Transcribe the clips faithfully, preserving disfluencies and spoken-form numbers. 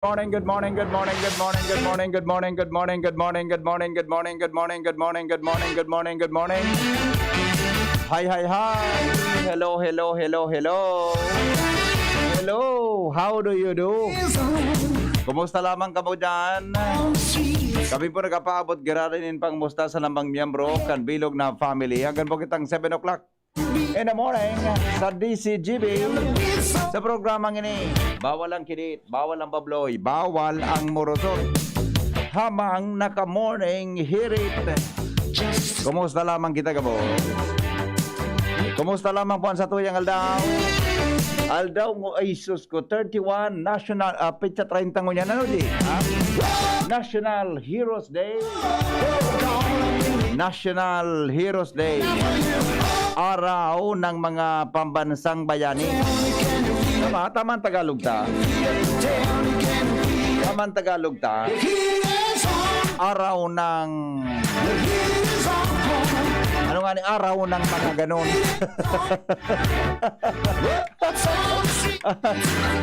Morning, good morning, good morning, good morning, good morning, good morning, good morning, good morning, good morning, good morning, good morning, good morning, good morning, good morning, good morning, good morning. Hi, hi, hi. Hello, hello, hello, hello. Hello, how do you do? Kumusta lamang kamo dyan? Kami po nagpapaabot giraray nin pangumusta sa lamang miyembro kan bilog na family. Hanggang po kitang seven o'clock in the morning sa D C G B. Sa programang ini, bawal ang kidit, bawal ang babloy, bawal ang murusot. Habang naka-morning hirit. Kumusta lamang kita, gabo? Kumusta lamang po ang satuyang aldaw? Aldaw ngo, ay sus ko, thirty-one, national, ah, petsa treinta ngunyan, ano di? Ha? National Heroes Day. National Heroes Day. Araw ng mga pambansang bayani. Tama, tama ang Tagalog ta. Tama ang Tagalog ta. Araw ng... Ano nga ni araw ng mga ganon?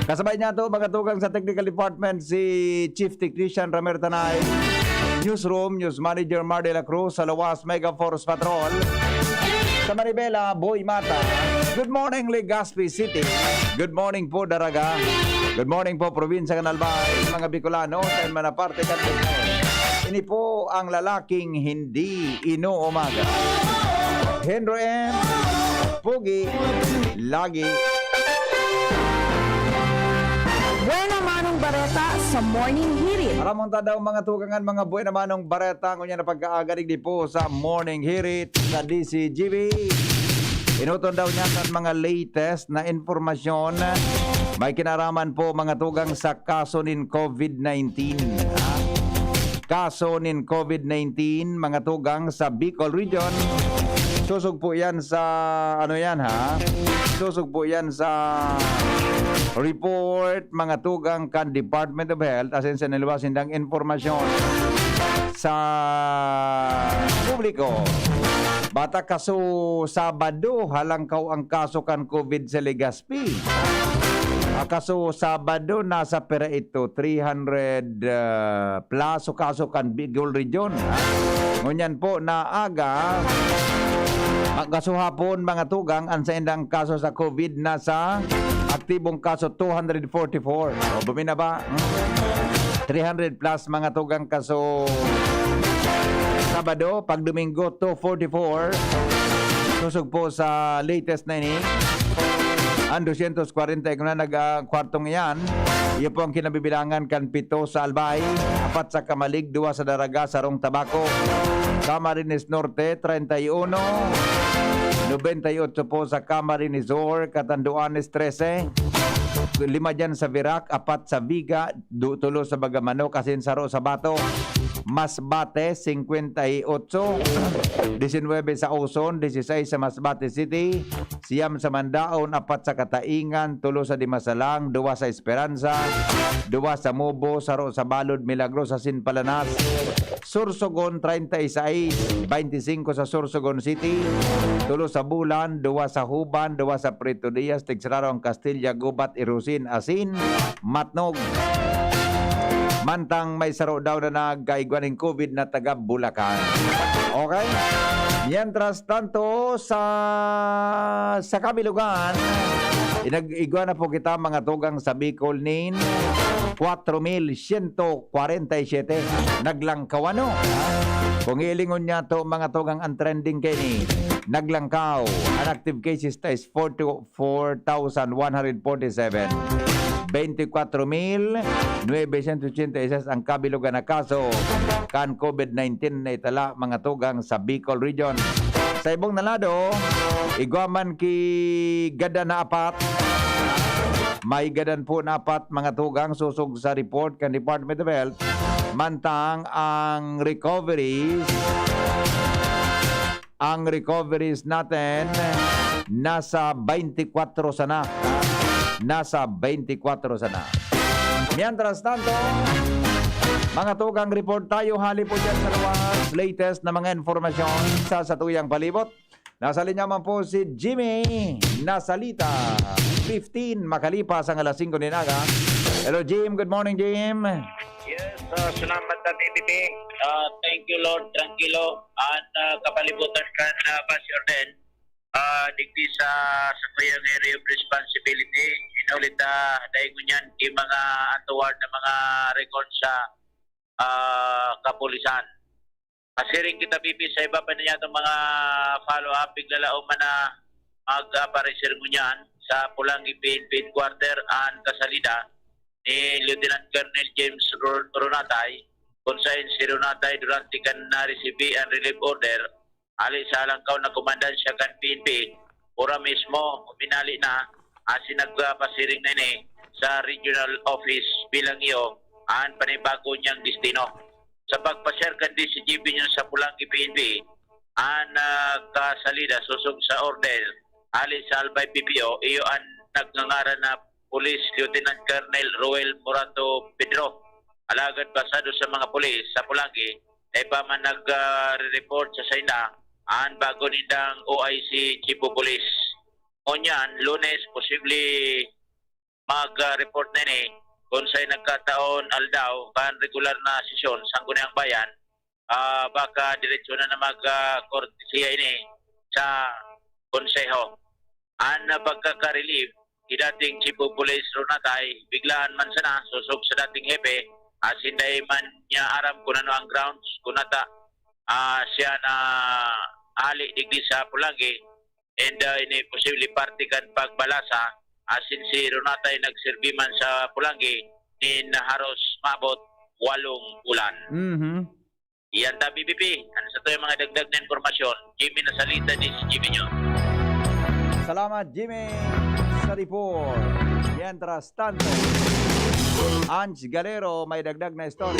Kasabay niya to, mga tugang sa technical department, si Chief Technician Ramer Tanay, Newsroom, News Manager Mar de la Cruz, sa Lawas, Mega Force Patrol. Sa Manibela, Boy Mata. Good morning, Legazpi City. Good morning po, Daraga. Good morning po, Probinsya kan Albay, mga Bicolano, sa man na parte kan Bicol. Ini po ang lalaking hindi inuumaga. Henry M. Pugi, lagi. Buena Manong Bareta sa Morning Hirit. Aramon ta daw, mga tugang, an mga buena manong bareta ngunyan na pagkaaga digdi po sa Morning Hirit sa D C G B. Inoton daw niya kan mga latest na impormasyon. May kinaraman po, mga tugang, sa kaso nin COVID nineteen. Ha? Kaso nin COVID nineteen, mga tugang, sa Bicol Region. Susog po yan sa, ano yan, ha? Susog po yan sa report, mga tugang, kan Department of Health, asin sa nilwas nindang impormasyon sa publiko. Bata kaso Sabado, halangkaw ang kaso kan COVID sa Legazpi. Ah, kaso Sabado, nasa pira ito, three hundred, ah, plus o kaso kan Bicol Region. Ngunyan po, naaga, ah, kaso hapon, mga tugang, ang saindang kaso sa COVID nasa aktibong kaso, two hundred forty-four. O, buminaba. Hmm. Three hundred plus, mga tugang, kaso Sabado, pag Domingo, two forty-four. Susog po sa latest na ini, ang dosyentos kwarenta y uno na nag, ah, kwartong iyan. Iyo po ang kinabibilangan kan pito sa Albay, apat sa Camalig, duwa sa Daraga, sarong Tabaco. Camarines Norte, treinta y uno. Noventa y ocho po sa Camarines Sur, Catanduanes, trese. Lima dyan sa Virac, apat sa Viga, du-, tulo sa Bagamanok, asin saro sa Bato. Masbate, cincuenta y ocho. Diecinueve sa Auzon, dieciséis sa Masbate City, siyam sa Mandaon, apat sa Cataingan, tulo sa Dimasalang, duwa sa Esperanza, duwa sa Mubo, saro sa Balud, Milagros, asin Palanas. Sorsogon, treinta y seis, veinticinco sa Sorsogon City, tulo sa Bulan, duwa sa Huban, duwa sa Prieto Diaz, tigsararo ang Castilla, Gubat, Irosin, asin Matnog. Mantang may saro daw na nagkaigwa nin COVID na taga Bulacan. Okay? Mientras tanto, sa, sa kabilugan, inag-igwa na po kita, mga tugang, sa Bicol nin kwatro mil siyento kwarenta y siyete. Naglangkaw, ano? Kung ilingon niya to, mga tugang, ang trending kaini, naglangkaw. Ang active cases ta is forty, four thousand one hundred forty-seven. Veintikwatro mil nuebe siyento ochenta y seis ang kabilugan na kaso kan COVID nineteen na itala, mga tugang, sa Bicol Region. Sa ibong na lado, igwa man ki gadan na apat. May gadan po na apat, mga tugang, susog sa report kan Department of Health. Mantang ang recoveries, ang recoveries natin nasa twenty-four sana. Nasa twenty-four sana. Mientras tanto, mga tugang, report tayo hali po dyan sa Lawas. Latest na mga informasyon sa satuyang palibot. Nasa linya man po si Jimmy Nasalita, fifteen, makalipas ang alas singko nin aga. Hello, Jim. Good morning, Jim. Yes, uh, salamat sa T V P. Uh, thank you, Lord. Tranquilo. At uh, kapalibutan kan uh, bus order. Uh, digdi sa sa kuyang area of responsibility, inulit uh, dahil ngunyan yung mga untoward na mga record sa uh, kapulisan. Pasiring kita, P P, sa iba pa niya itong mga follow-up. Bigla laom man na mag-aparecer ngunyan sa Pulangi P N P headquarter an kasalida ni Lieutenant Colonel James Ru- Runatay, kung saan si Runatay durante kan na-receive an relief order, ali sa alangkaw na komandansya kan P N P, ora mismo, uminali na, asin nagpapasiring na ini sa regional office bilang iyo an panibago niyang destino. Sa pagpa-share kan D C G B niyo sa Pulangi P N P, an ah, kasalida sosog sa order ali sa Albay P P O, iyo an nagngangaran na Police Lieutenant Colonel Roel Morato Pedro. Alagad basado sa mga pulis sa Pulangi, na iba man nag-report sa saina an bago nindang O I C Chief of Police. Ngunyan, Lunes, posible mag-report na ini kung sa'y nagkataon aldaw kan regular na sesyon sa Sangguniang Bayan, ah, baka diretsyo na na mag-kortesiya ini sa konseho. An pagkaka-relieve ki dating Chief of Police Runatay, biglaan man sana, sosog sa dating hepe, asin dai man niya aram kung ano ang grounds, kung nata, ah, siya na ali digdi sa Pulangi, and uh, ini posible parte kan pagbalasa, asin si Runatay nagserbi man sa Pulangi nin haros maabot walong bulan. Mhm. Iyan ta, B B P. Ano sa to yung mga dagdag na impormasyon? Jimmy Nasalita, D C G B News. Salamat, Jimmy, sa report. Mientras tanto, Ange Galero may dagdag na story.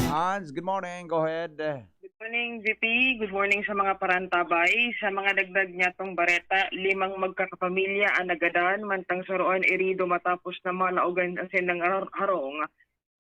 Ange, good morning. Go ahead. Good morning, V P. Good morning sa mga parantabay. Sa mga dagdag niya tong bareta, limang magkakapamilya ang nagadan, mantang saroan irido matapos na malaogan asin ng har- harong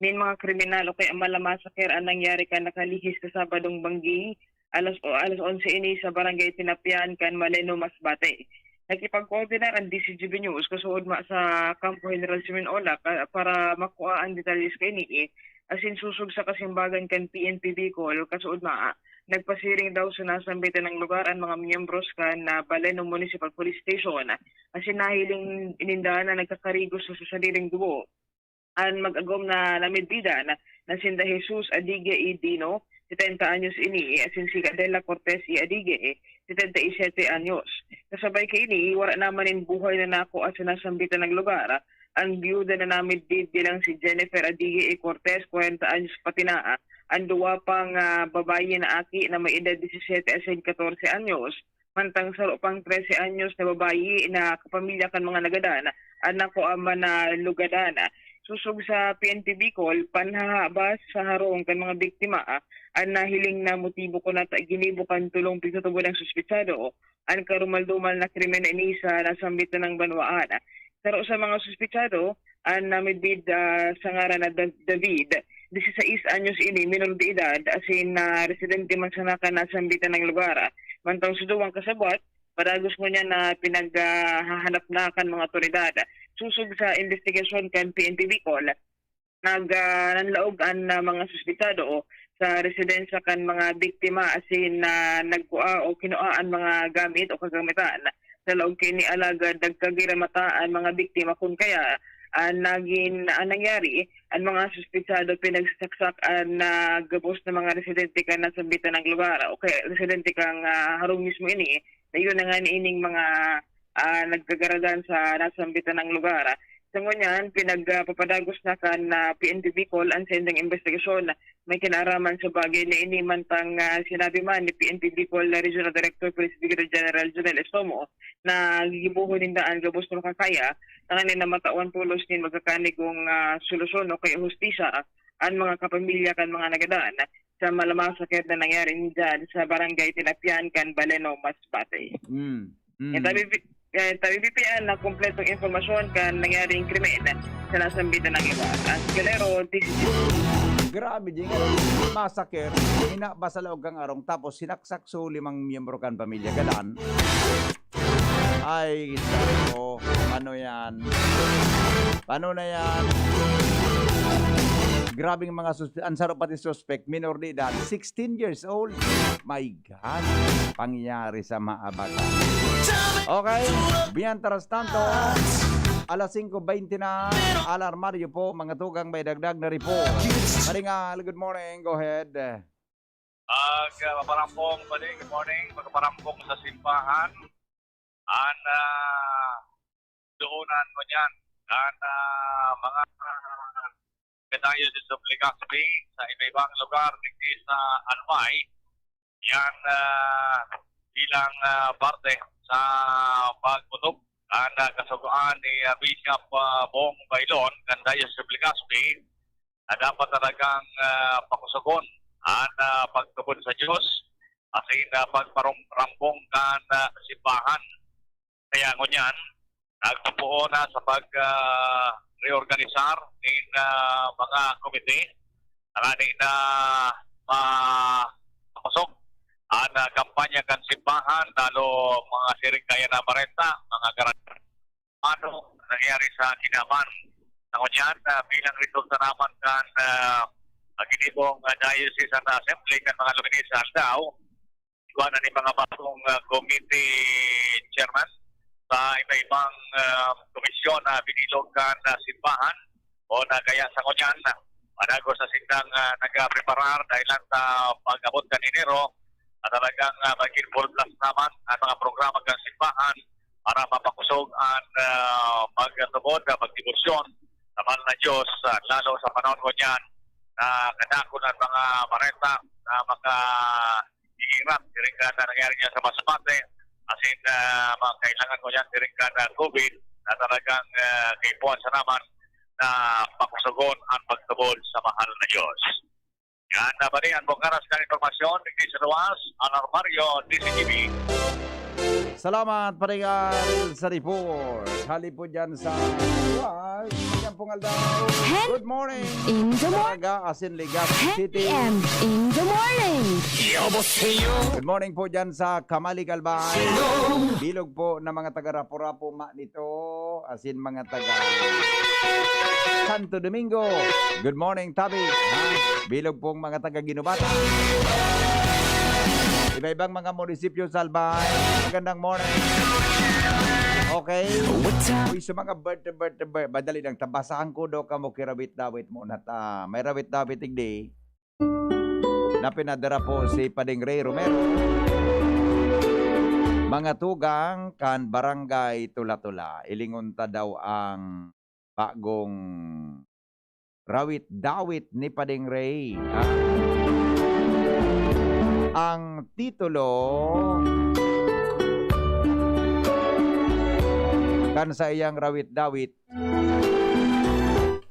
nin mga kriminal o kaya malamasaker ang nangyari kan nakalihis na Sabadong Banggi, alas o alas onse ini sa Barangay Tinapian kan Maleno, Masbate. Nakipagkoordinar ang D C G B News kasuod ma sa Kampo General Simeon Olac, ah, para makua ang detalye sa kaini, eh. Asin sosog sa kasimbagan kan P N P Bicol, kasuod ma, nagpasiring daw sa nasambitan na lugar an mga miyembros kan, ah, Baleno Municipal Police Station. Asin nahiling ninda na nagkakarigos sa sariling dugo an mag-agom na namidbidan na, na sinda Jesus Adigue y Dino, setenta anyos ini, asin si Adela Cortez y Adigue, setenta y siete anyos. Kasabay kaini, wara naman nin buhay na nakua sa nasambitan na lugar. An byuda na namidbid bilang si Jennifer Adigue y Cortez, kwarenta anyos, pati na an duwa pang, ah, babayi na aki na may edad disisiete asin katorse anyos, mantang saro pang trese anyos na babayi na kapamilya kan mga nagadan an nakua man na lugadan. Sosog sa P N P Bicol, panhahabas sa harong kan mga biktima, ah, an nahiling na motibo kun nata ginibo kan tolong pigtutubod ang suspetsado. An karumal-dumal na krimen na ini sa nasambitan na banwaan. Saro sa mga suspetsado, an namidbid, ah, sa ngaran na Da- David, disisais anyos ini, menor de edad, asin, ah, residente man sana kan nasambitan na lugar. Mantang sa duwang kasabwat, padagos ngunyan na pinaghahanap na kan mga awtoridad. Sosog sa imbestigasyon kan P N P Bicol, nag, ah, nanlaog an, ah, mga suspetsado sa residensya kan mga biktima asin, ah, nagkua o kinua an mga gamit o kagamitan. Sa laog kaini, alagad nagkagiramata an mga biktima kun kaya, ah, nagin, ah, nangyari, an mga suspetsado pinagsasaksak an, ah, gabos na mga residente kan nasambitan na lugar o kaya residente kan, ah, harong mismo ini. Dayon na nga niining mga, ah, nagkagaradan sa nasambitan na lugar. Sa ngunyan, pinagpapadagos na kan, ah, P N P Bicol an saindang imbestigasyon. May kinaaraman sa bagay na ini mantang, ah, sinabi man ni P N P Bicol Regional Director Police Brigadier General Jonel Estomo na gigibohon ninda an gabos na makakaya tanganing na matawan tolos nin magkakanigong, ah, solusyon o kaya hustisya an mga kapamilya kan mga nagadan sa malamasaker na nangyari diyan sa Barangay Tinapian kan Baleno, Masbate. Mm. Mm. Yan, tabi, eh, tabi, B P N na kompletong impormasyon kan nangyaring krimen sa nasambitan na lugar. At Galero, D C G. Grabe, Jing. Massacre. Ina ba sa laog kang arong, tapos sinaksak so limang miyembro kan pamilya. Gadan. Ay, sako. Paano yan? Paano na yan? Grabing mga sus-, ang saro pati suspect, minor de edad, sixteen years old. My God, pangyayari sa maabaga. Okay, mientras tanto, alas singko bente na, alarmaryo po, mga tugang may dagdag na report. Paringal, good morning, go ahead. Ag, ah, Paparambong, pwede, good morning. Magpaparambong sa simbahan. An, ah, doonan mo niyan. An, ah, mga, ah, Diocese of Legazpi, sa iba-ibang lugar, digdi sa Albay. Yan, ah, bilang, ah, parte sa pagputok. An, ah, kasugoan ni, ah, Bishop, ah, Bong Bailon, kan Diocese of Legazpi, na dapat talagang, ah, pakusugon an, ah, pagtubod sa Diyos, asin, ah, pagparambong kan, ah, simbahan. Kaya ngunyan, nagpupuo na sa pag, ah, reorganisar nin, ah, mga komite, tanganing ma-, mapasok an, ah, kampanya kan simbahan, lalo mga siring kaya na bareta, mga garan-, ano nangyari sa Kinaban. Sa ngunyan, ah, bilang resulta naman kan, ah, ginibong, ah, Diocesan Assembly kan mga Lumines sa Aldao, igwa na ni mga bagong, ah, committee chairman sa iba-ibang, ah, komisyon na binilog kan, ah, simbahan o na kaya sa ngunyan. Madagos na sindang, ah, nagpreparar dahil lang sa pag-abot kan Enero, na talagang, ah, maging full blast naman ang mga programa kan simbahan para mapakusog an, ah, pagtubod, ah, pagdebosyon sa mahal na Diyos, ah, lalo sa panahon ngunyan na kadakul an mga bareta na makahihirap, siring kan nangyari niya sa Masbate, asin, ah, mga kailangan ngunyan, siring kan COVID, na talagang, ah, kaipuhan sa naman na pakusugon an pagtubod sa mahal na Diyos. Yan, nabali an bukaras kan impormasyon, digdi sa luwas, Alarmario, D Z T V. Salamat, Paringal, sa report. Hali po dyan sa luwas, yan pong aldaw. Hen- Good morning. In the mor- Naga, asin, Legazpi City. Hen P M in the morning. Good morning po dyan sa Kamalig, Albay. Bilog po na mga taga Rapu-Rapu, Manito, asin mga taga Santo Domingo. Good morning, Tabi. Ha? Bilog pong mga taga Guinobatan. Iba-ibang mga munisipyo sa Albay. Magandang morning. Okay. Uy, sa mga birthday, birthday, birthday, madali lang. Tabasahan ko daw kamo kirawit-dawit muna ta. May rawit-dawit, igdi. Na pinadara po si Pading Ray Romero. Mga tugang kan Barangay Tula-Tula, ilingon ta daw ang bagong rawit-dawit ni Pading Ray, ha? Ang titulo kan saiyang rawit-dawit,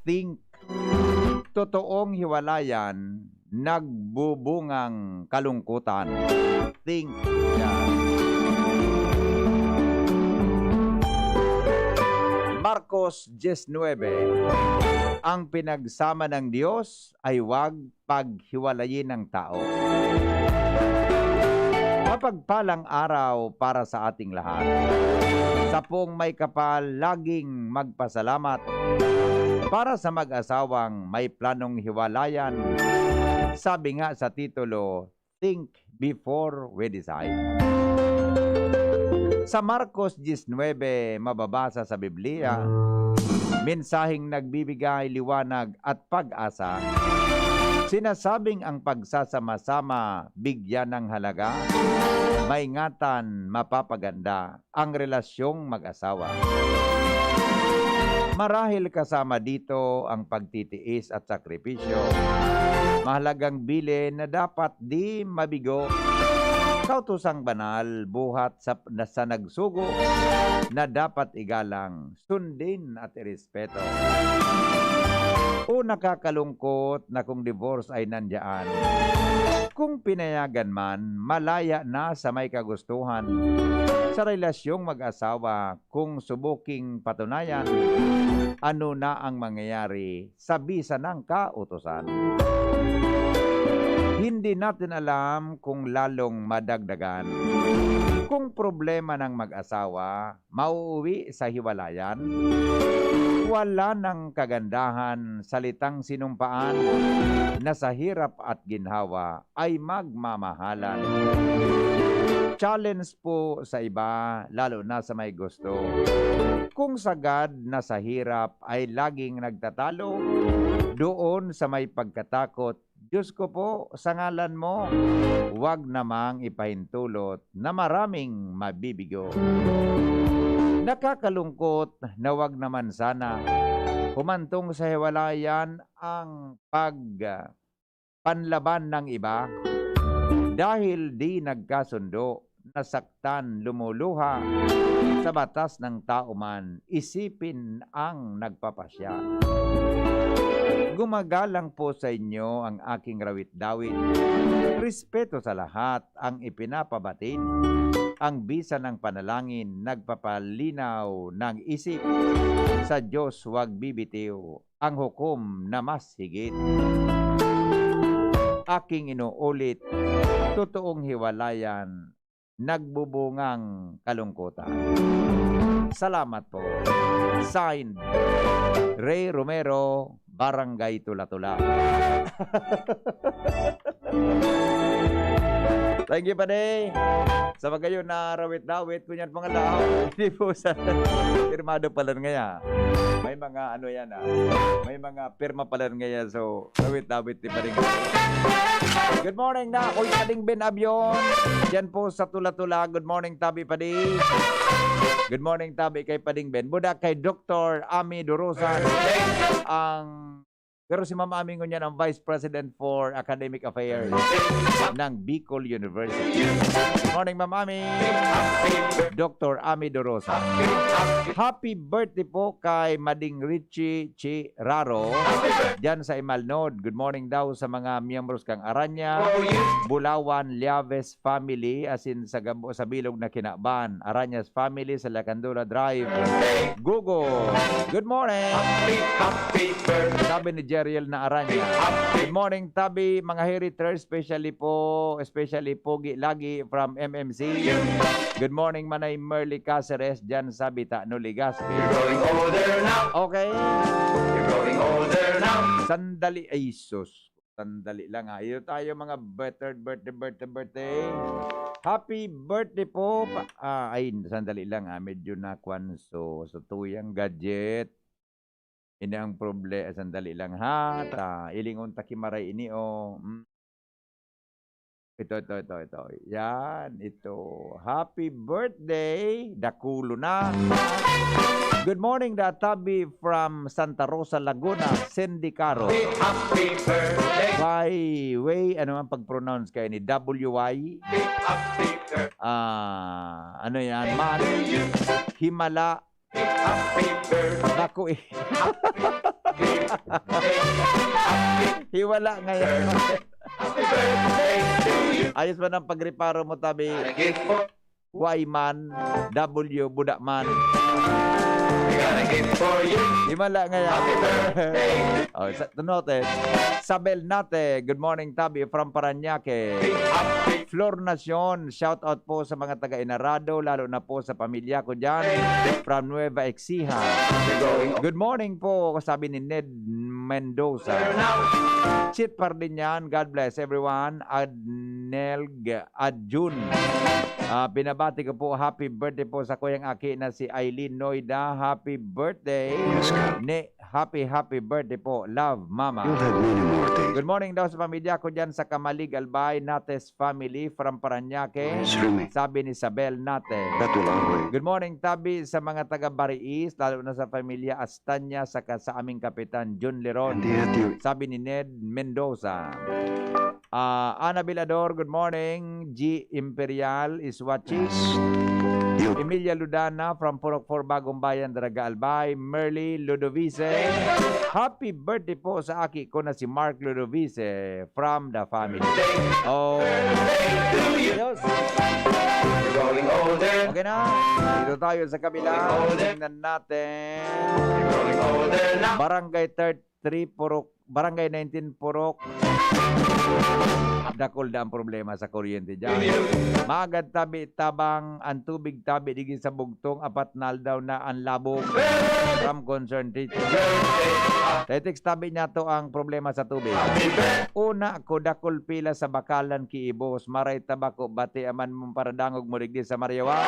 Think. Totoong hiwalayan, nagbubungang kalungkutan. Think. Yan. Marcos diecinuebe, ang pinagsama ng Diyos ay wag paghiwalayin ng tao. Mapagpalang araw para sa ating lahat. Sa pong may kapal, laging magpasalamat. Para sa mag-asawang may planong hiwalayan, sabi nga sa titulo, think before we decide. Sa Marcos diecinuebe, mababasa sa Biblia, mensaheng nagbibigay liwanag at pag-asa. Sinasabing ang pagsasama-sama, bigyan ng halaga, maingatan, mapapaganda ang relasyong mag-asawa. Marahil kasama dito ang pagtitiis at sakripisyo. Mahalagang bilin na dapat di mabigo. Kautosang banal, buhat sa, na, sa nagsugo na dapat igalang, sundin at irespeto. O nakakalungkot na kung divorce ay nandiyan. Kung pinayagan man, malaya na sa may kagustuhan. Sa relasyong mag-asawa, kung subuking patunayan, ano na ang mangyayari sa bisa ng kautusan? Hindi natin alam kung lalong mada- dagdagan. Kung problema ng mag-asawa, mauuwi sa hiwalayan? Wala nang kagandahan, salitang sinumpaan na sa hirap at ginhawa ay magmamahalan. Challenge po sa iba, lalo na sa may gusto. Kung sagad na sa hirap ay laging nagtatalo, doon sa may pagkatakot, "Diyos ko po, sa ngalan mo, wag namang ipahintulot na maraming mabibigo." Nakakalungkot na wag naman sana humantong sa hiwalayan ang pag, panlaban ng iba dahil di nagkasundo, nasaktan, lumuluha, sa batas ng tao man, isipin ang nagpapasya. Gumagalang po sa inyo ang aking rawit-dawit. Respeto sa lahat ang ipinapabatid. Ang bisa ng panalangin nagpapalinaw ng isip. Sa Diyos huwag bibitiw ang hukom na mas higit. Aking inuulit, totoong hiwalayan, nagbubungang kalungkutan. Salamat po. Signed, Ray Romero, Barangay Tula-Tula. Thank you, Padi. Sa magayon na rawit-dawit, kunyan mga lahat. Hindi po sa pirmado pala ngaya. May mga ano yan, ah. May mga pirma pala ngaya. So, rawit-dawit ni Pading. Good morning na, Kuya Pading Ben Abion. Diyan po sa Tula-Tula. Good morning, Tabi Padi. Good morning, Tabi, kay Pading Ben. Buda kay Doktor Ami Dorosa. Ang, pero si Ma'am Ami ngunyan ang Vice President for Academic Affairs ng Bicol University. Good morning, Ma'am Ami. Doktor Ami Dorosa. Happy birthday po kay Mading Richie Chi Raro, diyan sa Imalnod. Good morning daw sa mga miyembros kang Aranya, Bulawan, Liaves family, asin sa gabo-, sa bilog na kinaban. Aranyas family sa Lacandula Drive. Gugo, good morning. Happy, happy birthday. Sabi ni Jeriel na Aranya. Good morning, Tabi, mga heriters, especially po, especially Pogi Lagi from M M C. Good morning, Manay Merly Caceres, dyan sa Bitano, Legazpi. You're growing older now. Okay. You're growing older now. Sandali, ay sus. Sandali lang, ha. Ito tayo, mga buttered birthday, birthday, birthday. Happy birthday po. Pa, ah, ay, sandali lang, ha. Medyo na kwan, so, sa tuyang gadget. Ini ang proble-, sandali lang, ha. Ta, ilingon ta ki Maray ini, oh. Mm. Ito, ito, ito, ito. Yan, ito. Happy birthday, dakulo na. Good morning, Databi from Santa Rosa, Laguna, Cindy Caro. Happy birthday. Y, way, ano ang pag-pronounce kayo ni W Y? Happy birthday. Ah, ano yan? Man, himala, Happy birthday. Naku eh. Hiwala ngayon. Happy birthday to you. Ayos ba ng pagreparo mo, Tabi? Got a gift for Y man, W, buda man. We got a gift for you. Himala ngayon. Happy birthday. Oh, sa, to noted. Sabel Nate, good morning, Tabi, from Parañaque. Happy Flor Nacion, shout out po sa mga taga Inarado, lalo na po sa pamilya ko dyan, from Nueva Ecija. Good morning po, sabi ni Ned Mendoza. Chit Pardinian, God bless everyone. Adnelg Adjun. Ah, binabati ko po, happy birthday po sa kuyang aki na si Eileen Noida. Happy birthday. Yes, God. Ni Happy, happy birthday po. Love, Mama. You'll have many more days. Good morning daw sa pamilya ko dyan sa Camalig, Albay, Nates family from Parañaque. Yes, Rumi. Sabi ni Isabel Nate. That will always. Good morning, Tabi, sa mga taga Bariis, lalo na sa pamilya Astanya, saka sa aming kapitan, Jun Leron. And yet you Sabi ni Ned Mendoza. Ah, Ana Bilador, good morning. G Imperial is watching. Yes. You Emilia Ludana from Purok four, Bagong Bayan, Daraga, Albay. Merly Ludovice, happy birthday po sa aki ko na si Mark Ludovice from the family. Oh. Ayos. Growing older. Okay na. Dito tayo sa kabila. Growing older. Tingnan natin. Growing older now. Barangay thirty-three, Purok Barangay nineteen Purok. Dakul na ang problema sa kuryente dyan. Magad tabi tabang, ang tubig tabi digdi sa bugtong, apat na aldaw na ang labog. From concerned teacher. Text tabi niya to ang problema sa tubig. Una ko, dakul pila sa Bakalan, Kiibos. Maray tabako, bati aman mong paradangog mo digdi sa Mariawa.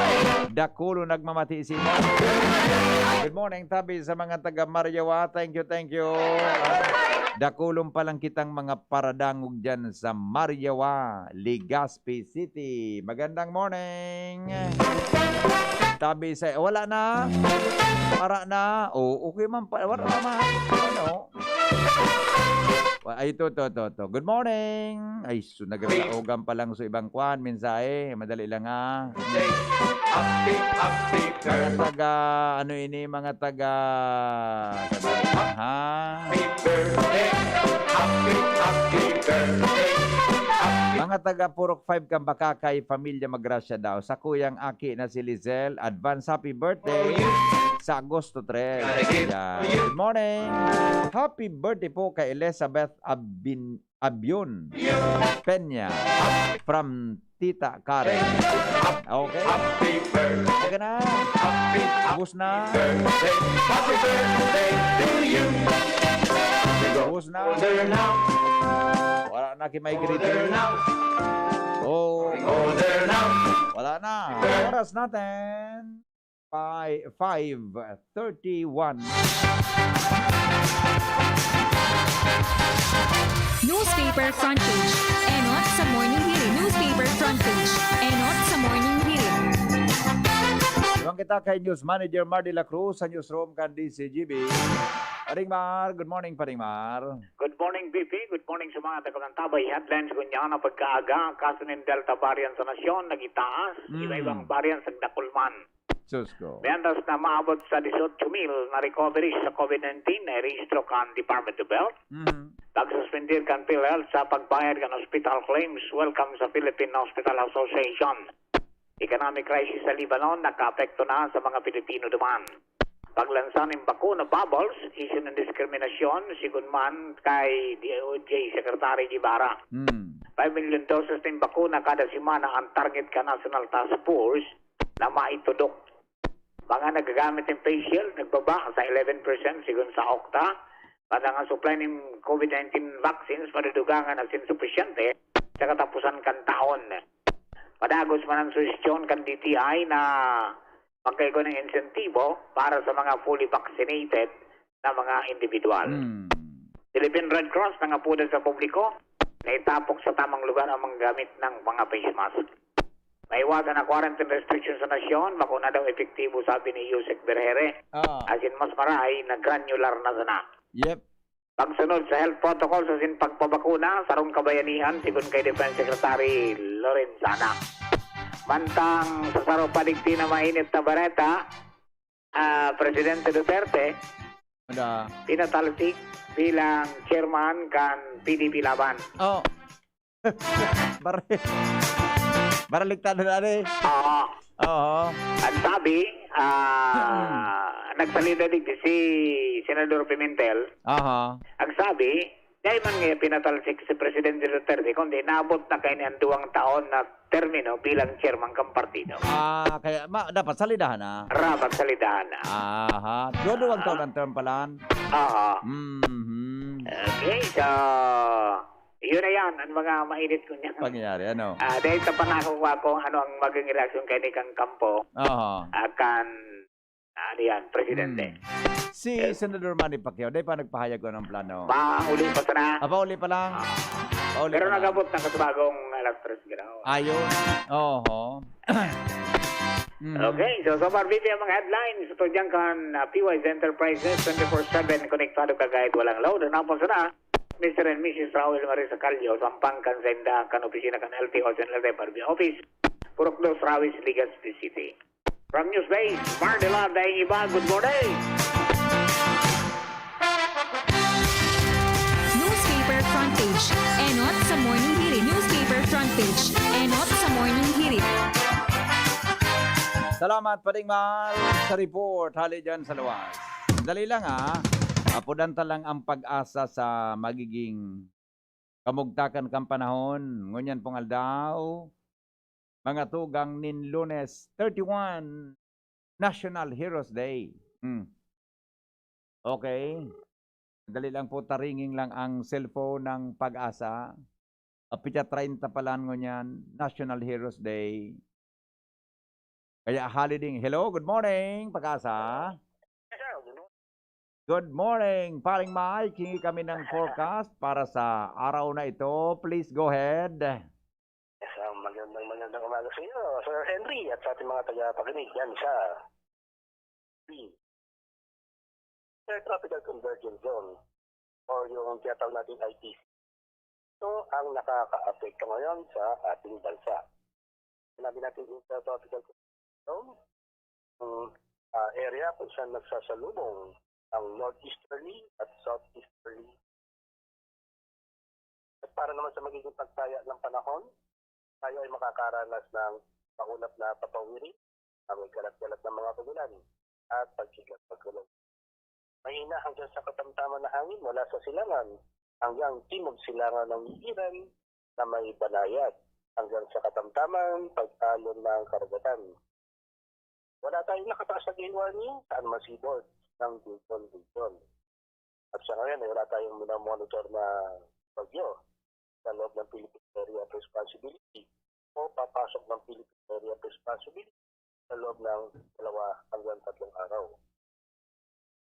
Dakulo nagmamati si Good morning, tabi sa mga taga Mariawa. Thank you, thank you. Dakulon pa lang kitang mga paradangog dyan sa Mariawa, Legazpi City. Magandang morning. Tabi sa, wala na. Para na. O, okay man pa. Wala na man. Ano? Wa-, ay, ito, ito, ito, ito. Good morning. Ay, so, nagkakaogan pa lang sa ibang kwan, mensahe. Madali lang, ha. Happy, happy Mga birthday. Taga, ano ini, mga taga, ha? Happy birthday. Happy, happy birthday. Happy Mga taga Purok five kan Bacacay, Pamilya Magrasya daw. Sa kuyang aki na si Lizelle, advance happy birthday sa Agosto tres. Yan. Good morning. Happy birthday po kay Elizabeth Abin-, Abion Peña from Tita Karen. Okay. Happy birthday. Taga na. Happy, Ubus na. Birthday. Happy birthday to you. Ubus na. Older now. Wala na ki may Older greeting. Now. Oh. Older now. Wala na. Oras natin. Fi-, five thirty-one. Newspaper front page. Enot sa Morning Hirit. Newspaper front page. Enot sa Morning Hirit. Iwan kita kay News Manager Mar de la Cruz sa newsroom kan D C G B. Paring Mar, good morning, Paring Mar. Good morning, B P. Good morning sa mga taga-Mantabay. Headlines ngunyan na pagkaaga, kaso nin Delta variant sa nasyon, nagitaas. Mm. Iba-ibang variants, nagdakul man. Sus ko. Mientras na maabot sa dieciocho mil na recoveries sa COVID nineteen na irehistro kan Department of Health, Mhm. pagsuspendir kan PhilHealth sa pagbayad kan hospital claims, welcome sa Philippine Hospital Association. Economic crisis sa Lebanon, nakaapekto na sa mga Pilipino duman. Paglansa nin bakuna, bubbles, isyu nin diskriminasyon, sigon man kay D O J Secretary Guevara. Hmm. Five million doses nin bakuna kada semana ang target kan National Task Force na maitudok. Mga nagagamit nin face shield, nagbaba sa eleven percent sigon sa Octa. Kada nga supply nin COVID nineteen vaccines, madudugangan asin supisyente sa kataposan kan taon. Padagos man an suhestyon kan D T I na magkaigwa nin insentibo para sa mga fully vaccinated na mga individual. Hmm. Philippine Red Cross nangapodan sa publiko na itapok sa tamang lugar ang mga gamit ng mga face mask. Maiwasan ang quarantine restriction sa nasyon, bako na daw epektibo, sabi ni Yusek Berhere. Ah. As in, mas marahay na granular na sana. Yep. Pagsunod sa health protocols asin pagpabakuna, sarong kabayanihan, sigon kay Defense Secretary Lorenzana. Mantang sa saro pa digdi na mainit na bareta, ah, Presidente Duterte, Ada. pinatalsik bilang chairman kan P D P Laban. Oh. Bar-, baraliktado na, ano eh. Oo. Oo. Ang sabi, ah, nagsalita digdi si Senador Pimentel. Aha. Ang sabi, dai man nga pinatalsik si Presidente Duterte, kundi naabot na kaini ang duwang taon na termino bilang chairman kan partido. Ah, kaya ma-, dapat salidahan na. Dapat salidahan na. Aha. Duwa-duwang taon ang term pala. Oo. Mhm. Okay, so, yun na yan, ang mga mainit ko niyan. Pangyayari, ano? Ah, dahil sa panahon ko kung ano ang maging reaksyon kay ni Kang Campo, Aha. ah, kan, ano yan, presidente. Hmm. Si Yes. Senador Manny Pacquiao, dai pa nagpahayag kung anong plano. Pauli pa sana. Ah, pauli pa lang? Ah. Pauli Pero pa lang. nag-abot na sa bagong alas tres graw. Ayun. Oho. Mm. Okay, so, so far, B P ang mga headlines. Ito dyan kan, ah, P Y Z Enterprises, twenty-four seven, konektado ka kahit walang load. Hanapon sana, Mister and Missus Raul Marisa Callo, sampang kan senda, kan opisina kan L T O sa L T F R B office, Purok dos, Rawis, Legazpi City. From News Base, Mar de la Daing Iba, good morning! Newspaper front page, enot sa Morning Hirit. Newspaper front page, enot sa Morning Hirit. Salamat, Paring Mar, sa report. Hali dyan sa luwas. Dali lang, ah. Apodan ta lang ang pag-asa sa magiging kamugtakan kan panahon. Ngunyan pong aldaw, mga tugang nin Lunes thirty-one, National Heroes Day. Hmm. Okay. Dali lang po, taringing lang ang cellphone ng pag-asa. Apitya treinta pa lang ngunyan, National Heroes Day. Kaya holiday. Hello, good morning, pag-asa. Good morning, Paring Mike. Hingi kami ng forecast para sa araw na ito. Please go ahead. Yes, ah, magandang, magandang umaga sa inyo, Sir Henry, at sa ating mga tagapakinig dyan sa B. Intertropical Convergence Zone, or yung tinatawag natin I T C. Ito ang nakakaapekto ngayon sa ating bansa. Sinabi natin Intertropical Convergence Zone, yung, ah, area kung saan nagsasalubong ang northeasterly at southeasterly. At para naman sa magiging pagtaya ng panahon, tayo ay makakaranas ng maulap na papawirin, na may kalat-kalat na mga pagulan, at pagkiglat pagkulog. Mahina hanggang sa katamtaman na hangin mula sa silangan hanggang timog silangan ng Iran na may banayad hanggang sa katamtaman pag-alon ng karagatan. Wala tayong nakataas na gale warning sa anumang seaboard ng Luzon Region. At sa ngayon ay wala tayong minamonitor na bagyo sa loob ng Philippine Area of Responsibility o papasok ng Philippine Area of Responsibility sa loob ng dalawa hanggang tatlong araw.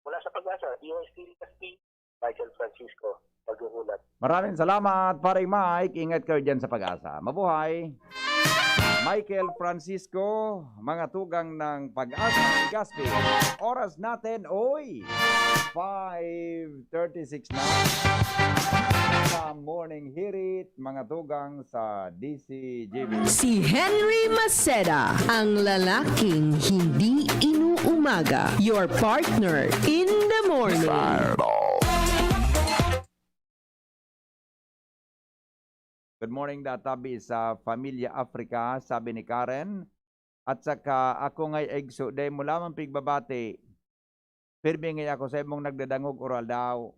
Mula sa Pag-asa, D O S T Legazpi, Michael Francisco, maghuhulat. Maraming salamat, Paring Mike. Ingat kayo dyan sa Pag-asa. Mabuhay! Michael Francisco, mga tugang ng Pag-asa, Legazpi. Oras natin, oy! Five thirty-six na sa Morning Hirit, mga tugang sa D C G B. Si Henry Maceda, ang lalaking hindi inuumaga. Your partner in the morning. Good morning, da tabi sa Familia Africa, sabi ni Karen. At saka, ako nga'y igso, dai mo lamang pigbabati. Pirmi ngaya ako sa imong nagdadangog, oral daw.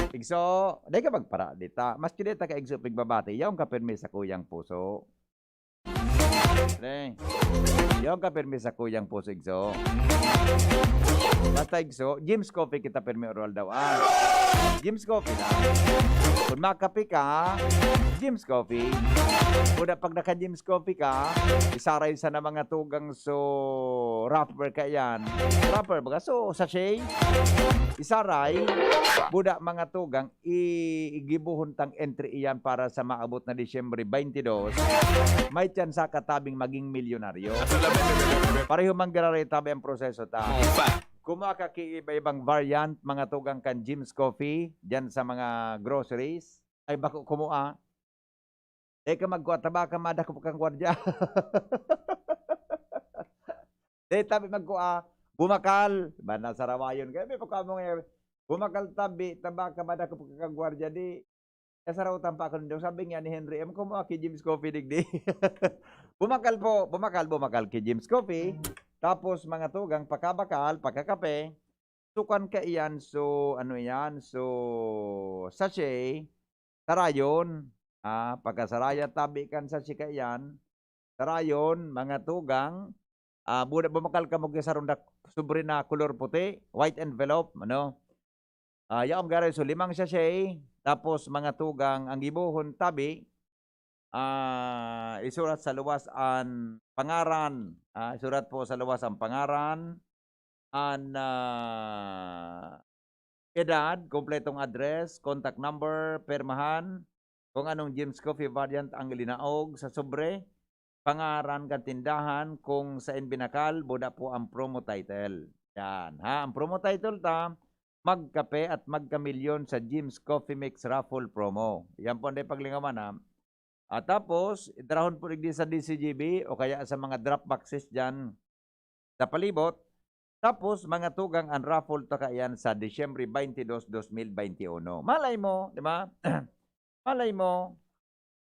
Igso, dai ka magpara dita. Maski dai ta ka igso pigbabati, yaon ka pirmi sa kuyang puso. Pre, yaon ka pirmi sa kuyang puso, igso. Basta igso, Jim's Coffee kita pirmi, oral daw. Ah, Jim's Coffee na. Kung makape ka, Jim's Coffee. Kung na, pag naka-Jim's Coffee ka, isaray sa na mga tugang so wrapper ka yan. Wrapper, baga, so sachet. Isaray, buda mga tugang, i-, igibohon tang entry iyan para sa maabot na Disyembre twenty-two. May tsansa ka tabing maging milyonaryo. Pareho man giraray tabi ang proseso ta. Kumuha ka ki iba-ibang variant, mga tugang kan Jim's Coffee, dyan sa mga groceries. Ay, bako kumuha. Dai ka magkua, taba ka madakop kang gwardiya. Dai tabi magkua, bumakal. Ba, nasarawayon ka. May pagkamo nga, bumakal tabi, taba ka madakop kang gwardiya. Di, nasaraw tampa ako nindo. Sabi nga ni Henry M, kumuha ki Jim's Coffee digdi. Bumakal po, bumakal, bumakal ki Jim's Coffee. Tapos mga tugang, pakabakal, pakakape. Sukan ka iyan, so, ano iyan, so, sachet, sarayon. Ah, pagkasaraya tabi kan sachet ka iyan, sarayon, mga tugang, ah, buda bumakal ka mo ki sarong dak-, sobre na kolor puti, white envelope, ano? Ah, yaon garo, so, limang sachet, tapos mga tugang, ang gibohon tabi, ah, isurat sa luwas an pangaran. Ah, isurat po sa luwas ang pangaran, an, ah, edad, kompletong address, contact number, pirmahan, kung anong Jim's Coffee variant ang linaog sa sobre, pangaran kan tindahan, kung sain binakal, buda po ang promo title. Yan, ha? Ang promo title ta, magkape at magkamilyon sa Jim's Coffee Mix Raffle Promo. Yan po ang paglingawan, ha? At tapos, idrahon po digdi sa D C G B o kaya sa mga drop boxes dyan sa palibot. Tapos, mga tugang, ang raffle ta kaiyan sa Disyembre twenty-two, dos mil bente uno. Malay mo, di ba? Malay mo,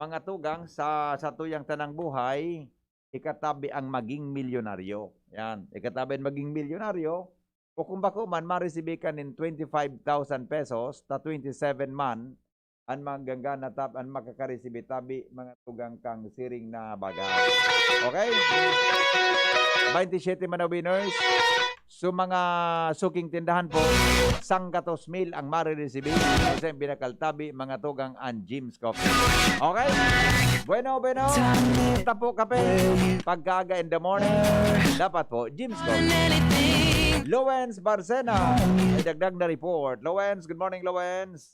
mga tugang, sa, sa tuyang tanang buhay, ikatabi ang maging milyonaryo. Yan, ikatabi ang maging milyonaryo. O kung bako man, maresibi ka nin twenty-five thousand pesos, ta twenty-seven man an mga ganggan na tab-, an makakaresibi tabi, mga tugang kang siring na bagay. Okay? Twenty-seven man na winners. So, mga suking tindahan po, sanggatos mil ang mariresibi. Kasi ang binakaltabi, mga tugang an Jim's Coffee. Okay? Bueno, bueno. Tapo kape. Pagkaaga in the morning, dapat po, Jim's Coffee. Lowens Barcena, may dagdag na report. Lowens, good morning, Lowens.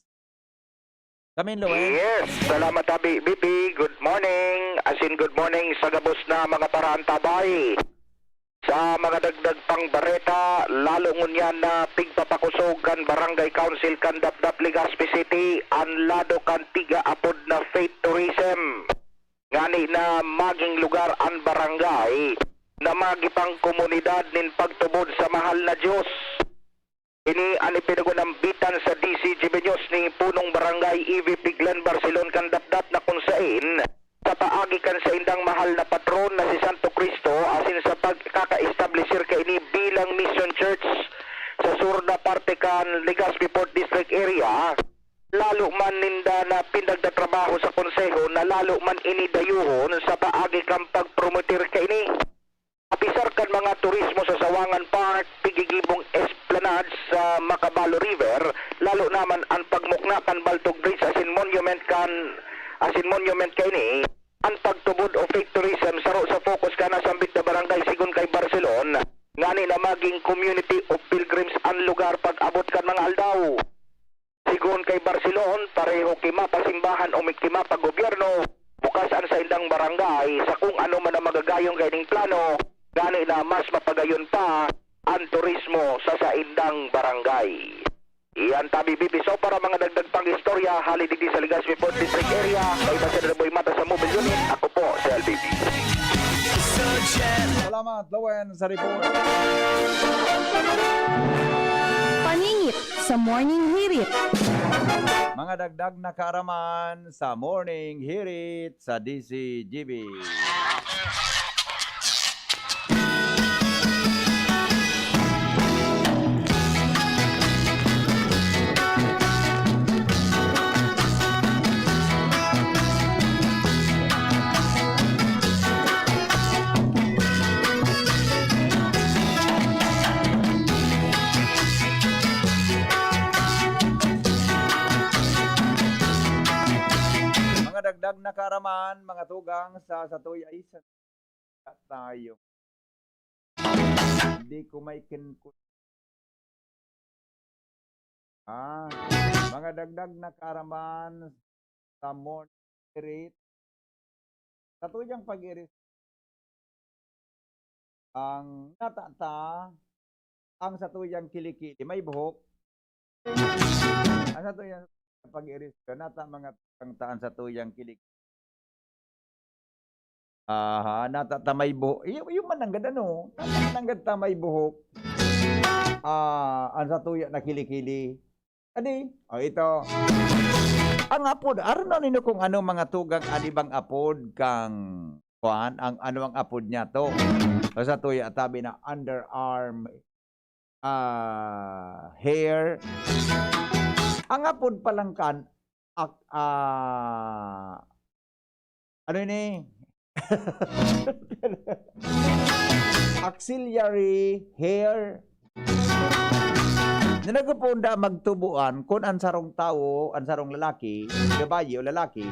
Kamin, Lowens. Yes, salamat, Abi. Bibi, good morning. As in, good morning sa gabos na mga paraantabay. Sa mga dagdag pang bareta, lalo ngunyan na pigpapakosog kan Barangay Council kan Dapdap, Legazpi City, an lado kan tiga-apod na faith tourism. Ngani na maging lugar an barangay na magipang komunidad nin pagtubod sa mahal na Diyos. Ini an ipinagunambitan sa D C G B News ni Punong Barangay E V P Glenn Barcelon kan Dapdap na kun sain, sa paagi kan saindang mahal na patron na si Santo Cristo, asin sa pagkaka-establisir kaini bilang mission church sa sur na parte kan Legazpi Port District area, lalo man ninda na pinagtatrabaho sa konseho na lalo man ini dayuhon sa paagi kan pagpromotir kaini. Apisar kan mga turismo sa Sawangan Park, pigigibong esplanade sa Macabalo River, lalo naman an pagmukna kan Baltog Bridge asin monument kan, asin monument kaini, an pagtubod o faith tourism saro sa focus kan nasambit na barangay, sigon kay Barcelon, ngani na maging community of pilgrims an lugar pag-abot kan mga aldaw. Sigon kay Barcelon, pareho ki mapasimbahan o mi-, ki mapagobyerno, bukas an saindang barangay sa kung ano man ang magagayong kaining plano, ngani na mas mapagayon pa an turismo sa saindang barangay. Iyan tabi, Bibi. So, para mga dagdag pang istorya, hali digdi sa Legazpi Port District area, kay Basilio Boy Mata sa Mobile Unit, ako po si L B B. Salamat, Lowen, sa report. Paningit sa Morning Hirit. Mga dagdag na kaaraman sa Morning Hirit sa D C G B. Mga dagdag na kaaraman, mga tugang sa satuya, ay, sa tayo. Hindi ko may kin-, ah, mga dagdag na kaaraman sa morning spirit. Sa tuyang pag-iris, ang natata, ang sa tuyang kilikili, may buhok. Ang sa tuyang pag-iris, nata mga tangtaan sa tuyang kilikili. Aha, nata ta may buhok. Yung, yung mananggad, ano? Nata mananggad ta may buhok. Ah, ang sa tuya na kilikili. Adi, o ito. Ang apod, aron na nino kung ano mga tugang an ibang apod kang, kuan, ang, ano ang apod niya to? Sa tuya, tabi na underarm, ah, hair. Ang apod palang kan, ak-, ah, ano ini? Axillary hair. Na nagpupunta magtubuan kun ang sarong tawo, ang sarong lalaki, babayi o lalaki,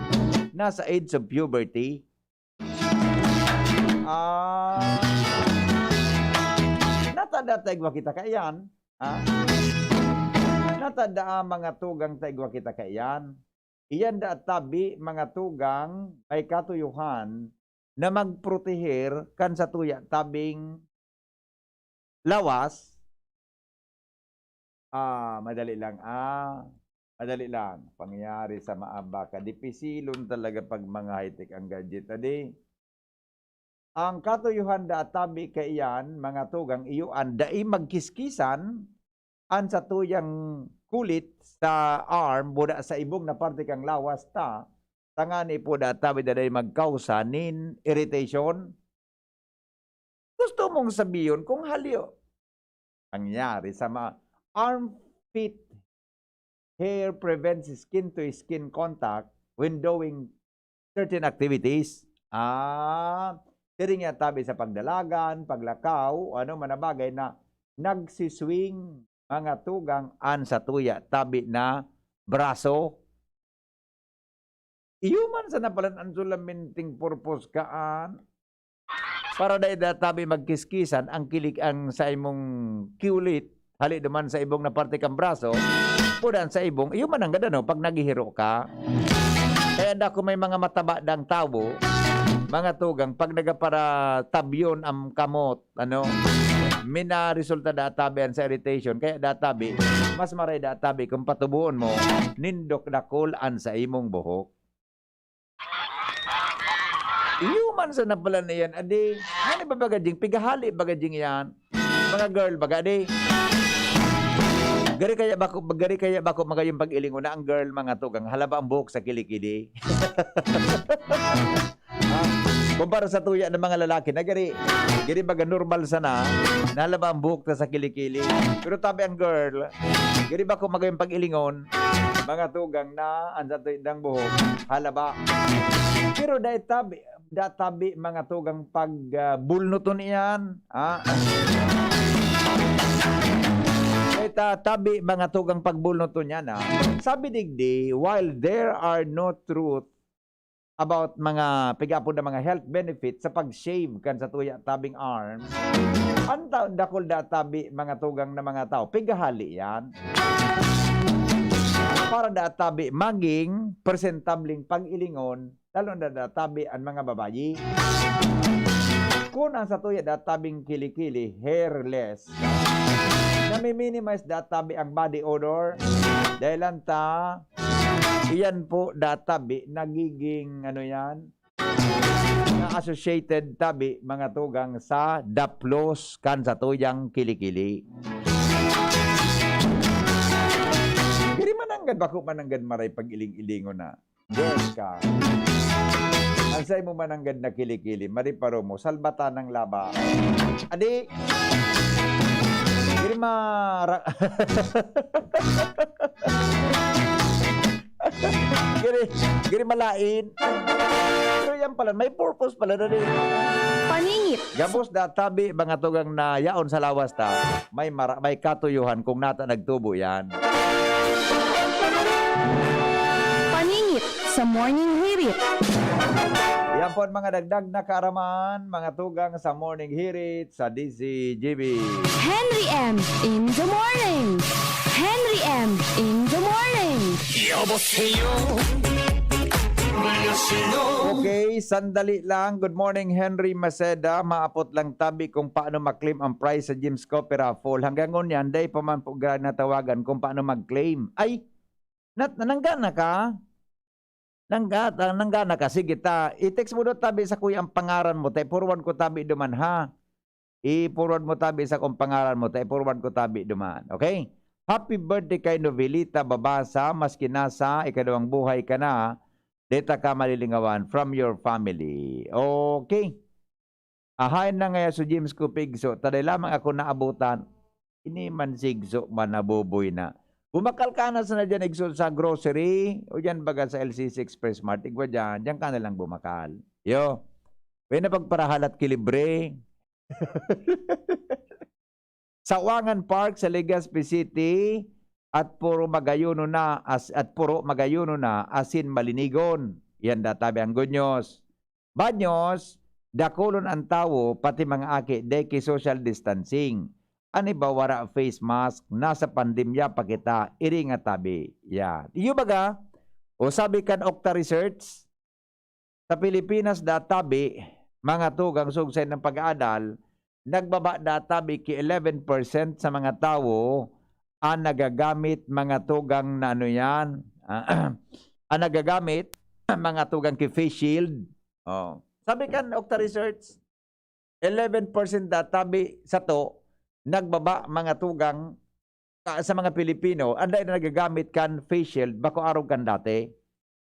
nasa age of puberty. Ah, natada ta igwa kita kaiyan, ha? Natada ang mga tugang ta igwa kita kaiyan. Iyan da tabi, mga tugang, may katuyohan na magproteher kan satuya tabing lawas. Ah, madali lang, ah, madali lang. Pangyayari sa maabaka. Dipisilon talaga pag mga high-tech ang gadget, adi. Ang katuyohan da tabi kaiyan, mga tugang, iyo an dai magkiskisan, an satuyang kulit sa arm, buda sa ibong na parte kan lawas ta, tangani po da tabi da dai magkausa nin irritation. Gusto mong sabihon kung halio, nangyari sa mga armpit hair prevents skin-to-skin contact when doing certain activities. Ah, siring niya tabi sa pagdalagan, paglakaw, o ano man na bagay na nagsiswing mga tugang an satuya tabi na braso. Iyo man sana palan an sulaminting purpose kaan. Para dai da tabi magkiskisan ang kilik-, ang sa imong kiulit, hali duman sa ibong na parte kan braso, pudan sa ibong, iyo man ang gadano pag naghihiro ka. Kaya da kung may mga mataba dang tawo, mga tugang, pag nagaparatabyon ang kamot, ano, minaresulta da tabi an sa irritation, kaya da tabi, mas maray da tabi kung patubuon mo, nindok dakul an sa imong buhok. Iyo man sana pala na yan, adi. Ano ba baga ding? Pigahali baga ding yan? Mga girl baga, adi. Gari kaya bako, gari kaya bako magayong pag-ilingon na ang girl, mga tugang, halaba ang buhok sa kilikili. Ah, kumpara sa tuya ng mga lalaki na gari, gari baga normal sana, nalaba ang buhok ta sa kilikili. Pero tabi ang girl, gari bako magayong pag-ilingon, mga tugang na, ang sa tuya ng buhok, halaba. Pero dahil tabi, da tabi, mga tugang pag, ah, bulnuton iyan, ah. Dahil ta-, tabi, mga tugang pag bulnuton yan, ah. Sabi digdi, while there are no truth about mga, pig-apod na mga health benefits sa pag-shave kan sa tuya tabing arm, ang ta-, dakul da tabi, mga tugang na mga tao, pigahali yan. Para da tabi maging presentableng pag-ilingon, lalo na da tabi ang mga babayi. Kun ang sa tuya da tabing kilikili, hairless, nami-minimize da tabi ang body odor, dahil lang ta, iyan po da tabi nagiging, ano yan, na-associated tabi, mga tugang, sa daplos kan sa tuyang kilikili. Diri mananggad, bako mananggad maray pag-iling-ilingon na. Yes ka. Ang sa imo mananggad na kilikili, mariparo mo, salbatan ng laba. Adi, diri mara-, giri, giri malain. Pero yan pala, may purpose pala na din. Paningit. Gabos da tabi, mga tugang na yaon sa lawas ta. May mara-, may katuyuhan kung nata nagtubo yan. Paningit sa Morning Hirit. Yan po ang mga dagdag na kaaraman, mga tugang sa Morning Hirit sa D Z G B. Henry M in the morning. Henry M in the morning. 여보세요. 안녕하세요. Okay, sandali lang. Good morning, Henry Maceda. Maapot lang tabi kung paano ma-claim ang prize sa Gems Coffee Raffle. Hanggang ngunyan, dai pa man po grabe natawagan kung paano mag-claim. Ay, nat-, nangga na ka? Nangga, ta-, nangga na ka? Sige ta, i-text mo daw tabi sa kuya ang pangaran mo. Ta, i-forward ko tabi duman, ha? I-forward mo tabi sa kung pangaran mo. Ta, i-forward ko tabi duman. Okay? Happy birthday kay Novelita Babasa. Maski nasa ikadawang buhay ka na, deta ka malilingawan from your family. Okay. Ahain na ngaya si James Kupigso. Taday lamang ako naabutan. Ini man sigso man nabuboy na. Bumakal ka na sana dyan, igso, sa grocery o dyan baga sa L C C Express Mart. Igwa dyan. Dyan ka na lang bumakal. Yo. Pwede na pagparahalat ki libre. Sa Wangan Park sa Legazpi City, at puro magayuno na, as-, at puro magayuno na, asin malinigon. Yan da tabi ang good news. Bad news, dakulon ang tawo, pati mga aki, dai ki social distancing. An iba wara face mask, nasa pandemya pa kita, iri nga tabi. Yan. Iyo baga, o sabi kan Okta Research, sa Pilipinas da tabi, mga tugang sugsay ng pag-aadal, nagbaba da tabi ki eleven percent sa mga tawo ang nagagamit mga tugang na ano yan, ang nagagamit mga tugang ki face shield. Oh. Sabi kan Okta Research, eleven percent da tabi sato nagbaba mga tugang ka-, sa mga Pilipino, ang dai na nagagamit kan face shield, bako arog kan dati.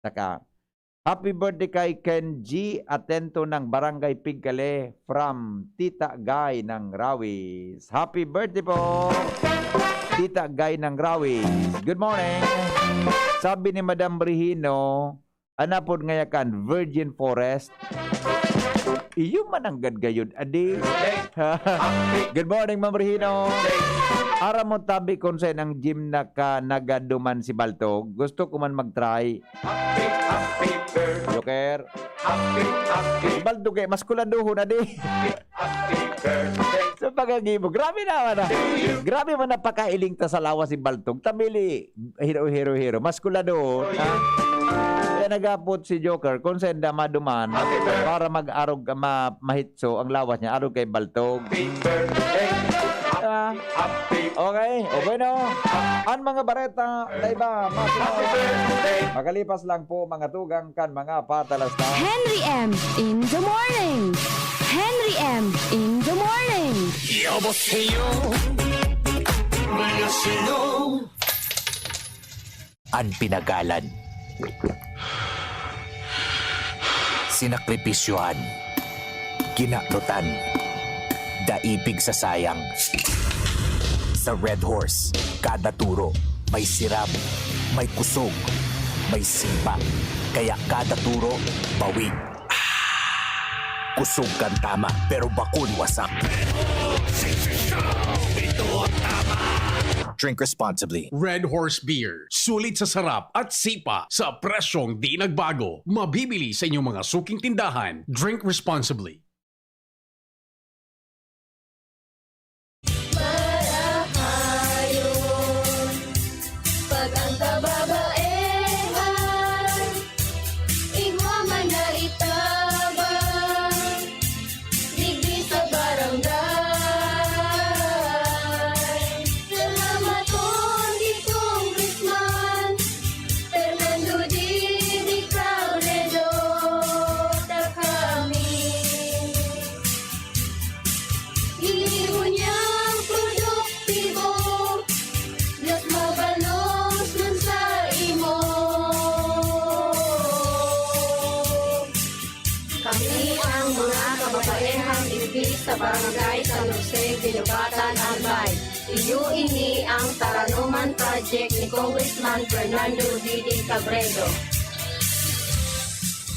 Saka, Happy birthday kay Kenji Atento ng Barangay Pigkale from Tita Guy ng Rawis. Happy birthday po, Tita Guy ng Rawis. Good morning. Sabi ni Madam Brihino, "Anapod ngaya kan Virgin Forest." Iyo man ang gadgayod, adi. Good morning, Ma'am Brihino. Aram mo tabi kung saan ang gym na ka nagaduman si Baltog? Gusto ko man mag-try. Happy, happy birthday. Joker. Happy, happy. Si Baltog kay mas kuladuhon na di. Happy birthday. Sa pagkagibo. Grabe naman ah. Grabe man napakailing ta sa lawas si Baltog. Tabili, hero, hero, hero. Mas kuladuhon. Ha? Kaya nagapot si Joker kung saan da maduman para mag-arog, ma, mahitso ang lawas niya. Arog kay Baltog. Happy birthday. Ah. Happy. Okay. O bueno. Ang mga bareta na iba. Mas, makalipas lang po mga tugang kan mga patalastas. Henry M in the morning. Henry M in the morning. 여보세요. 안녕하세요. An pinagalan. Sinakripisyohan. Kinanutan. Daipig sa sayang. Sa Red Horse, kada turo, may sirab, may kusog, may sipa. Kaya kada turo, bawi. Kusog kan tama, pero bakun wasak. Drink responsibly. Red Horse Beer. Sulit sa sarap at sipa sa presyong di nagbago. Mabibili sa inyong mga suking tindahan. Drink responsibly. Marahayon, pag ang kababaehan, igwa man na itabang, digdi sa barangay. Salamaton ki Congressman Fernando Didi Cabredo, ta kami. Gibo niyang produktibo, mas mabalos man sa imo. Kami ang mga kababaehang digdi sa Barangay San Jose, Guinobatan, Albay. Iyo ini ang Taranoman Project ni Congressman Fernando Didi Cabredo.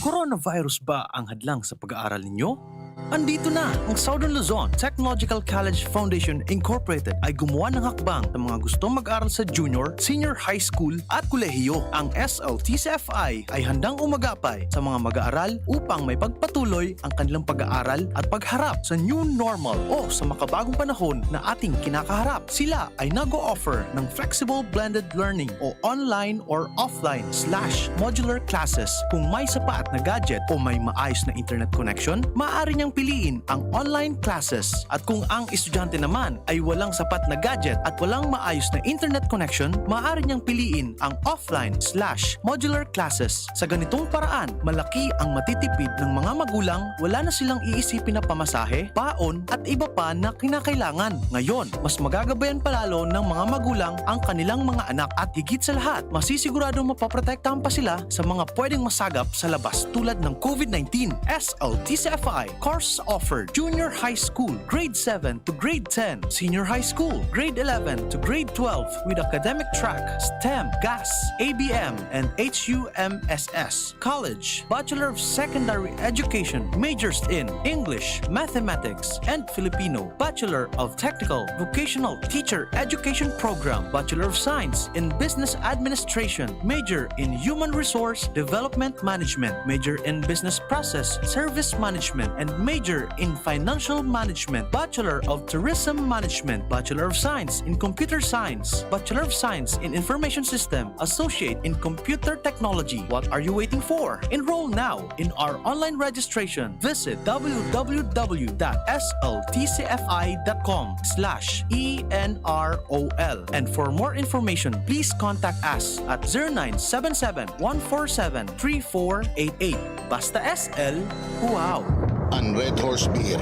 Coronavirus ba ang hadlang sa pag-aaral ninyo? Andito na ang Southern Luzon Technological College Foundation Incorporated ay gumawa ng hakbang sa mga gustong mag-aral sa junior, senior high school at kolehiyo. Ang S L T C F I ay handang umagapay sa mga mag-aaral upang maipagpatuloy ang kanilang pag-aaral at pagharap sa new normal o sa makabagong panahon na ating kinakaharap. Sila ay nag-o-offer ng flexible blended learning o online or offline slash modular classes. Kung may sapat na gadget o may maayos na internet connection, maaari niyang piliin ang online classes. At kung ang estudyante naman ay walang sapat na gadget at walang maayos na internet connection, maaari niyang piliin ang offline slash modular classes. Sa ganitong paraan, malaki ang matitipid ng mga magulang, wala na silang iisipin na pamasahe, baon, at iba pa na kinakailangan. Ngayon, mas magagabayan pa lalo ng mga magulang ang kanilang mga anak at higit sa lahat, masisiguradong mapoprotektahan pa sila sa mga pwedeng masagap sa labas tulad ng COVID nineteen. S L T C F I, course offered, junior high school, grade seven to grade ten, senior high school, grade eleven to grade twelve with academic track, STEM, GAS, A B M, and H U M S S. College, Bachelor of Secondary Education, majors in English, Mathematics, and Filipino, Bachelor of Technical Vocational Teacher Education Program, Bachelor of Science in Business Administration, major in Human Resource Development Management, major in Business Process Service Management, and major in Financial Management, Bachelor of Tourism Management, Bachelor of Science in Computer Science, Bachelor of Science in Information System, Associate in Computer Technology. What are you waiting for? Enroll now in our online registration. Visit w w w dot s l t c f i dot com slash e n r o l. And for more information, please contact us at zero nine seven seven, one four seven, three four eight eight. Basta S L, wow! An Red Horse Beer,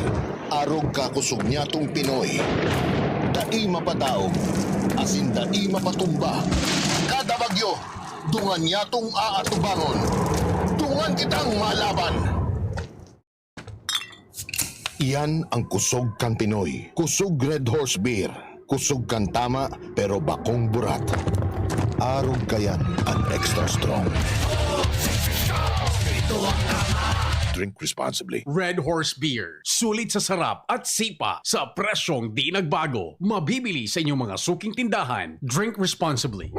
arog kakosog niyatong Pinoy. Dai mapadaog, asin dai mapatumba. Kada bagyo, dungan niyatong aatubangon. Pungan kitang malaban! Iyan ang kusog kan Pinoy. Kusog Red Horse Beer. Kusog kan tama, pero bakong burat. Arog kayan an extra strong. Drink responsibly. Red Horse Beer. Sulit sa sarap at sipa sa presyong di nagbago. Mabibili sa inyong mga suking tindahan. Drink responsibly.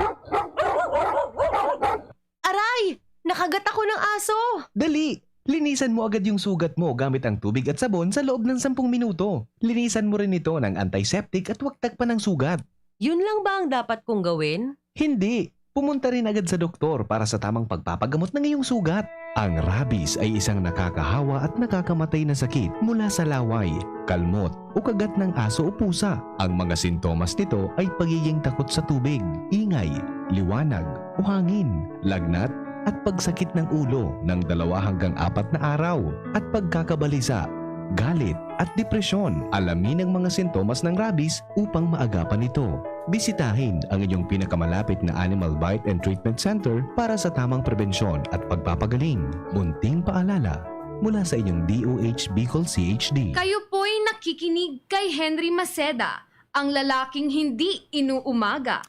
Aray! Nakagat ako ng aso! Dali! Linisan mo agad yung sugat mo gamit ang tubig at sabon sa loob ng sampung minuto. Linisan mo rin ito ng antiseptic at huwag tagpan ng sugat. Yun lang ba ang dapat kong gawin? Hindi! Pumunta rin agad sa doktor para sa tamang pagpapagamot ng iyong sugat. Ang rabies ay isang nakakahawa at nakakamatay na sakit mula sa laway, kalmot, o kagat ng aso o pusa. Ang mga sintomas nito ay pagiging takot sa tubig, ingay, liwanag, o hangin, lagnat, at pagsakit ng ulo ng dalawa hanggang apat na araw, at pagkakabalisa, galit, at depresyon. Alamin ang mga sintomas ng rabies upang maagapan ito. Bisitahin ang inyong pinakamalapit na Animal Bite and Treatment Center para sa tamang prebensyon at pagpapagaling. Munting paalala mula sa inyong D O H Bicol C H D. Kayo po'y nakikinig kay Henry Maceda, ang lalaking hindi inuumaga.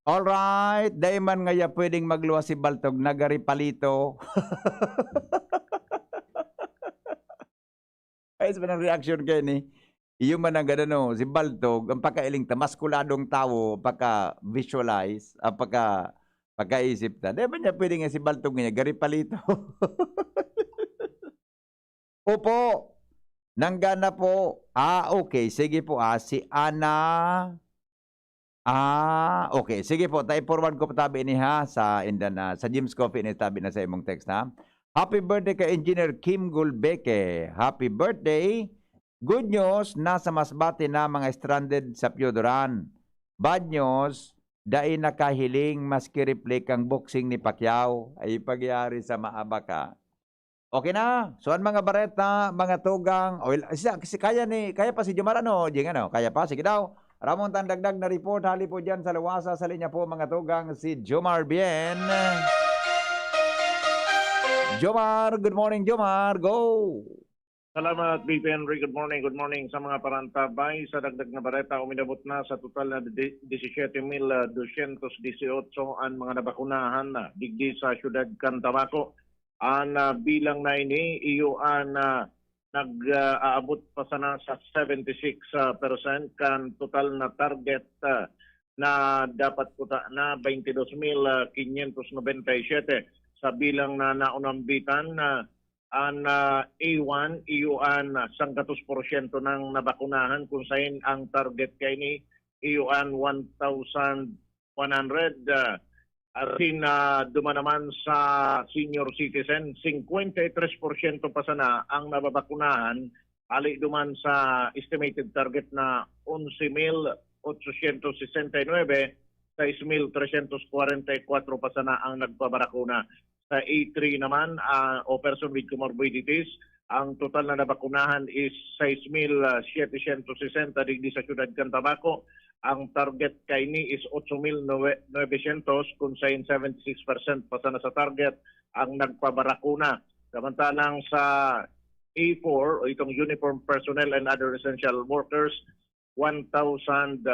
Alright, dai man ngaya pwedeng magluwas si Baltog, nagari palito. Ayos ba ng reaction kayo ni? Iyo man ang gano'n, no? Si Baltog, ang pagkailing ta, maskuladong tawo, pagka-visualize, ah, pagka, pagkaisip ta. Di ba niya pwede nga si Baltog niya, gari palito? Opo. Nanggana po. Ah, okay. Sige po, ah. Si Ana. Ah, okay. Sige po, ta i-forward ko po tabi ini, ha, sa inda na, sa Jim's Coffee ini tabi na sa imong text, ha. Happy birthday kay Engineer Kim Gulbeke. Happy birthday. Good news, nasa Masbate na mga stranded sa Piodoran. Bad news, dai nakahiling maski replika ang boxing ni Pacquiao. Ay pagyari sa maabaka. Okay na. So, ang mga bareta, mga tugang, o, il-, si, si, kaya ni, kaya pa si Jomar, ano, Jing, ano, kaya pa, sige daw. Ramon Tandagdag na report, hali po dyan sa Luwasa, sa linya po, mga tugang, si Jomar Bien. Jomar, good morning, Jomar, go! Salamat, B P Henry. Good morning, good morning sa mga parantabay. Sa dagdag na bareta, uminabot na sa total na di-, disisiyete mil dosyentos disyotso an mga nabakunahan na digdi sa siyudad kan Tabaco. An, ah, bilang na ini, iyo an, ah, nag, ah, aabot pa sana sa seventy six percent kan total na target, ah, na dapat kuta na, baynte dos mil kinyentos nobenta y siyete. Sa bilang na naunambitan, ah, an, ah, A one, iyo an, ah, sanggatos porsyento nang nabakunahan, kun saen ang target kaini, iyo an one thousand one hundred, ah, asin, ah, duman naman sa senior citizen, singkwenta y tres porsyento pa sana ang nababakunahan, hali duman sa estimated target na onse mil otsosyentos sesenta y nuebe, sais mil tresyentos kwarenta y kwatro pa sana ang nagpabarakuna. Sa A three naman, ah, o person with comorbidities, ang total na nabakunahan is sais mil setesyentos sesenta digdi sa siyudad kan Tabaco. Ang target kaini is otso mil nobesyentos, kun saen seventy six percent pa sana sa target ang nagpabarakuna. Samantalang sa A four, o itong uniform personnel and other essential workers, one thousand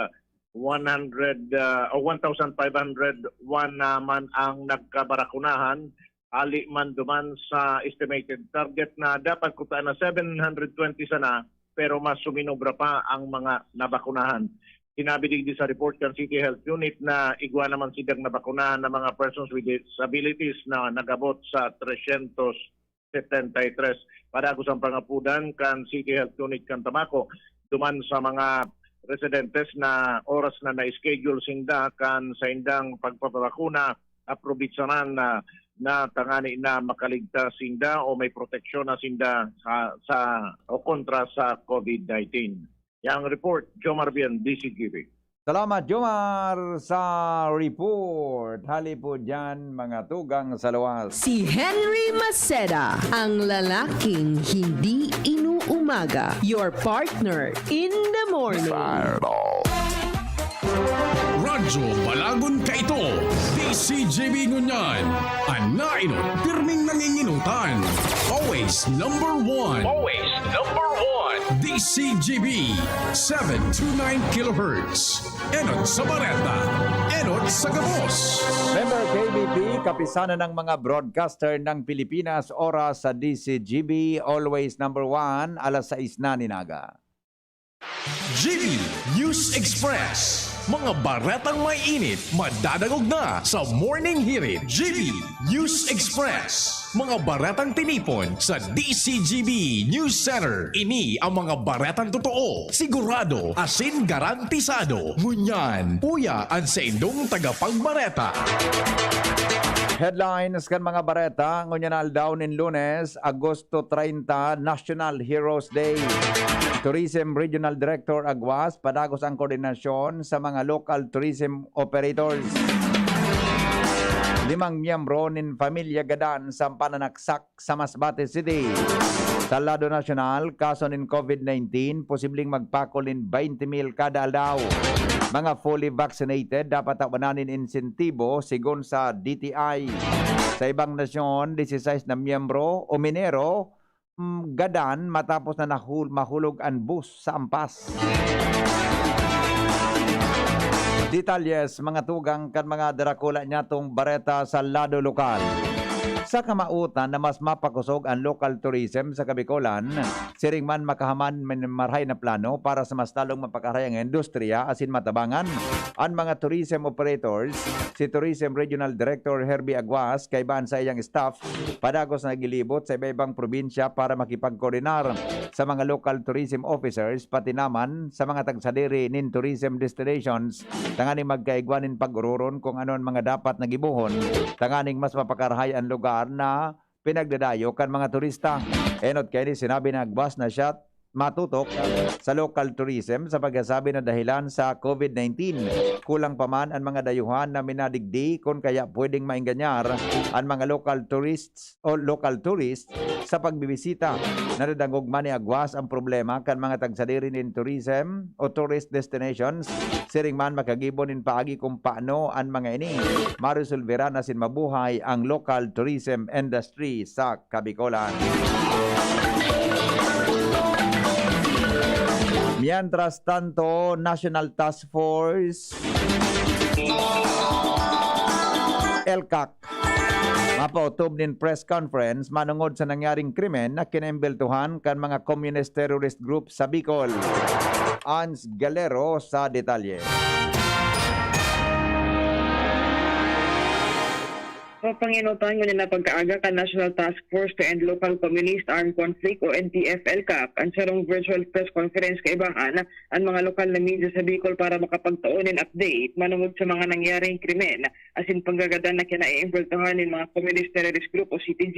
one hundred, ah, o one thousand five hundred one naman ang nagkabarakunahan, hali man duman sa estimated target na dapat kuta na seven hundred twenty sana, pero mas suminobra pa ang mga nabakunahan. Sinabi digdi sa report kan City Health Unit na igwa naman sidang nabakunahan na mga persons with disabilities na nag-abot sa tresyentos setenta y tres. Padagos ang pangapudan kan City Health Unit kan Tabaco duman sa mga residentes na oras na na-schedule sinda kan saindang pagpapabakuna, aprobitsaran na, na tangani na makaligtas sinda o may proteksyon na sinda sa, sa o kontra sa COVID nineteen. Yang report, Jomar Bien, D C G B. Salamat, Jomar, sa report. Hali po dyan, mga tugang sa luwas. Si Henry Maceda, ang lalaking hindi inuumaga. Your partner in the morning. Fireball. Radyo Balagon kaito, D C G B ngunyan. An nainot, pirming nanginginutan. Always number one. Always number one. D C G B, seven two nine kilohertz. Enot sa bareta, enot sa gabos. Member K B P, Kapisanan ng mga Broadcaster ng Pilipinas, oras sa D C G B, always number one, alas sais na nin aga. G B News Express. Mga baretang may init, madadangog na sa Morning Hirit. G B News Express. Mga baretang tinipon sa D C G B News Center. Ini ang mga baretang totoo, sigurado, asin garantisado. Ngunyan, uya an saindong tagapagbareta. Headlines kan mga bareta, ngunyan na aldaw nin Lunes, Agosto treinta, National Heroes Day. Tourism Regional Director Aguas padagos ang koordinasyon sa mga local tourism operators. Limang miyembro nin pamilya gadan sa pananaksak sa Masbate City. Sa lado nasyonal, kaso nin COVID nineteen, posibleng magpakol nin twenty mil kada aldaw. Mga fully vaccinated dapat tawanan nin insentibo, sigon sa D T I. Sa ibang nasyon, disisais na miyembro o minero, mm, gadan matapos na nahul-, mahulog an bus sa Ampas. Detalles, mga tugang kan mga darakula nyatong bareta sa lado lokal. Sa kamautan na mas mapakosog an local tourism sa Kabikolan, siring man makahaman man marahay na plano para sa mas lalong mapakarahay ang industriya asin matabangan an mga tourism operators, si Tourism Regional Director Herbie Aguas kaiba an saiyang staff padagos na naglilibot sa iba-ibang probinsya para makipagkoordinar sa mga local tourism officers, pati naman sa mga tagsadiri nin tourism destinations, tanganing magkaigwa nin pag-ororon kung ano an mga dapat na gibohon, tanganing mas mapakarahay an lugar na pinagdadayo kan mga turista. Enot kaini, sinabi ni Aguas na siya matutok sa local tourism sa pagkasabi na dahilan sa COVID nineteen. Kulang pa man an mga dayuhan na minadigdi, kun kaya pwedeng maenganyar an mga local tourists o local tourists sa pagbibisita. Nadadangog man ni Aguas ang problema kan mga tagsadiri nin tourism o tourist destinations. Siring man, makagibo nin paagi kung paano an mga ini maresolveran asin mabuhay ang local tourism industry sa Kabikolan. Mientras tanto, National Task Force, ELCAC, mapautob nin press conference manongod sa nangyaring krimen na kinaimbeltohan kan mga communist terrorist group sa Bicol. Ans Galero sa detalye. Sa panginutan, ngunyan na pagkaaga kan National Task Force to End Local Communist Armed Conflict o N T F ELCAC, an sarong virtual press conference kaibahan an mga lokal na media sa Bicol para makapagtao nin update manongod sa mga nangyaring krimen asin panggagadan na kinaiimbultuhan nin mga Communist Terrorist Group o C T G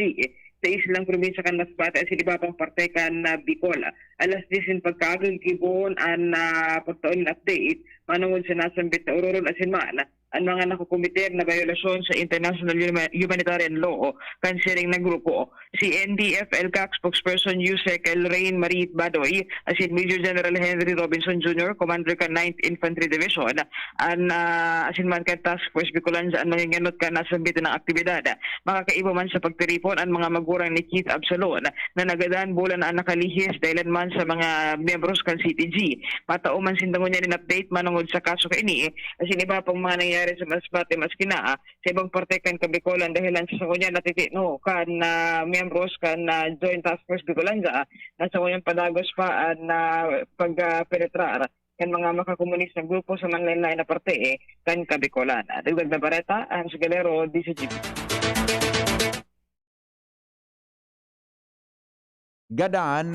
sa islang probinsya kan Masbate asin iba pang parte kan, ah, Bicol. Alas diyes nin pagkaaga gigibohon an, ah, pagtao nin update manongod sa nasambit na ororon asin man an mga nakokomiter na bayolasyon sa international huma-, humanitarian law kan siring na grupo. Si N T F ELCAC spokesperson Yusek Lorraine Marie Badoy asin Major General Henry Robinson Junior, Commander kan Ninth Infantry Division, an, ah, asin man kan Task Force Bicolandia an mangingenot kan nasambit na aktibidad. Makakaiba man sa pagtiripon an mga magurang ni Keith Absalon na nagadan bulan na an nakalihis dahilan man sa mga miyembros kan C T G. Matao man sinda ngunyan nin update manongod sa kaso kaini asin iba pang mga nangyari sa Masbate, maski na, ah, sa ibang parte kan Kabicolan, dahilan sa ngunyan natitino kan, ah, miyembros kan, ah, Joint Task Force Bicolandia, ah, na sa ngunyan padagos pa an, ah, pag, ah, penetrar kan mga makakomunis na grupo sa manlaen-laen na parte, eh, kan Kabicolan. Ah, dagdag na bareta, Hans Galero, D C G B. Gadan,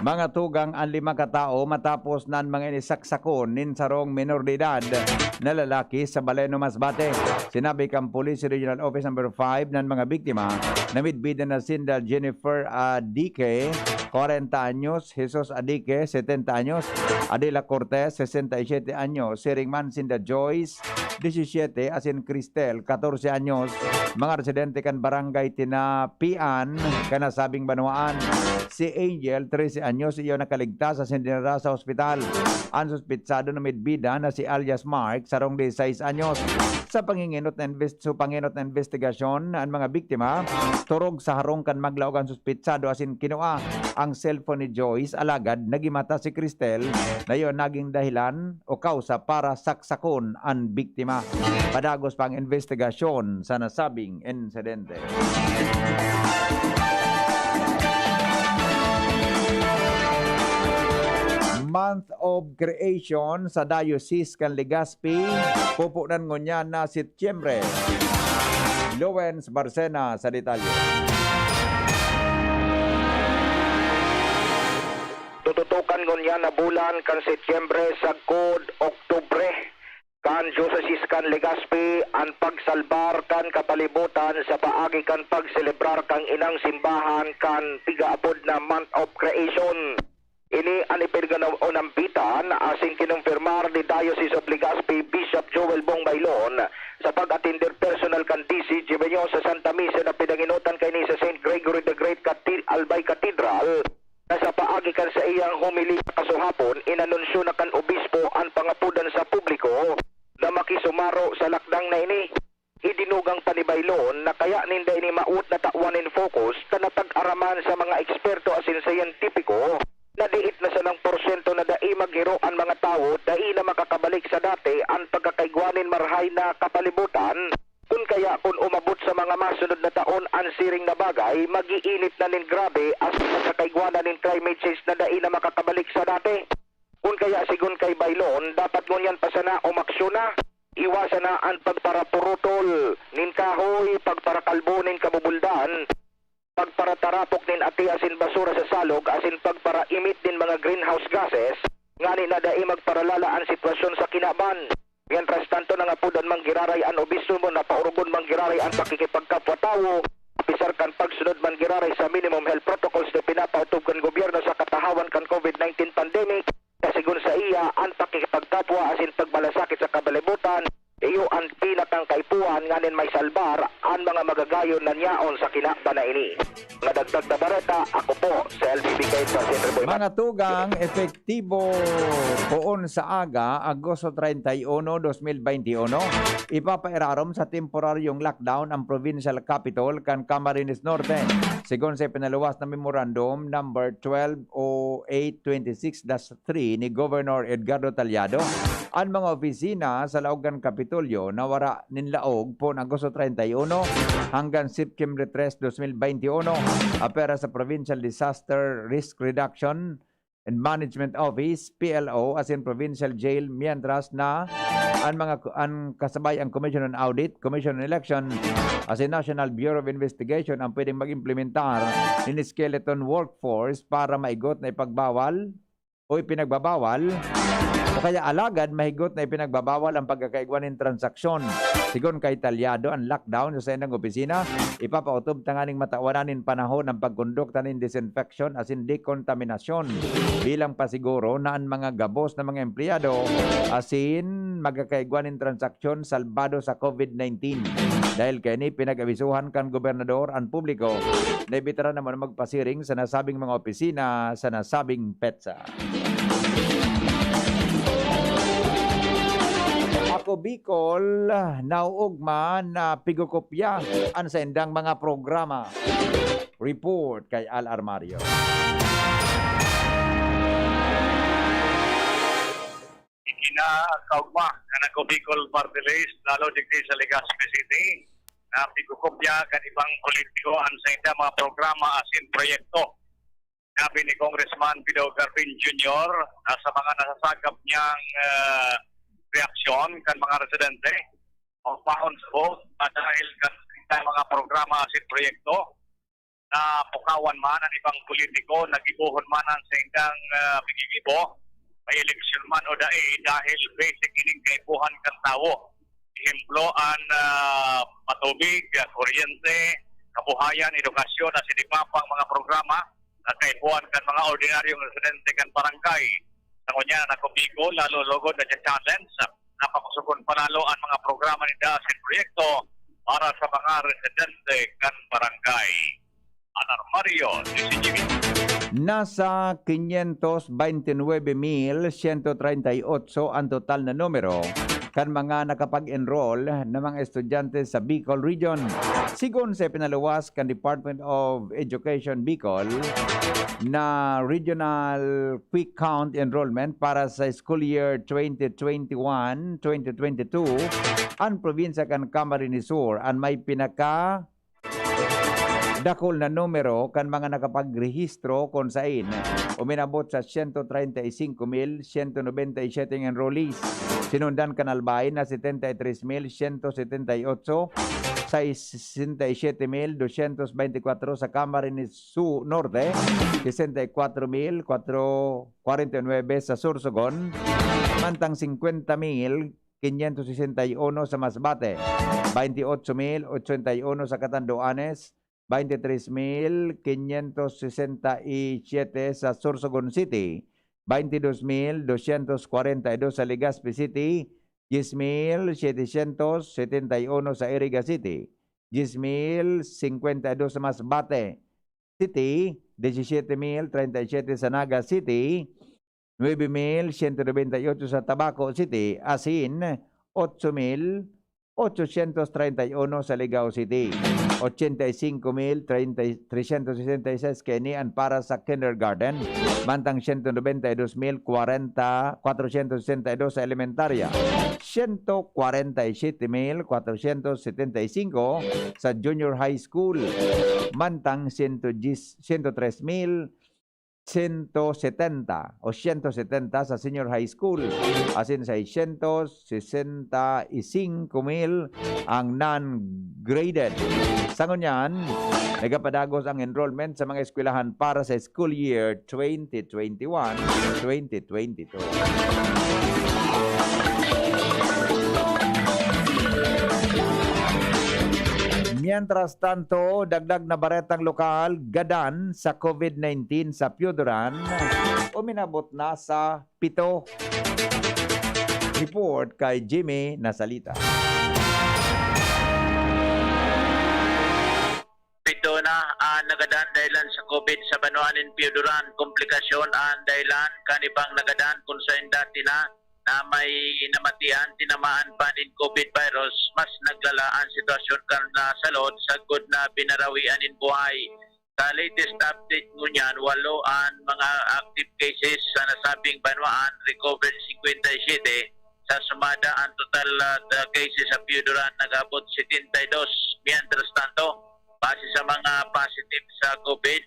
mga tugang an lima ka tawo matapos na an mga ini saksakon nin sarong menor de edad na lalaki sa Baleno, Masbate. Sinabi kan Police Regional Office Number Five na an mga biktima namidbidan na sinda Jennifer Adique, kwarenta anyos, Jesus Adique, setenta anyos, Adela Cortez, sesenta y siete anyos, siring man sinda Joyce, disisiete, asin Cristel, katorse anyos, mga residente kan Barangay Tinapian, kan nasabing banwaan. Si Angel, trese anyos iyo nakaligtas asin dinara sa ospital. An suspitsado na midbida na si alias Mark, sarong dieciséis anyos. Sa panginginot na invest-, sa panginot na investigasyon, an mga biktima, turog sa harong kan maglaog an suspitsado asin kinua ang cellphone ni Joyce, alagad nagimata si Cristel na iyo naging dahilan o kausa para saksakon an biktima. Padagos pa ang investigasyon sa nasabing insidente. Month of Creation sa Diocese kan Legazpi, pupunan ngunyan na Setyembre. Lawrence Barcena sa detalye. Tututukan ngunyan na bulan kan Setyembre sagkod Oktubre kan Diocese kan Legazpi an pagsalbar kan kapalibutan sa paagi kan pagselebrar kan inang simbahan kan pigaapod na Month of Creation. Ini an ipinag-unambitan asin kinumpirmar ni Diocese of Legazpi Bishop Joel Bong Bailon sa pag-atender personal kan D C Jimenyo sa Santa Misa na pinangenotan kaini sa Saint Gregory the Great Cathe-, Albay Cathedral, na sa paagi kan saiyang homilya kasuhapon, inanunsyo na kan obispo an pangapodan sa publiko na makisumaro sa lakdang na ini. Idinugang pa ni Bailon na kaya ninda ini mawot na tawan nin focus ta napag-araman sa mga eksperto asin siyentipiko na diit na sanang porsyento na dai maghiro an mga tawo, dai na makakabalik sa dati an pagkakaigwa nin marahay na kapalibutan. Kun kaya, kun umabot sa mga masunod na taon an siring na bagay, mag-iinit na nin grabe asin magkakaigwa na nin climate change na dai na makakabalik sa dati. Kun kaya, sigon kay Bailon, dapat ngunyan pa sana umaksyon na. Iwasan na an pagparapurutol nin kahoy, pagparakalbo nin kabubuldan, pagparatarapok nin ati asin basura sa salog, asin pagparaimit nin mga greenhouse gases, ngani na dai magparalala an sitwasyon sa kinaban. Mientras tanto, nangapod an manggiraray an obispo na paorogon manggiraray an pakikipagkapwa-tawo, apisar kan pagsunod manggiraray sa minimum health protocols na pinapaotob kan gobyerno sa katahawan kan COVID nineteen pandemic, na sigon sa iya, an pakikipagkapwa asin pagmalasakit sa kabalibutan, iyo an pinakang kaipuhan nganin may salbar an mga magagayon na nyaon sa kinaban na ini. Mga dagdag na bareta, ako po si L B B K President Roy Mga tugang, epektibo poon sa aga, Agosto treinta y uno, dos mil veintiuno, ipapairarom sa temporaryong lockdown ang provincial capital kan Camarines Norte. Sigon sa ipinaluwas na Memorandum Number twelve oh eight twenty-six dash three ni Governor Edgardo Tallado, an mga opisina sa laog kan Kapitolyo na wara nin laog poon Agosto treinta y uno hanggang September tres, dos mil veintiuno, apwera sa Provincial Disaster Risk Reduction and Management Office, P L O, asin Provincial Jail, mientras na an mga ku-, an kasabay ang Commission on Audit, Commission on Election, asin National Bureau of Investigation ang pwedeng mag-implementar nin skeleton workforce para maigot na ipagbawal o ipinagbabawal, o kaya alagad mahigot na ipinagbabawal ang pagkakaigwa nin transaksyon. Sigon kay Tallado, an lockdown sa saindang opisina, ipapaotob tanganing matawan nin panahon ang pagkondukta nin disinfection asin dekontaminasyon bilang pasiguro na an mga gabos na mga empleyado asin magkakaigwa nin transaksyon salbado sa COVID nineteen. Dahil kaini, pinag-abisuhan kan gobernador an publiko na ibitaran naman magpasiring sa nasabing mga opisina sa nasabing petsa. Ako Bicol, nauugma na pigukopya an saindang mga programa. Report kay Al Armario. Ikinakaugma kan Ako Bicol Party List, lalo digdi sa Legazpi City, na pigukopya kan ibang politiko an saindang mga programa asin proyekto. Sabi ni Congressman Pido Garpin Junior na sa mga nasasagap niyang, ah, reaksyon kan mga residente, o paon sa vote, na dahil kan mga programa asin proyekto, na pukawan man an ibang politiko, nagibohon man an saindang, ah, paggigibo, may eleksyon man o dai, dahil basic ining kaipuhan kan tawo. Ehemplo, an, ah, patubig, ah, kuryente, kabuhayan, edukasyon, asin iba pang mga programa na kaipuhan kan mga ordinaryong residente kan barangay. Sa ngunyan, Ako Bicol, lalo lugod na challenge, na pakusupon pa lalo an mga programa ninda asin proyekto para sa mga residente kan barangay. Armario, D C G B. Nasa quinientos veintinuebe mil ciento treinta y ocho ang total na numero kan mga nakapag-enroll na mga estudyante sa Bicol Region. Sigon sa ipinaluwas kan Department of Education Bicol na Regional Quick Count Enrollment para sa school year twenty twenty-one, twenty twenty-two, ang probinsya kan Camarines Sur ang may pinaka dakul na numero kan mga nakapagrehistro, kun sain uminabot sa siyento treinta y cinco mil siyento nobenta y siyete ang enrollees. Sinundan kan Albay na setenta y tres mil siyento setenta y otso, sesenta y siete mil doscientos veinticuatro sa Camarines Su-, Norte, sesenta y cuatro mil cuatro, cuarenta y nueve sa Sorsogon, mantang cincuenta mil quinientos sesenta y uno sa Masbate, veintiocho mil ochenta y uno sa Catanduanes, veintitrés mil quinientos sesenta y siete sa Sorsogon City, veintidós mil doscientos cuarenta y dos sa Legazpi City, diez mil setecientos setenta y uno sa Iriga City, diez mil cincuenta y dos sa Masbate City, diecisiete mil treinta y siete sa Naga City, nuebe mil siyento nobenta y otso sa Tabaco City, asin ocho mil ochocientos treinta y uno sa Ligao City, ochenta y cinco mil trescientos sesenta y seis kaini an para sa kindergarten, mantang siyento nobenta y dos mil kwarenta, kwatrocientos sesenta y dos sa elementarya, siyento kwarenta y siyete mil kwatrocientos setenta y cinco sa junior high school, mantang siyento diyes, siyento tres mil siyento setenta o siyento setenta sa senior high school, asin seiscientos sesenta y cinco mil ang non-graded. Sa ngunyan, nagapadagos ang enrollment sa mga eskwelahan para sa school year twenty twenty-one, twenty twenty-two. Mientras tanto, dagdag na baretang lokal, gadan sa COVID nineteen sa Pioduran, uminabot na sa pito. Report kay Jimmy Nasalita. Pito na ang nagadan dahilan sa COVID sa banwa nin Pioduran. Komplikasyon ang dahilan kan ibang nagadan kun saen dati na na may namatian, tinamaan pa nin COVID virus, mas naglala an sitwasyon kan, ah, salud sagkod na binarawian nin buhay. Sa latest update ngunyan, walo an mga active cases sa nasabing banwaan, recovered singkwenta y siyete. Sa sumada, ang total, ah, cases sa Pioduran nag-abot setenta y dos. Mientras tanto, base sa mga positive sa COVID,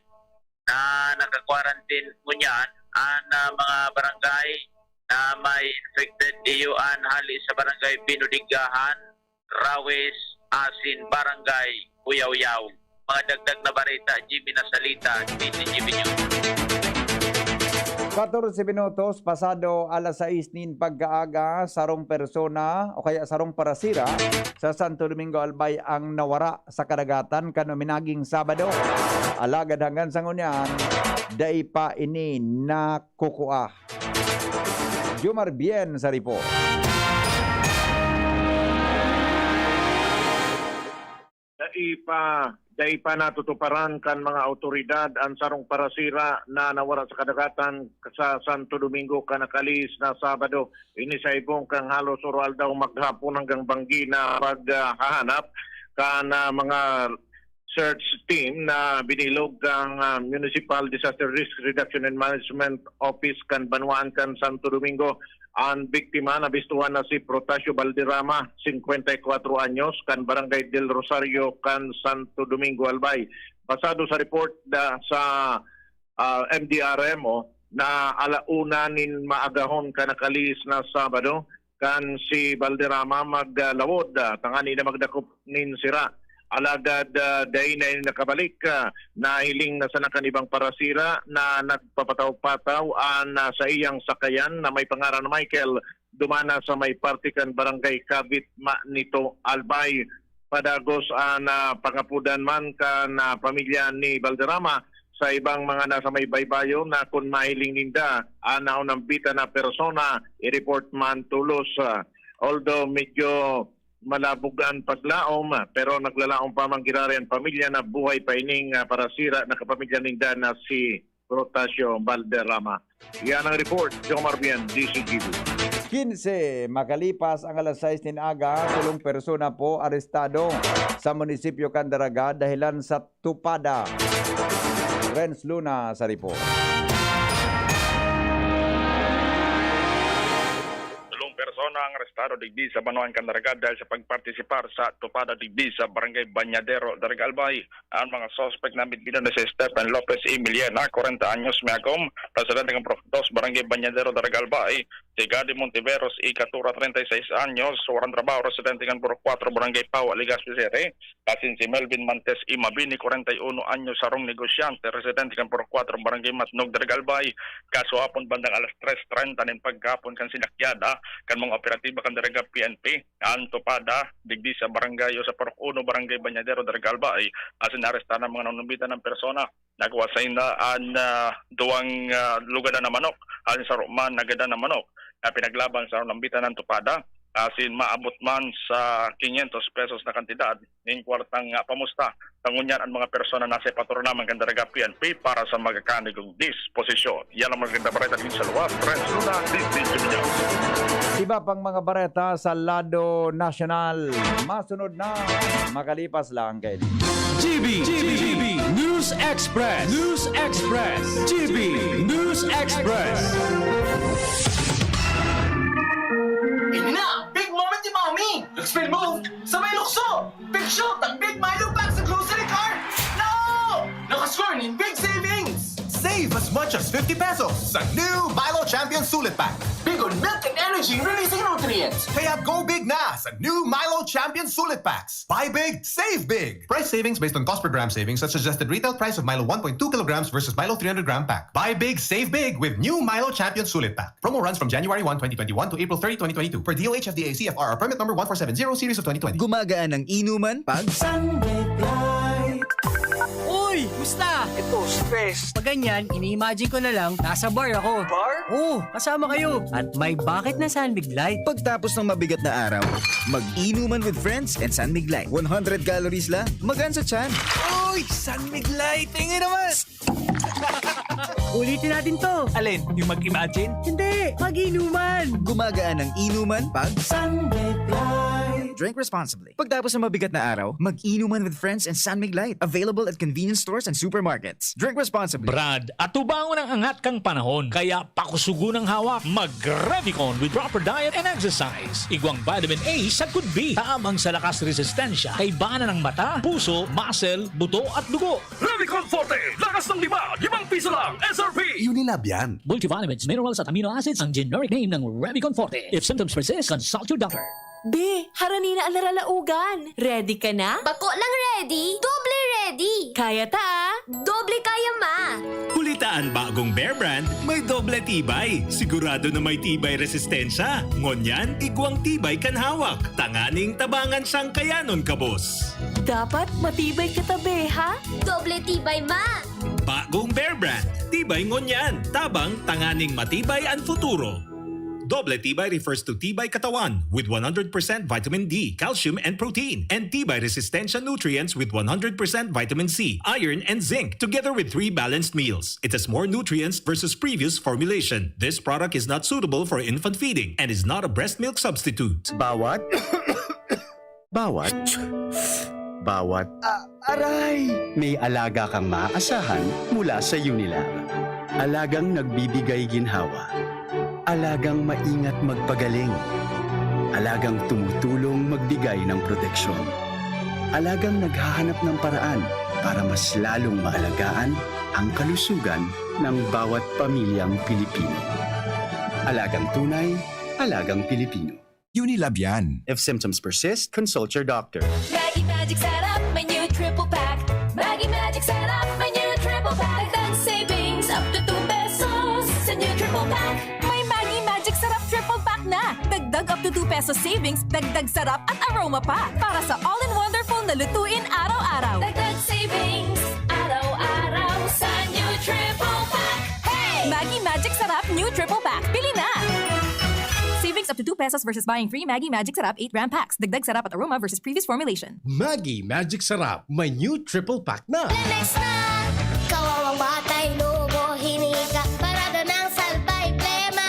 na naka-quarantine ngunyan an, ah, mga barangay na may infected, iyo an hali sa barangay Binodigahan, Rawis, asin barangay Uyawyaw. Mga dagdag na bareta, Jimmy Nasalita, D C G B News. Katorse minutos pasado alas sais nin pagkaaga, sarong persona o kaya sarong parasira sa Santo Domingo Albay ang nawara sa kadagatan kan uminaging Sabado. Alagad hanggang sa ngunyan, dai pa ini nakukua. Jomar Bien sa report. Dai pa, dai pa natutuparan kan mga awtoridad an sarong parasira na nawara sa kadagatan sa Santo Domingo kan nakalihis na Sabado. Ini sa ibong kan halos oro-aldaw maghapon hanggang banggi na paghahanap kan, ah, mga search team na binilog kan, ah, Municipal Disaster Risk Reduction and Management Office kan banwaan kan Santo Domingo. An biktima nabistuhan na si Protasio Valderrama, singkwenta y kwatro anyos, kan Barangay Del Rosario kan Santo Domingo, Albay. Basado sa report da, sa, ah, M D R M O, na ala una nin maagahon kan nakalihis na Sabado, kan si Valderrama maglawod, ah, tangani na magdakop nin sira. Alagad, ah, dai na ini nakabalik, ah, nahiling na sana kan ibang parasira na nagpapataw-pataw an, ah, saiyang sakayan na may pangaran na Michael, duman na sa may parte kan Barangay Cavit, Manito, Albay. Padagos an, ah, pangapodan man kan, ah, pamilya ni Valderrama sa ibang mga nasa may baybayon na kun mahiling ninda an naunambitan na persona, i-report man tolos. Ah, although medyo malabog an paglaom, pero naglalaom pa man giraray an pamilya na buhay pa ining, ah, parasira na kapamilya ninda na si Protasio Valderrama. Yan ang report, Jomar Bien, D C G B. Kinse, makalipas ang alas sais nin aga, tolong persona po arestado sa munisipyo kan Daraga dahilan sa tupada. Renz Luna sa report. Tolong persona ang arestado digdi sa Banwaan kan Daraga dahil sa pagpartisipar sa tupada digdi sa Barangay Bañadero, Daraga Albay. Ang mga suspek na bitbiton na si Stephen Lopez Emiliana, kwarenta anyos, may agom, residente kan Purok dos, Barangay Bañadero, Daraga Albay. Si Gadi Montiveros y Catura, treinta y seis anyos, walang trabaho, residente kan Purok kwatro, Barangay Pawa, Legazpi City. Asin si Melvin Mantes Imabini, kwarenta y uno anyos, sarong negosyante, residente kan Purok kwatro, Barangay Matnog, Daraga Albay. Kasuhapon bandang alas tres treinta nin paghapon kan sinakyada kan mga operatiba kan Daraga P N P, ang tupada digdi sa barangay o sa Purok uno, Barangay Bañadero, Daraga Albay. Asin naarestar ang mga nanumbitan na persona. Nagwa sainda an, ah, duwang, ah, lugadan na manok, asin saro man na gadan na manok, na pinaglaban sa nanumbitan na tupada, asin maabot man sa quinientos pesos na kantidad nin kwartang, ah, pamusta. Sa ngunyan, ang mga persona nasa ipaturo naman kan Daraga P N P para sa magkakanigong disposisyon. Yan ang magandang bareta din sa luwas. Renz Luna, D D G News. Iba pang mga bareta sa lado nasyonal. Masunod na, makalipas lang kaini. G B, G B, News Express, News Express, G B News Express. Ini na, big moment ni Mommy! Nag-spin move sa may lukso! Big shot ang Big Milo Pack sa grocery cart! No! Nakascore nin big savings! Save as much as fifty pesos sa new Milo Champion Sulit Pack. Big on milk and energy releasing nutrients. Kaya go big na sa new Milo Champion Sulit Packs. Buy big, save big. Price savings based on cost per gram savings at suggested retail price of Milo one point two kilograms versus Milo three hundred gram pack. Buy big, save big with new Milo Champion Sulit Pack. Promo runs from January one, twenty twenty-one to April thirty, twenty twenty-two, per D O H F D A C F R R permit number one four seven zero series of twenty twenty. Gumagaan ang inuman pag Sunlight. Uy! Musta? Ito, stress. Pag ganyan, ini-imagine ko na lang, nasa bar ako. Bar? Oo, kasama kayo. At may bakit na San Mig Light. Pagtapos ng mabigat na araw, mag-inuman with friends and San Mig Light. One hundred calories lang, magaan sa tiyan. Uy! San Mig Light! Tingin naman! Ulitin natin to. Alin? Yung mag-imagine? Hindi, mag-inuman. Gumagaan ang inuman pag San Mig Light. Drink responsibly. Pagtapos ng mabigat na araw, mag-inuman with friends and San Mig Light. Available at convenience stores and supermarkets. Drink responsibly. Brad, atubangon ang angat kan panahon, kaya pakusugon ang hawak. Mag-Revicon with proper diet and exercise. Igwang vitamin A sagkod B, tabang sa lakas resistensya, kaibanan ng mata, puso, muscle, buto at dugo. Revicon Forte, lakas ng lima, limang piso lang, S R P. Unilab yan. Multivitamins, minerals at amino acids ang generic name ng Revicon Forte. If symptoms persist, consult your doctor. Be, harani na an naralaogan. Ready ka na? Bako lang ready, doble ready. Kaya ta, ah. Doble kaya, ma. Huli ta an bagong Bear Brand, may doble tibay. Sigurado na may tibay resistensya. Ngunyan, igwang tibay kan hawak. Tanganing tabangan siyang kayanon kabos. Dapat matibay kita, be, ha? Doble tibay, ma. Bagong Bear Brand, tibay ngunyan. Tabang, tanganing matibay an futuro. Doble tibay refers to tibay katawan with one hundred percent vitamin D, calcium, and protein, and tibay resistensya nutrients with one hundred percent vitamin C, iron, and zinc, together with three balanced meals. It has more nutrients versus previous formulation. This product is not suitable for infant feeding and is not a breast milk substitute. Bawat Bawat, bawat, ah, aray! May alaga kang maaasahan mula sa Unilab. Alagang nagbibigay ginhawa. Alagang maingat magpagaling. Alagang tumutulong magbigay ng proteksyon. Alagang naghahanap ng paraan para mas lalong maalagaan ang kalusugan ng bawat pamilyang Pilipino. Alagang tunay, alagang Pilipino. Unilab yan. If symptoms persist, consult your doctor. Maggi Magic Sarap, may new triple pack. Maggi Magic Sarap, may new triple pack. Dagdag savings up to two pesos sa new triple pack. May Maggi Magic Sarap triple pack na. Dagdag up to two pesos savings, dagdag sarap at aroma pa. Para sa all-in-wonderful na lutuin araw-araw. Dagdag savings, araw-araw sa new triple pack. Hey! Maggi Magic Sarap new triple pack. Bili na! Savings Up to two pesos versus buying three Maggi Magic Sarap eight gram packs. Dagdag sarap at aroma versus previous formulation. Maggi Magic Sarap, may new triple pack na. Lemex na! Kawawang batay, lobo, hinika, parada ng salbay, plema.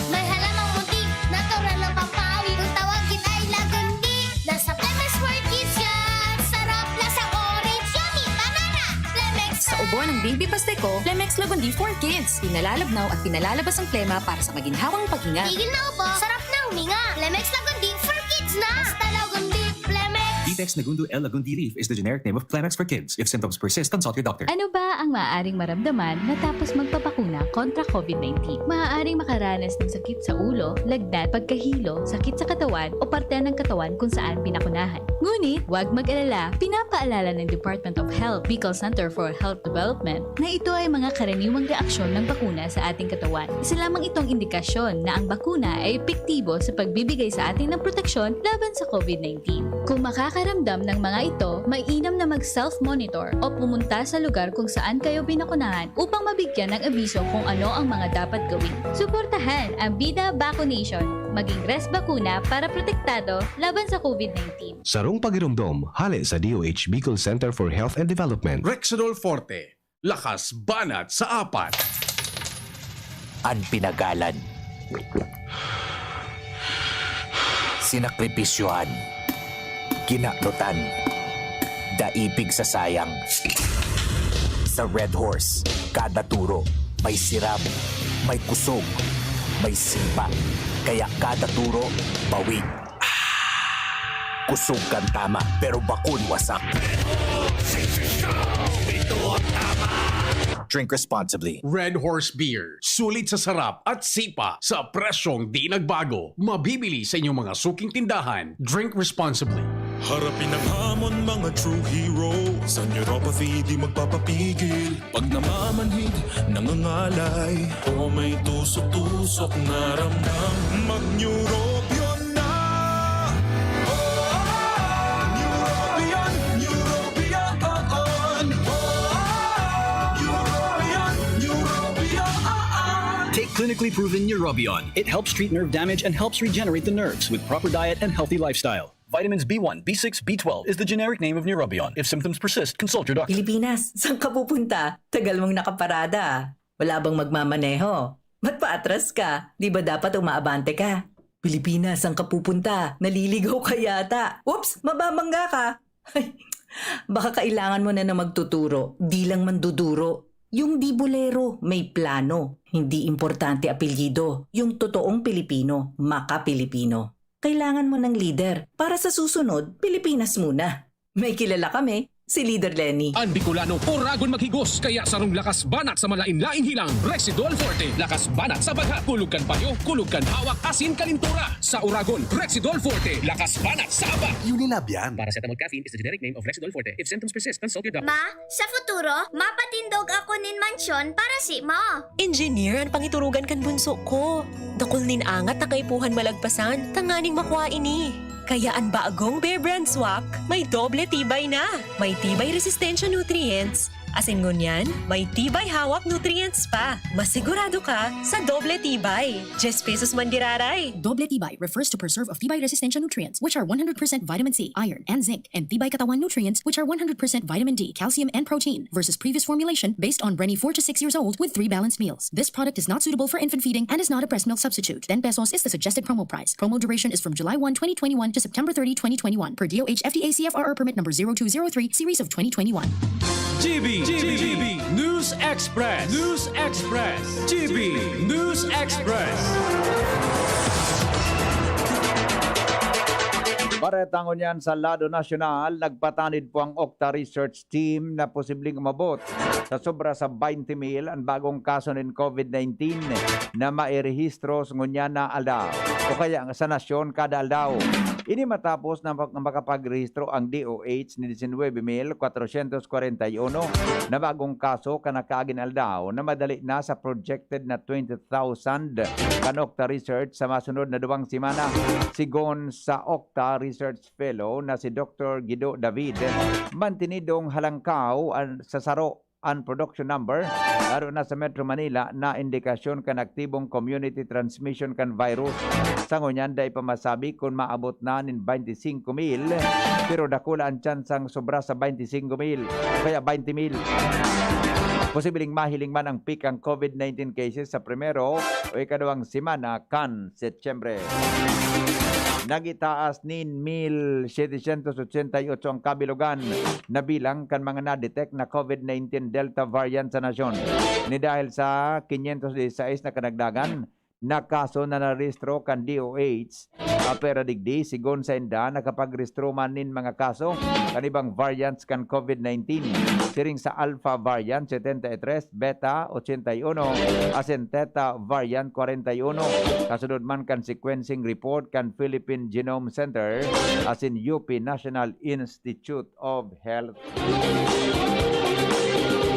May halamang muntik, natural ng pampawi. Kung tawagin ay lagundi, nasa Lemex for Kids yan. Sarap, lasang orange, yummy, banana. Lemex Sa na! Ubo ng Baby Pasteco, Lemex Lagundi for Kids. Pinalalabnaw at pinalalabas ang plema para sa maginhawang paghinga. Tigil na ubo, sarap na huminga. Lemex Lagundi for Kids na! Basta Lagundi, Lemex! Vitex Nagundo L Lagundi Leaf is the generic name of Clemex for Kids. If symptoms persist, consult your doctor. Ano ba ang maaaring maramdaman matapos magpabakuna kontra COVID nineteen? Maaaring makaranas ng sakit sa ulo, lagnat, pagkahilo, sakit sa katawan o parte ng katawan kung saan pinakunahan. Ngunit, huwag mag-alala, pinapaalala ng Department of Health, Bicol Center for Health Development, na ito ay mga karaniwang reaksyon ng bakuna sa ating katawan. Isa lamang itong indikasyon na ang bakuna ay epektibo sa pagbibigay sa atin ng proteksyon laban sa COVID nineteen. Kung makakaramdam ng mga ito, mainam na mag-self-monitor o pumunta sa lugar kung saan kayo binakunahan upang mabigyan ng abiso kung ano ang mga dapat gawin. Suportahan ang Bida Vaccination. Maging res bakuna para protektado laban sa COVID nineteen. Sarong pagiromdom, hale sa D O H Bicol Center for Health and Development. Rexidol Forte, lakas banat sa apat. An pinagalan. Sinakripisyohan. Kinaknutan. Daipig sa sayang. Sa Red Horse, kada turo, may siram, may kusog, may sipa. Kaya kada turo, bawig. Kusog kan tama, pero bakun wasak. Drink responsibly. Red Horse Beer. Sulit sa sarap at sipa sa presyong di nagbago. Mabibili sa inyong mga suking tindahan. Drink responsibly. Harapin ang hamon, mga true hero. Sa neuropathy, di magpapapigil. Pag namamanhid, nangangalay, o may tusok-tusok na ramdam, mag-Neurobion na! Oh, Neurobion, Neurobion, oh, oh. Neurobion, Neurobion, oh, oh. Take clinically proven Neurobion. It helps treat nerve damage and helps regenerate the nerves with proper diet and healthy lifestyle. Vitamins B one, B six, B twelve is the generic name of Neurobion. If symptoms persist, consult your doctor. Pilipinas, saan ka pupunta? Tagal mong nakaparada, ah. Wala bang magmamaneho? Ba't paatras ka? Di ba dapat umaabante ka? Pilipinas, saan ka pupunta? Naliligaw ka yata. Oops, mababangga ka. Baka kailangan mo na na magtuturo, di lang manduduro. Yung di bolero, may plano. Hindi importante apelyido. Yung totoong Pilipino, maka-Pilipino. Kailangan mo ng lider. Para sa susunod, Pilipinas muna. May kilala kami, si Lider Leni. An Bicolano, oragon maghigos, kaya sarong lakas banat sa malain-laing hilang, Rexidol Forte. Lakas banat sa bagha, kulog kan payo, kulog kan hawak, asin kalintura. Sa oragon, Rexidol Forte. Lakas banat sa aba. Unilab yan. Paracetamol caffeine is the generic name of Rexidol Forte. If symptoms persist, consult your doctor. Ma, sa futuro, mapatindog ako nin mansyon para si Ma. Engineer an pangiturugan kan bunso ko. Dakul nin angat na kaipuhan malagpasan tanganing makua ini. Kaya an bagong Bear Brand Swak may doble tibay na. May tibay resistensya nutrients, asin ngunyan, may tibay hawak nutrients pa. Masigurado ka sa doble tibay. Diyes pesos man giraray. Doble tibay refers to preserve of tibay resistensya nutrients, which are one hundred percent vitamin C, iron, and zinc, and tibay katawan nutrients, which are one hundred percent vitamin D, calcium, and protein, versus previous formulation based on Brenny four to six years old with three balanced meals. This product is not suitable for infant feeding and is not a breast milk substitute. Ten pesos is the suggested promo price. Promo duration is from July one, twenty twenty-one to September thirty, twenty twenty-one, per D O H F D A C F R R permit number zero two zero three, series of twenty twenty-one. G B, G B, News Express, News Express, G B News Express. Bareta ngunyan sa lado nasyonal, nagpatanid po ang Octa Research Team na posibleng umabot sa sobra sa twenty mil an bagong kaso nin COVID nineteen na mairehistro sa ngunyan na aldaw o kaya sa nasyon kada aldaw. Ini matapos na mak-, makapagrehistro ang D O H nin disinwebe mil kwatrosyentos kwarenta y uno na bagong kaso kan nakaaging aldaw na madali na sa projected na twenty thousand kan Octa Research sa masunod na duwang semana. Sigon sa Octa Research Fellow na si Doktor Guido David, mantinidong halangkaw an, sa saro an production number, lalo na sa Metro Manila, na indikasyon kan aktibong community transmission kan virus. Sa ngunyan, dai pa masabi kun maabot na nin twenty-five mil, pero dakula an tsansang sobra sa twenty-five mil o kaya twenty mil. Posibleng mahiling man ang peak ang COVID nineteen cases sa primero o ikaduwang semana kan Setyembre. Nagitaas nin mil setecientos ochenta y ocho ang kabilogan na bilang kan mga na-detect na COVID nineteen Delta variant sa nasyon. Ni dahil sa quinientos dieciséis na kadagdagan na kaso na narehistro kan D O H, apera digdi, sigon sa inda, nakapagrehistro man nin mga kaso kan ibang variants kan COVID nineteen. Siring sa Alpha variant, setenta y tres, Beta, ochenta y uno, asin Theta variant, kwarenta y uno. Kasunod man kan sequencing report kan Philippine Genome Center asin U P National Institute of Health.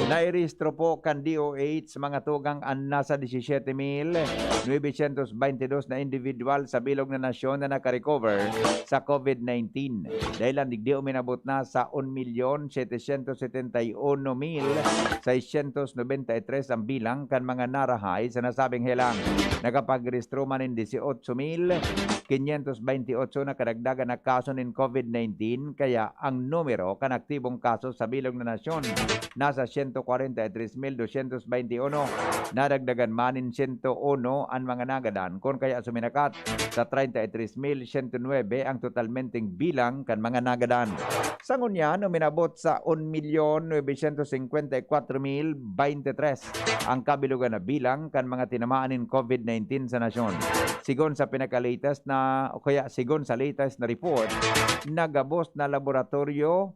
Nairehistro po kan D O H mga tugang an nasa diecisiete mil novecientos baintidos na individual sa bilog na nasyon na nakarecover sa COVID nineteen. Dahilan digdi uminabot na sa un milyon setecientos setenta y uno mil seiscientos noventa y tres ang bilang kan mga narahay sa nasabing helang. Nakapagrehistro man nin dieciocho mil quinientos veintiocho na kadagdagan na kaso nin COVID nineteen, kaya ang numero kan aktibong kaso sa bilog na nasyon nasa siento kwarenta y tres mil dosyentos beinti uno. Nadagdagan man nin siento uno an mga nagadan, kun kaya suminakat sa treinta y tres mil siento nuebe ang totalmenteng bilang kan mga nagadan. Sa ngunyan, uminabot sa un milyon novecientos singkwenta y kwatro mil beintitres ang kabilogan na bilang kan mga tinamaan nin COVID nineteen sa nasyon. Sigon sa pinaka-latest na, o kaya sigon sa latest na report, na gabos na laboratoryo,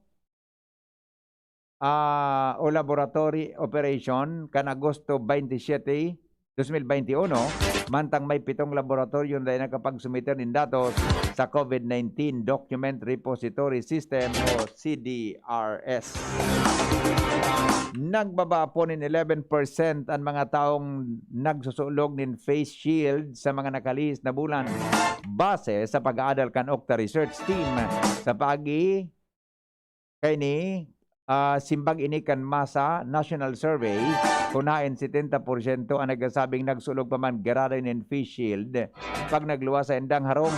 ah, o laboratory operation kan Agosto twenty-seven, dos mil beinti uno, mantang may pitong laboratoryo na dai nakapagsumiter nin datos sa COVID nineteen Document Repository System o C D R S. Nagbaba po nin eleven percent an mga taong nagsusulog nin face shield sa mga nakalihis na bulan, base sa pag-aadal kan Okta Research Team. Sa paagi kaini, ah, simbag ini kan MASA National Survey, kun haen setenta porsyento an nagsasabing nagsulog pa man giraray nin face shield pag nagluwas sa indang harong.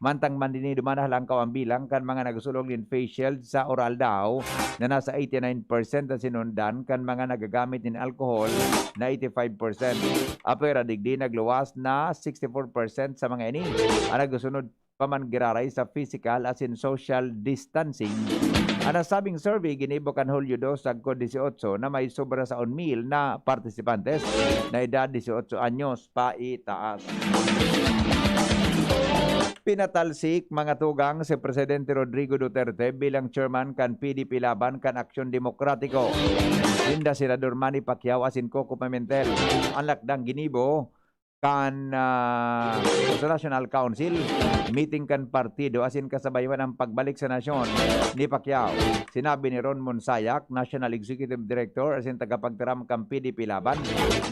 Mantang man dinidumana halangkaw ang bilang kan mga nagsulog nin face shield sa Oraldaw na nasa eighty-nine percent na sinundan kan mga nagagamit nin alkohol na eighty-five percent. Apwera digdi, nagluwas na sixty-four percent sa mga ini. Ang nagsunod pa man giraray sa physical asin social distancing. Ang nasabing survey ginibo kan Hulyo dos sagkod dieciocho na may sobra sa un mil na partisipantes na edad dieciocho anyos paitaas. Pinatalsik, mga tugang, si Presidente Rodrigo Duterte bilang chairman kan P D P Laban kan Aksyon Demokratiko. Sinda Senador Manny Pacquiao asin Coco Pimentel. Ang lakdang ginibo kan, ah, sa National Council meeting kan partido asin kasabaywan ang pagbalik sa nasyon ni Pacquiao. Sinabi ni Ron Monsayac, National Executive Director asin tagapagtaram kan P D P Laban,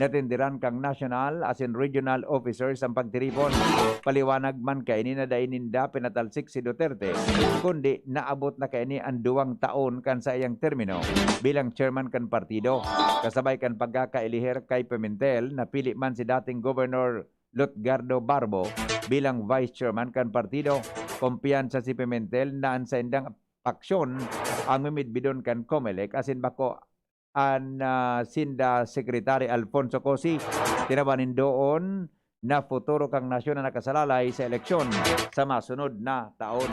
natindiran kan national asin regional officers ang pagtiripon. Paliwanag man kaini na dai ninda pinatalsik si Duterte, kundi naabot na kaini ang duwang taon kan saiyang termino bilang chairman kan partido. Kasabay kan pagkakaeliher kay Pimentel, napili man si dating Gobernador Lutgardo Barbo bilang vice chairman kan partido. Kumpiyansa si Pimentel na an saindang paksyon ang mimidbidon kan Comelec asin bako an, ah, sinda Secretary Alfonso Cosi. Tinawan nin doon na futuro kan nasyon na nakasalalay sa eleksyon sa masunod na taon.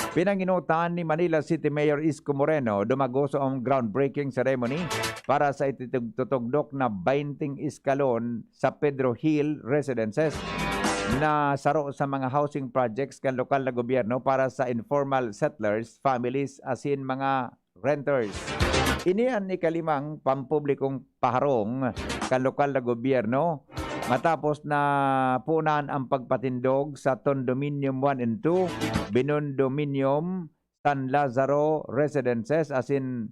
Pinanginutan ni Manila City Mayor Isko Moreno, dumagoso ang groundbreaking ceremony para sa itutugdok na bainting eskalon sa Pedro Hill Residences, na saro sa mga housing projects kan lokal na gobyerno para sa informal settlers, families asin mga renters. Ini an ikalimang pampublikong paharong kan lokal na gobyerno matapos na punan ang pagpatindog sa Condominium one and two, Binondominium, San Lazaro Residences asin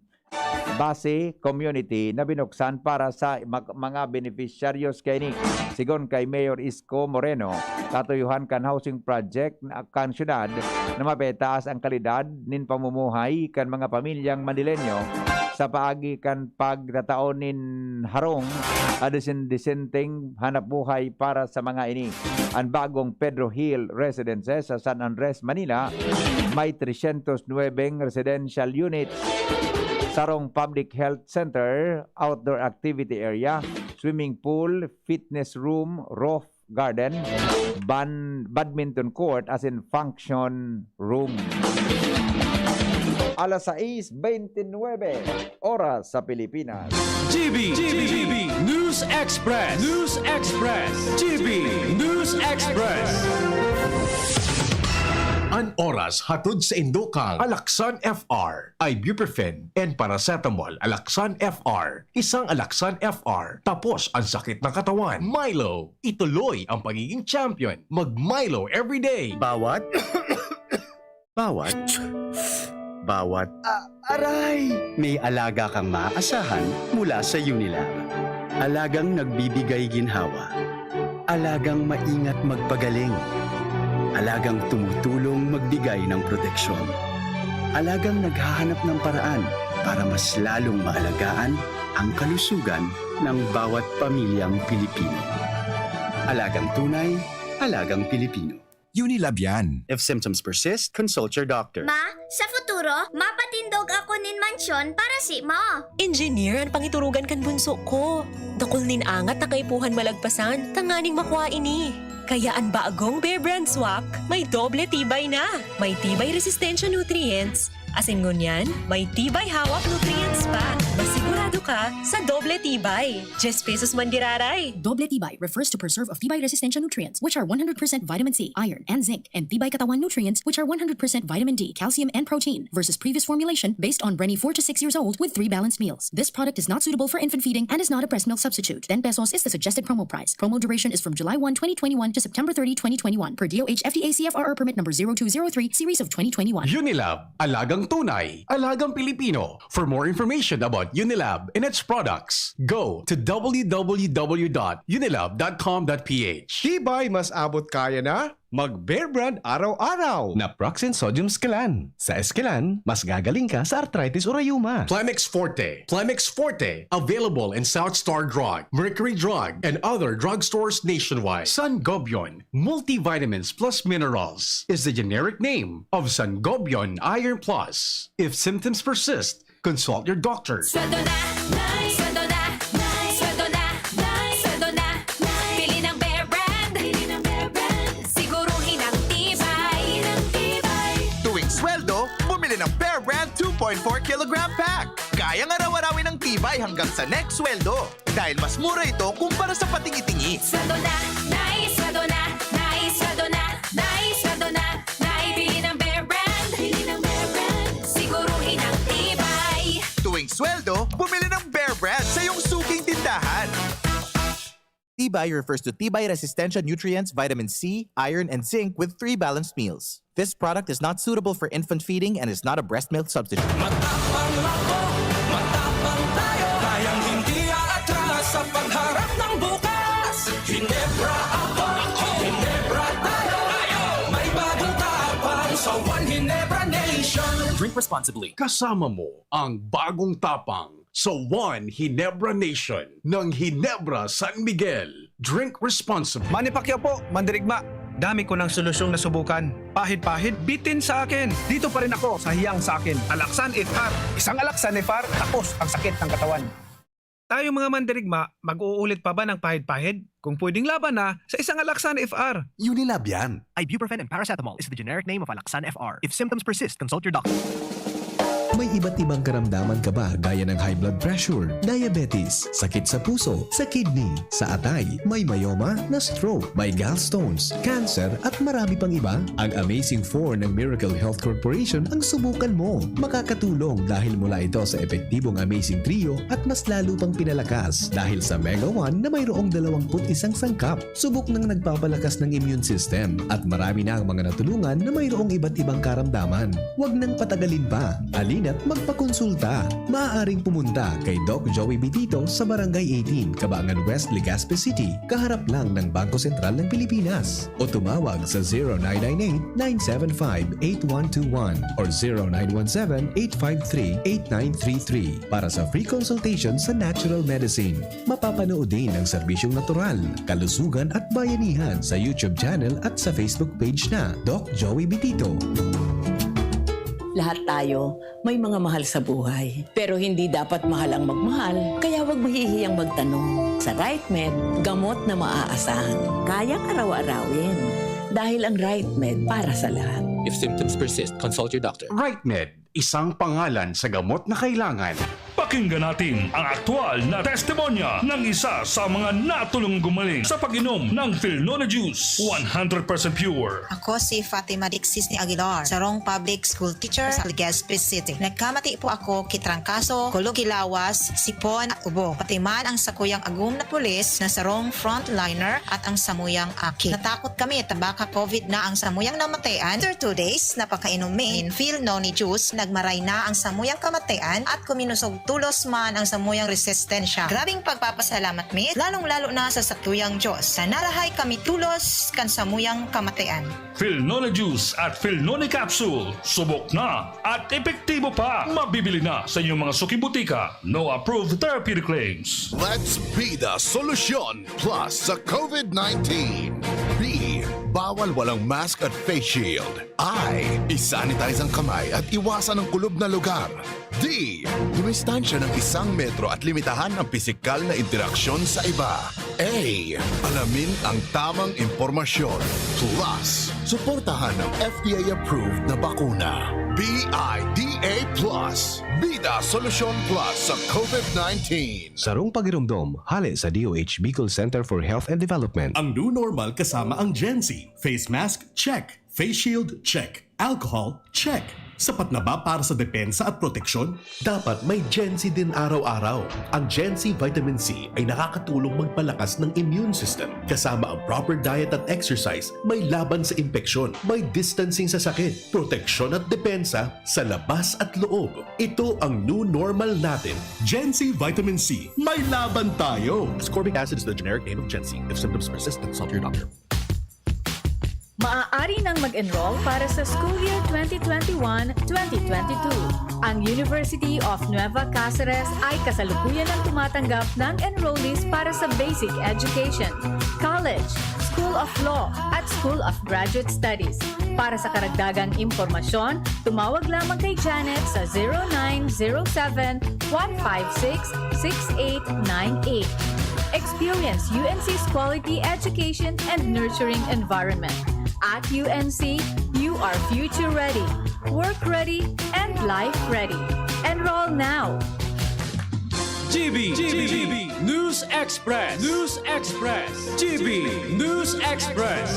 Base Community na binuksan para sa mag-, mga beneficiaries kaini. Sigon kay Mayor Isko Moreno, katuyuhan kan housing project na kan syudad na mapetaas ang kalidad nin pamumuhay kan mga pamilyang Manileño sa paagi kan pagtatao nin harong a desen-, desenteng hanapbuhay para sa mga ini. An bagong Pedro Hill Residences sa San Andres, Manila, may trescientos nuebe residential units, sarong public health center, outdoor activity area, swimming pool, fitness room, roof garden, ban-, badminton court, asin function room. Alas sais bente nuebe, oras sa Pilipinas. G B, G B, News Express, News Express, G B, News Express. An oras hatod sa indo kan Alaxan F R, ibuprofen, and paracetamol. Alaxan F R, isang Alaxan F R, tapos ang sakit ng katawan. Milo, ituloy ang pagiging champion. Mag Milo everyday. Bawat, bawat, bawat, ah, aray! May alaga kang maaasahan mula sa Unilab. Alagang nagbibigay ginhawa. Alagang maingat magpagaling. Alagang tumutulong magbigay ng proteksyon. Alagang naghahanap ng paraan para mas lalong maalagaan ang kalusugan ng bawat pamilyang Pilipino. Alagang tunay, alagang Pilipino. Unilab yan. If symptoms persist, consult your doctor. Ma, sa futuro, mapatindog ako nin mansyon para si mo. Engineer an pangiturugan kan bunso ko. Dakul nin angat na kaipuhan malagpasan tanganing makua ini. Kaya an bagong Bear Brand Swak may doble tibay na. May tibay resistensya nutrients, asin ngunyan may tibay hawak nutrients pa. Masigurado ka sa doble tibay. Diyes pesos man giraray. Doble tibay refers to preserve of tibay resistensya nutrients, which are one hundred percent vitamin C, iron, and zinc, and tibay katawan nutrients, which are one hundred percent vitamin D, calcium, and protein, versus previous formulation based on Brenny four to six years old with three balanced meals. This product is not suitable for infant feeding and is not a breast milk substitute. Ten pesos is the suggested promo price. Promo duration is from July one, twenty twenty-one to September thirty, twenty twenty-one, per D O H F D A C F R R permit number zero two zero three, series of twenty twenty-one. Unilab, alagang tunay, alagang Pilipino. For more information about Unilab and its products, go to w w w dot unilab dot com dot p h. Tibay mas abot kaya na mag Bear Brand araw-araw. Naproxen Sodium Scalan. Sa Escalan, mas gagaling ka sa arthritis o rayuma. Plemex Forte. Plemex Forte. Available in South Star Drug, Mercury Drug, and other drugstores nationwide. Sangobion Multivitamins Plus Minerals is the generic name of Sangobion Iron Plus. If symptoms persist, consult your doctor. Sweldo na, Nay! Sweldo na, Nay! Sweldo na, Nay! Sweldo na, Nay! Pili ng Bear Brand! Pili ng Bear Brand! Siguruhin ang tibay! Pili ng tibay! Tuwing sweldo, bumili ng Bear Brand two point four kilogram pack. Kayang araw-arawin ang tibay hanggang sa next sweldo. Dahil mas mura ito kumpara sa patingi-tingi. Sweldo na, Nay! Sweldo na, Nay! Sweldo na, Nay! Sweldo na, Nay! Pili ng Bear Brand! Pili ng Bear Brand! Siguruhin ang tibay! Tuwing sweldo, bumili ng Bear Brand sa iyong suking tindahan. Tibay refers to tibay resistensya nutrients, vitamin C, iron, and zinc with three balanced meals. This product is not suitable for infant feeding and is not a breast milk substitute. Matapang ako, matapang tayo. Kayang hindi aatras sa pagharap ng bukas. Hinebra ako, Hinebra tayo. May bagong tapang sa One Hinebra Nation. Drink responsibly. Kasama mo ang bagong tapang sa One Hinebra Nation ng Hinebra San Miguel. Drink responsibly. Manny Pacquiao po, mandirigma. Dami ko ng solusyong nasubukan. Pahid-pahid, bitin sa akin. Dito pa rin ako sa hiyang sa akin. Alaxan F R. Isang Alaxan F R, tapos ang sakit ng katawan. Tayong mga mandirigma, mag-uulit pa ba ng pahid-pahid? Kung pwedeng laban na, sa isang Alaxan F R. Unilab yan. Ibuprofen and paracetamol is the generic name of Alaxan F R. If symptoms persist, consult your doctor. May iba't ibang karamdaman ka ba, gaya ng high blood pressure, diabetes, sakit sa puso, sa kidney, sa atay, may myoma, na stroke, may gallstones, cancer, at marami pang iba? Ang Amazing four ng Miracle Health Corporation ang subukan mo. Makakatulong dahil mula ito sa epektibong Amazing Trio at mas lalo pang pinalakas dahil sa Mega One na mayroong dalawampu't isang sangkap. Subok nang nagpapalakas ng immune system at marami na ang mga natulungan na mayroong iba't ibang karamdaman. Huwag nang patagalin pa. Halina at magpakonsulta. Maaaring pumunta kay Doc Joey Bitito sa Barangay eighteen, Kabangan West, Legazpi City, kaharap lang ng Bangko Sentral ng Pilipinas. O tumawag sa zero nine nine eight, nine seven five, eight one two one or zero nine one seven, eight five three, eight nine three three para sa free consultation sa natural medicine. Mapapanood din ang serbisyong natural, kalusugan at bayanihan sa YouTube channel at sa Facebook page na Doc Joey Bitito. Lahat tayo may mga mahal sa buhay. Pero hindi dapat mahal ang magmahal, kaya huwag mahihiyang magtanong. Sa RightMed, gamot na maaasahan. Kayang araw-arawin. Dahil ang RightMed para sa lahat. If symptoms persist, consult your doctor. RightMed, isang pangalan sa gamot na kailangan. Pakinggan natin ang aktual na testimonya ng isa sa mga natulong gumaling sa pag-inom ng Filnone Juice, one hundred percent pure. Ako si Fatima Dixis ni Aguilar, sarong public school teacher sa Legazpi City. Nagkamati po ako ki trangkaso, kulog ki lawas, sipon, ubo. Pati man ang sakuyang agom na pulis na sarong frontliner at ang samuyang aki. Natakot kami ta baka COVID na ang samuyang namatayan. After two days na pagkainom mi nin Filnone Juice, nagmaray na ang samuyang kamatayan at kuminusog tulos man ang samuyang resistensya. Grabing pagpapasalamat mi, lalong-lalo na sa satuyang Diyos, na narahay kami tulos kan samuyang kamatayan. Filnone Juice at Filnone Capsule, subok na at epektibo pa. Mabibili na sa inyong mga suking butika. No approved therapeutic claims. Let's be the solution plus sa COVID nineteen. B, bawal walang mask at face shield. I, isanitize ang kamay at iwasan ang kulob na lugar. D, dumistansya ng isang metro at limitahan ang pisikal na interaksyon sa iba. A, alamin ang tamang impormasyon. Plus, suportahan ang F D A-approved na bakuna. B I D A plus, Bida Solusyon Plus sa COVID nineteen. Sarong pagiromdom, hale sa D O H Bicol Center for Health and Development. Ang new normal kasama ang Gen Z. Face mask, check. Face shield, check. Alcohol, check. Sapat na ba para sa depensa at proteksyon? Dapat may Gen Z din araw-araw. Ang Gen Z Vitamin C ay nakakatulong magpalakas ng immune system. Kasama ang proper diet at exercise, may laban sa impeksyon, may distancing sa sakit, proteksyon at depensa sa labas at loob. Ito ang new normal natin. Gen Z Vitamin C, may laban tayo! Ascorbic acid is the generic name of Gen Z. If symptoms persist, consult your doctor. Maaari nang mag-enroll para sa school year twenty twenty-one, twenty twenty-two. Ang University of Nueva Caceres ay kasalukuyan ang tumatanggap ng enrollees para sa basic education, college, School of Law, at School of Graduate Studies. Para sa karagdagang impormasyon, tumawag lamang kay Janet sa zero nine zero seven, one five six, six eight nine eight. Experience U N C's quality education and nurturing environment. At U N C, you are future ready, work ready, and life ready. Enroll now! G B, G B, News Express, News Express, G B, News Express.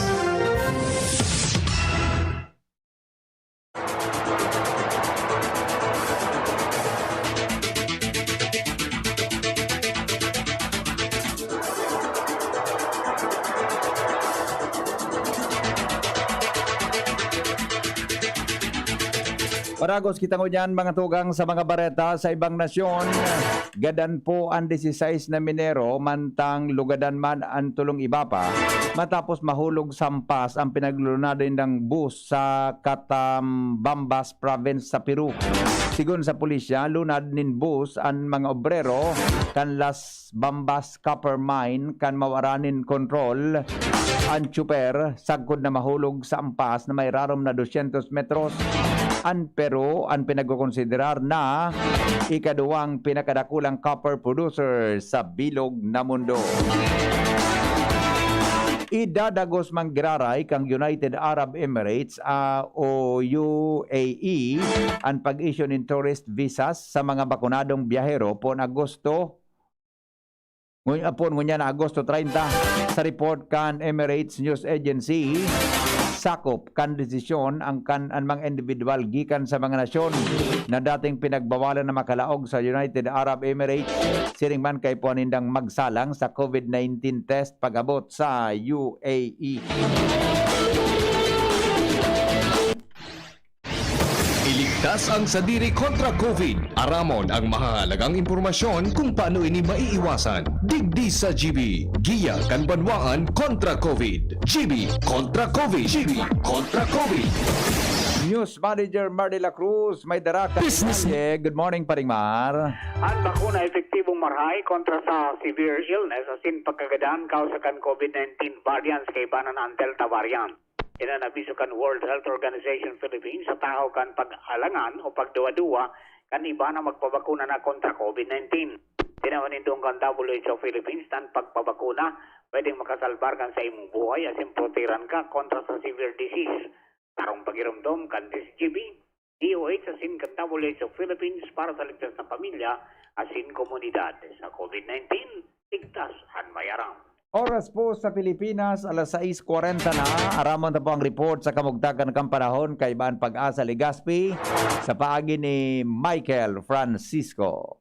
Paragos kita ngunyan, mga tugang, sa mga bareta sa ibang nasyon. Gadan po ang disisais na minero, mantang lugadan man ang tulong iba pa, matapos mahulog sa ampas ang pinaglulunad nindang bus sa Catambambas Province sa Peru. Sigon sa pulisya, lunad nin bus ang mga obrero kan Las Bambas Copper Mine kan mawara nin kontrol ang tsuper sagkod na mahulog sa ampas na may rarom na dosyentos metros. Ang Peru ang pinagkokonsiderar na ikaduwang pinakadakulang copper producer sa bilog na mundo. Idadagos man giraray kan United Arab Emirates, ah, o U A E, ang pag-issue nin tourist visas sa mga bakunadong biyahero poon Agosto, ngun-, ah, poon ngunyan na Agosto treinta. Sa report kan Emirates News Agency, sakop kan desisyon ang kan, ang mga individual gikan sa mga nasyon na dating pinagbawalan na makalaog sa United Arab Emirates, siring man kaipuhan nindang magsalang sa COVID nineteen test pag-abot sa U A E. Hiling Ligtas ang sadiri kontra COVID. Aramon ang mahahalagang impormasyon kung paano ini maiiwasan. Digdi sa G B, Giya kan Banwaan kontra COVID. G B kontra COVID. G B kontra COVID. News Manager Mar de la Cruz, may dara ka Business. Detalye. Good morning, Paring Mar. An bakuna epektibong marahay kontra sa severe illness asin pagkagadan kawsa kan COVID nineteen variants kaiba na an Delta variant. Iyan an abiso kan World Health Organization Philippines sa tahaw kan pag-alangan o pagduwa-duwa kan iba na magpabakuna na kontra COVID nineteen. Tinawan nindong kan W H O Philippines na an pagpabakuna pwedeng makasalbar kan sa imong buhay asin protehiran ka kontra sa severe disease. Sarong pagiromdom kan D S G B, D O H asin kan W H O Philippines para sa ligtas na pamilya asin komunidad. Sa COVID nineteen, ligtas an may aram. Oras po sa Pilipinas, alas sais kwarenta na. Aramon ta po ang report sa kamugtakan kan panahon kaiba an Pag-asa Legazpi sa paagi ni Michael Francisco.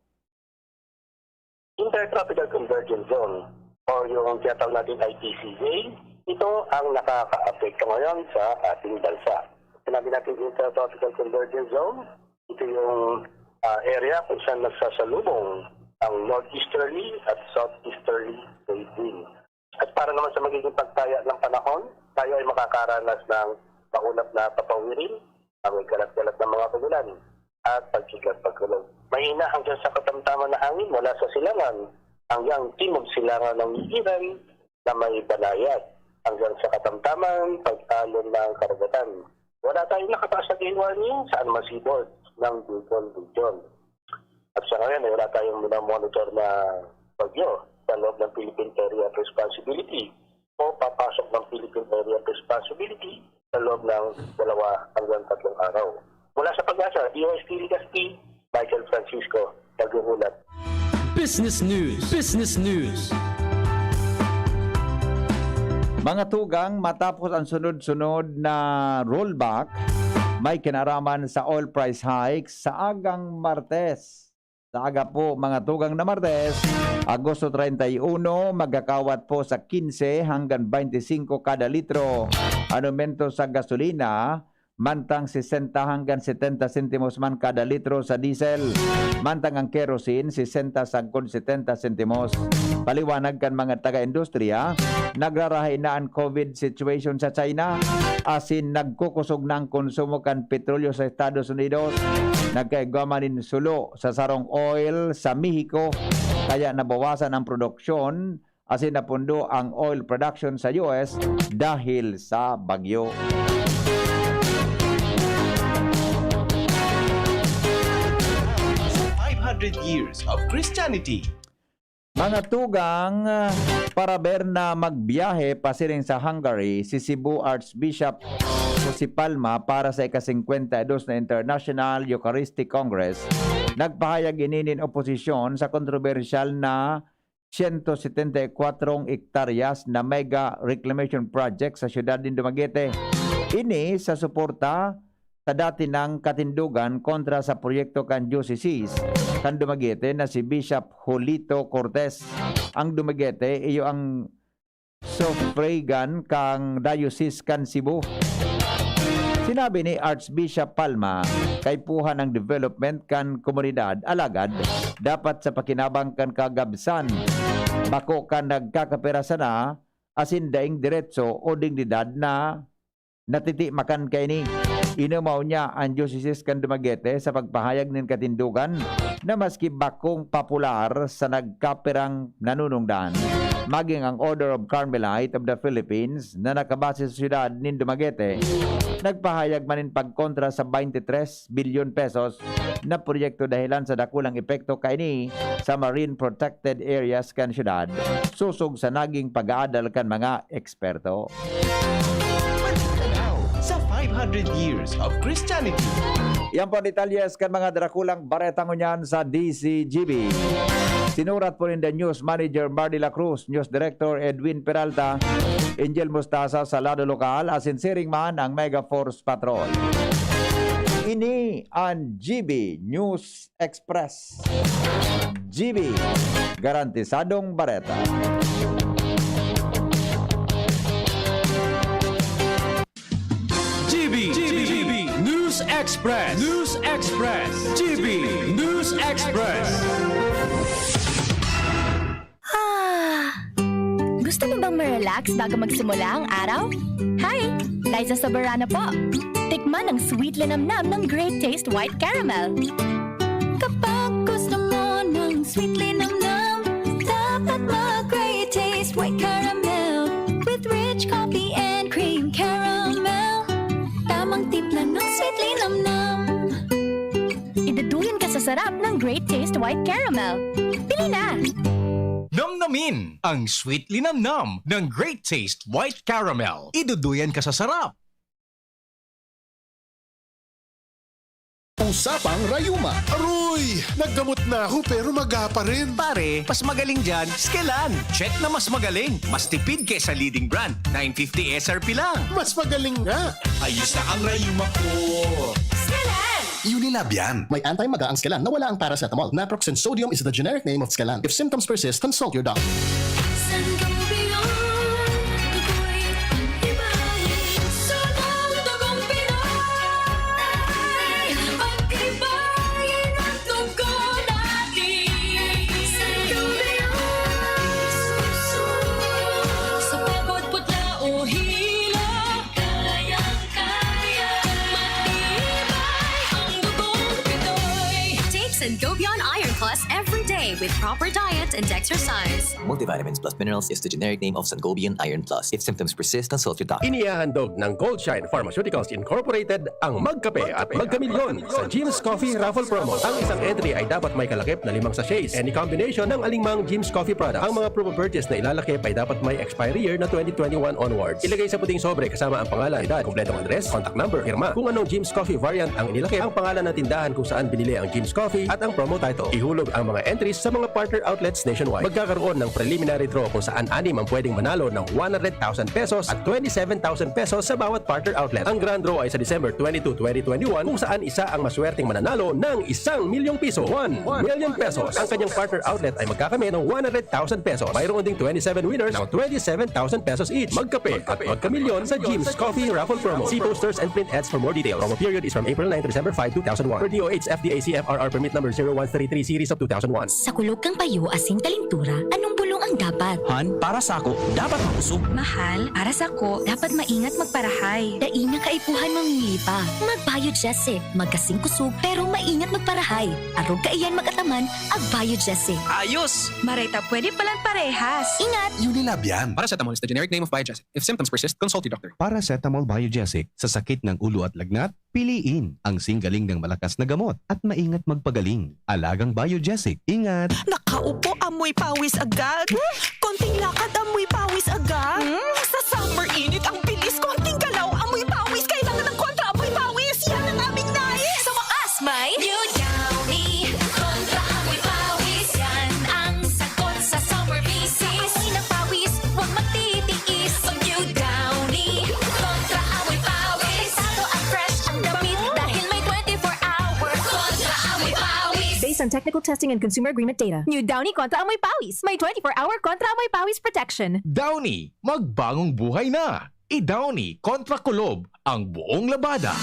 Intertropical Convergence Zone o yung tinatawag natin I T C Z, ito ang nakakaapekto ngayon sa ating bansa. Sinabi natin Intertropical Convergence Zone, ito yung ah, area kung saan nagsasalubong ang northeasterly at southeasterly trade wind. At para naman sa magiging pagtaya ng panahon, tayo ay makakaranas ng maulap na papawirin, ah, may kalat-kalat na mga pagulan, at pagkidlat pagkulog. Mahina hanggang sa katamtaman na hangin mula sa silangan hanggang timog silangan ng Iran na may banayad hanggang sa katamtaman pag-alon ng karagatan. Wala tayong nakataas na gale warning sa anumang seaboard ng Bicol Region. At sa ngayon ay wala tayong minamonitor na bagyo sa loob ng Philippine Area of Responsibility o papasok ng Philippine Area of Responsibility sa loob ng dalawa hanggang tatlong araw. Mula sa Pag-asa, D O H T Legazpi, Michael Francisco, nag-uulat. Business News. Business News. Mga tugang, matapos ang sunod-sunod na rollback, may kinaraman sa oil price hike sa agang Martes. Sa aga po, mga tugang, na Martes, Agosto treinta y uno, magkakawat po sa quince hanggang veinticinco kada litro an aumento sa gasolina, mantang sesenta hanggang setenta sentimos man kada litro sa diesel, mantang ang kerosene, sesenta sagkod setenta sentimos. Paliwanag kan mga taga-industriya, nagrarahay na an COVID situation sa China, asin nagkukosog na ang konsumo kan petrolyo sa Estados Unidos. Nagkaigwa man nin sulo sa sarong oil sa Mexico, kaya nabawasan ang produksyon asin napundo ang oil production sa U S dahil sa bagyo. Five hundred years of Christianity. Mga tugang, paraber na magbiyahe pasiring sa Hungary si Cebu Archbishop Jose Palma para sa ika-singkwenta y dos na International Eucharistic Congress, nagpahayag ini nin oposisyon sa kontrobersyal na siyento setenta y kwatro hektaryas na mega reclamation project sa siyudad nin Dumaguete. Ini sa suporta sa dati nang katindogan kontra sa proyekto kan diocese kan Dumaguete na si Bishop Julito Cortez. Ang Dumaguete iyo ang suffragan kan Diocese kan Cebu. Sinabi ni Archbishop Palma, kaipuhan ang development kan komunidad, alagad dapat sa pakinabang kan kagabsan, bako kan nagkakapira sana asin daing diretso o dignidad na natitimakan kaini. Inumaw niya an Diocese kan Dumaguete sa pagpahayag nin katindogan na maski bakong popular sa nagkapirang nanunungdan, maging ang Order of Carmelite of the Philippines na nakabase sa siyudad nin Dumaguete, nagpahayag man nin pagkontra sa twenty-three bilyon pesos na proyekto dahelan sa dakulang epekto kaini sa marine protected areas kan siyudad, sosog sa naging pag-aadal kan mga eksperto. Sa five hundred years of Christianity. Yan po ang detalyes kan mga drakulang bareta ngunyan sa D C G B. Sinurat po ninda News Manager Mar de la Cruz, News Director Edwin Peralta, Angel Mustasa sa lado lokal, asin siring man ang Mega Force Patrol. Ini ang G B News Express. G B, garantisadong bareta. G B, G B News Express News Express, G B News Express. Ah! Gusto mo bang ma-relax bago magsimula ang araw? Hi! Liza Soberano po. Tikman ang sweet linamnam ng Great Taste White Caramel. Kapag gusto mo ng sweet linamnam, dapat mag-Great Taste White Caramel with rich coffee and cream caramel. Tamang timpla ng sweet linamnam. Iduduyan ka sa sarap ng Great Taste White Caramel. Pili na! Namnamin ang sweet linamnam ng Great Taste White Caramel. Iduduyan ka sa sarap. Usapang Rayuma. Aroy! Naggamot na ako pero maga pa rin. Pare, mas magaling dyan, Skelan. Check na mas magaling. Mas tipid kesa leading brand. nine fifty S R P lang. Mas magaling nga. Ayos na ang rayuma ko. Skelan! Unilab yan. May anti-maga ang Skelan na wala ang paracetamol. Naproxen sodium is the generic name of Skelan. If symptoms persist, consult your doctor. Sangobion, dugoy, pag-ibahin. Sabong dugong Pinoy, pag-ibahin ang dugo natin. Sangobion, sa pagod, putla o hilo, kayang-kaya. Matibay ang dugong Pinoy. Take Sangobion Iron Plus every day with proper diet and exercise. Multivitamins plus minerals is the generic name of Sangobion Iron Plus. If symptoms persist, consult your doctor. Inihahandog ng Goldshine Pharmaceuticals Incorporated ang Magkape at Magkamilyon sa Jim's Coffee Raffle Promo. Ang isang entry ay dapat may kalakip na limang sachets. Any combination ng alingmang Jim's Coffee product. Ang mga proof of purchase na ilalakip ay dapat may expiry year na twenty twenty-one onwards. Ilagay sa puting sobre kasama ang pangalan, edad, kompletong address, contact number, pirma. Kung anong Jim's Coffee variant ang inilakip, ang pangalan ng tindahan kung saan binili ang Jim's Coffee at ang promo title. Ihulog ang mga entries sa mga partner outlets nationwide. Magkakaroon ng preliminary draw kung saan anim ang pwedeng manalo ng one hundred thousand pesos at twenty-seven thousand pesos sa bawat partner outlet. Ang grand draw ay sa December twenty-two, twenty twenty-one, kung saan isa ang maswerteng mananalo ng isang milyong piso. One million pesos. Ang kanyang partner outlet ay magkakamit ng one hundred thousand pesos. Mayroon ding twenty-seven winners ng twenty-seven thousand pesos each. Magkape at magkamilyon sa Jim's Coffee Raffle Promo. See posters and print ads for more details. Promo period is from April nine to December five, two thousand one. Per D O H F D A C F R R Permit Number zero one three three Series of two thousand one. Sa kulog kan payo asin kalintura, anong bulong ang dapat? Han, para sako, dapat makusog. Mahal, para sako, dapat maingat magparahay. Dai na kaipuhan mamili pa. Mag-Biogesic. Magkasing kusog, pero maingat magparahay. Arog kaiyan mag-ataman, ag-Biogesic. Ayos! Maray ta pwede palan parehas. Ingat! Unilab yan. Paracetamol is the generic name of Biogesic. If symptoms persist, consult your doctor. Paracetamol Biogesic sa sakit ng ulo at lagnat, piliin ang singgaling ng malakas na gamot at maingat magpagaling. Alagang Biogesic. Ingat! Nakaupo, amoy pawis agad. Konting lakad, amoy pawis agad. Hmm? Sa summer init, ang bilis. Konting galaw, amoy pawis. Kailangan ng kontra amoy pawis. Yan ang aming nais. Sa wakas, may New Downy. Kontra amoy pawis. Yan ang sagot sa summer visit. Sa amoy ng pawis, huwag magtitiis. Mag New Downy. Kontra amoy pawis. Ito ang fresh ang damit dahil may twenty-four hour kontra amoy pawis. Based on technical testing and consumer agreement data. New Downy kontra amoy pawis. May twenty-four hour kontra amoy pawis protection. Downy, magbangong buhay na! I-Downy kontra kulob ang buong labada.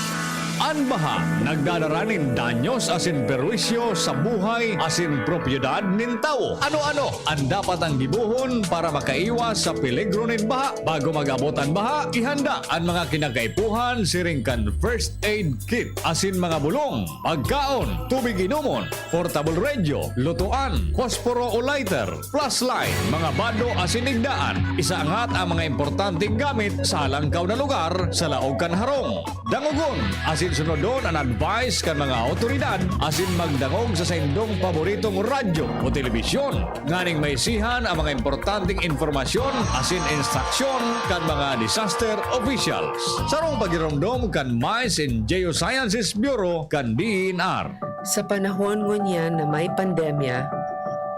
An baha nagdadara nin danyos asin perwisyo sa buhay asin propiedad nin tawo. Ano-ano an dapat ang gibohon para makaiwas sa peligro nin baha? Bago mag-abot an baha, ihanda an mga kinakaipuhan siring kan first aid kit asin mga bulong, pagkaon, tubig inomon, portable radio, lutoan, posporo o lighter, flashlight, mga bado asin igdaan. Isaangat ang mga importanteng gamit sa halangkaw na lugar sa laog kan harong. Dangogon asin sunodon an advice kan mga awtoridad asin magdangog sa saindong paboritong radyo o telebisyon nganing maisihan ang mga importanteng impormasyon asin instruksyon kan mga disaster officials. Sarong pagiromdom kan Mines and Geosciences Bureau kan D E N R. Sa panahon ngunyan na may pandemya,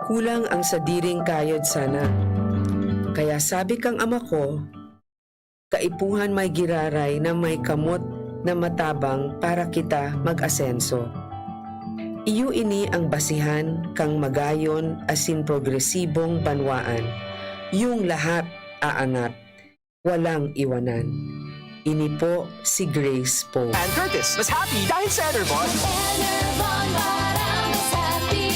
kulang ang sadiring kayod sana. Kaya sabi kang ama ko, kaipuhan may giraray na may kamot na matabang para kita mag-asenso. Iyo ini ang basihan kang magayon asin progresibong banwaan. Yung lahat aangat, walang iwanan. Ini po si Grace Poe. And Curtis, mas happy dahil sa Enervon. Enervon para mas happy.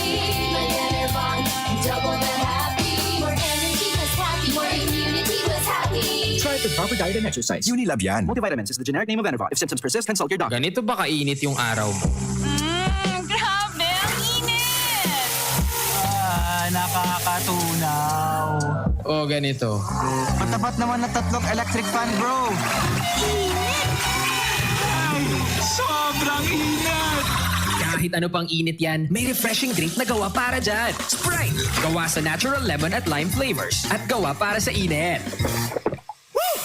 May Enervon, double the happy. More energy, mas happy. More immunity, mas happy. Try it with proper diet and exercise. Unilab yan. Multivitamins is the generic name of Enervon. If symptoms persist, consult your doctor. Ganito ba kainit yung araw mo? Mm, grabe, ang init! Ah, nakakatunaw. O ganito. Matapat naman na tatlong electric fan, bro. Ay, sobrang init! Kahit ano pang init yan, may refreshing drink na gawa para dyan. Sprite! Gawa sa natural lemon at lime flavors. At gawa para sa init. Woo!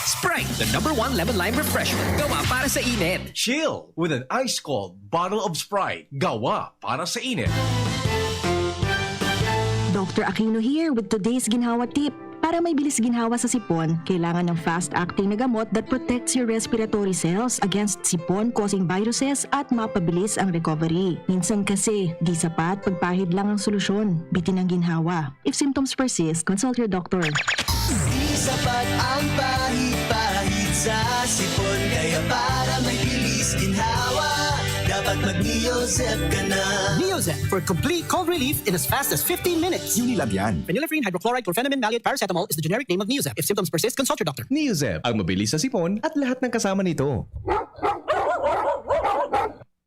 Sprite, the number one lemon lime refresher. Gawa para sa init. Chill with an ice cold bottle of Sprite. Gawa para sa init. Doctor Aquino here with today's ginhawa tip. Para may bilis ginhawa sa sipon, kailangan ng fast-acting na gamot that protects your respiratory cells against sipon-causing viruses at mapabilis ang recovery. Minsan kasi, di sapat pagpahid lang ang solusyon. Bitin ang ginhawa. If symptoms persist, consult your doctor. Di sapat ang pahid-pahid sa sipon. Kaya para may bilis ginhawa, dapat mag-Neozep ka na. Neozep for complete cold relief in as fast as fifteen minutes. Unilab yan. Phenylephrine hydrochloride chlorphenamine maleate paracetamol is the generic name of Neozep. If symptoms persist, consult your doctor. Neozep, ang mabilis sa sipon at lahat ng kasama nito.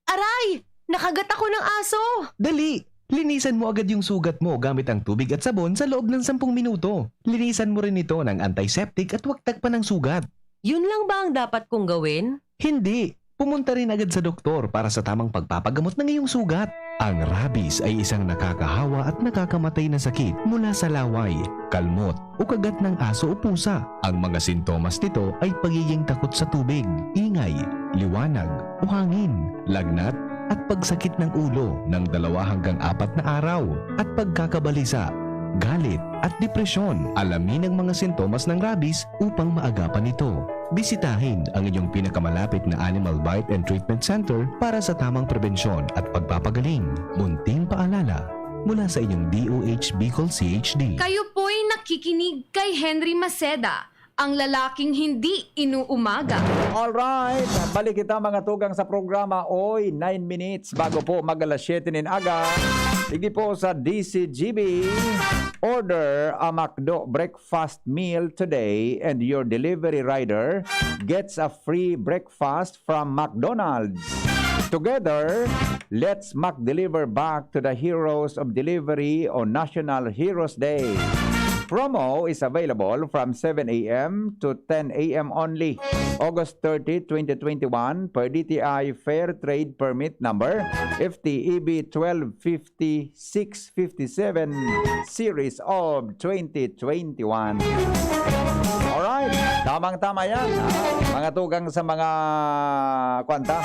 Aray! Nakagat ako ng aso! Dali! Linisan mo agad yung sugat mo gamit ang tubig at sabon sa loob ng sampung minuto. Linisan mo rin ito ng antiseptic at huwag tagpan ang sugat. Yun lang ba ang dapat kong gawin? Hindi! Pumunta rin agad sa doktor para sa tamang pagpapagamot ng iyong sugat. Ang rabies ay isang nakakahawa at nakakamatay na sakit mula sa laway, kalmot, o kagat ng aso o pusa. Ang mga sintomas nito ay pagiging takot sa tubig, ingay, liwanag, o hangin, lagnat, at pagsakit ng ulo ng dalawa hanggang apat na araw, at pagkakabalisa, galit, at depresyon. Alamin ang mga sintomas ng rabies upang maagapan ito. Bisitahin ang inyong pinakamalapit na Animal Bite and Treatment Center para sa tamang prebensyon at pagpapagaling. Munting paalala mula sa inyong D O H Bicol C H D. Kayo po'y nakikinig kay Henry Maceda, ang lalaking hindi inuumaga. Alright, balik kita mga tugang sa programa. Oy, nine minutes bago po mag alas siyete nin aga. Sige po sa D C G B, order a McDo breakfast meal today and your delivery rider gets a free breakfast from McDonald's. Together, let's McDeliver back to the heroes of delivery on National Heroes Day. Promo is available from seven a.m. to ten a.m. only, August thirty, twenty twenty-one, per D T I Fair Trade Permit Number F T E B twelve fifty-six fifty-seven, Series of twenty twenty-one. Alright, tamang-tama yan, ha? Mga tugang sa mga, kwanta,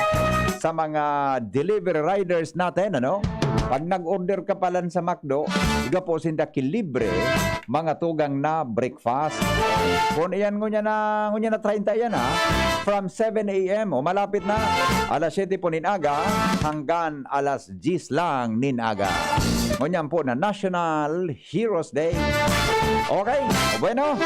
sa mga delivery riders natin, ano? Pag nag-order ka palan sa McDo, iga po sinda ki libre, mga tugang na breakfast. Kung iyan ngunya na, ngunya na treinta yan, ha? From seven a.m. o malapit na, alas siyete po nin aga, hanggang alas diyes lang nin aga. Ngunyan po na National Heroes Day. Okay, bueno,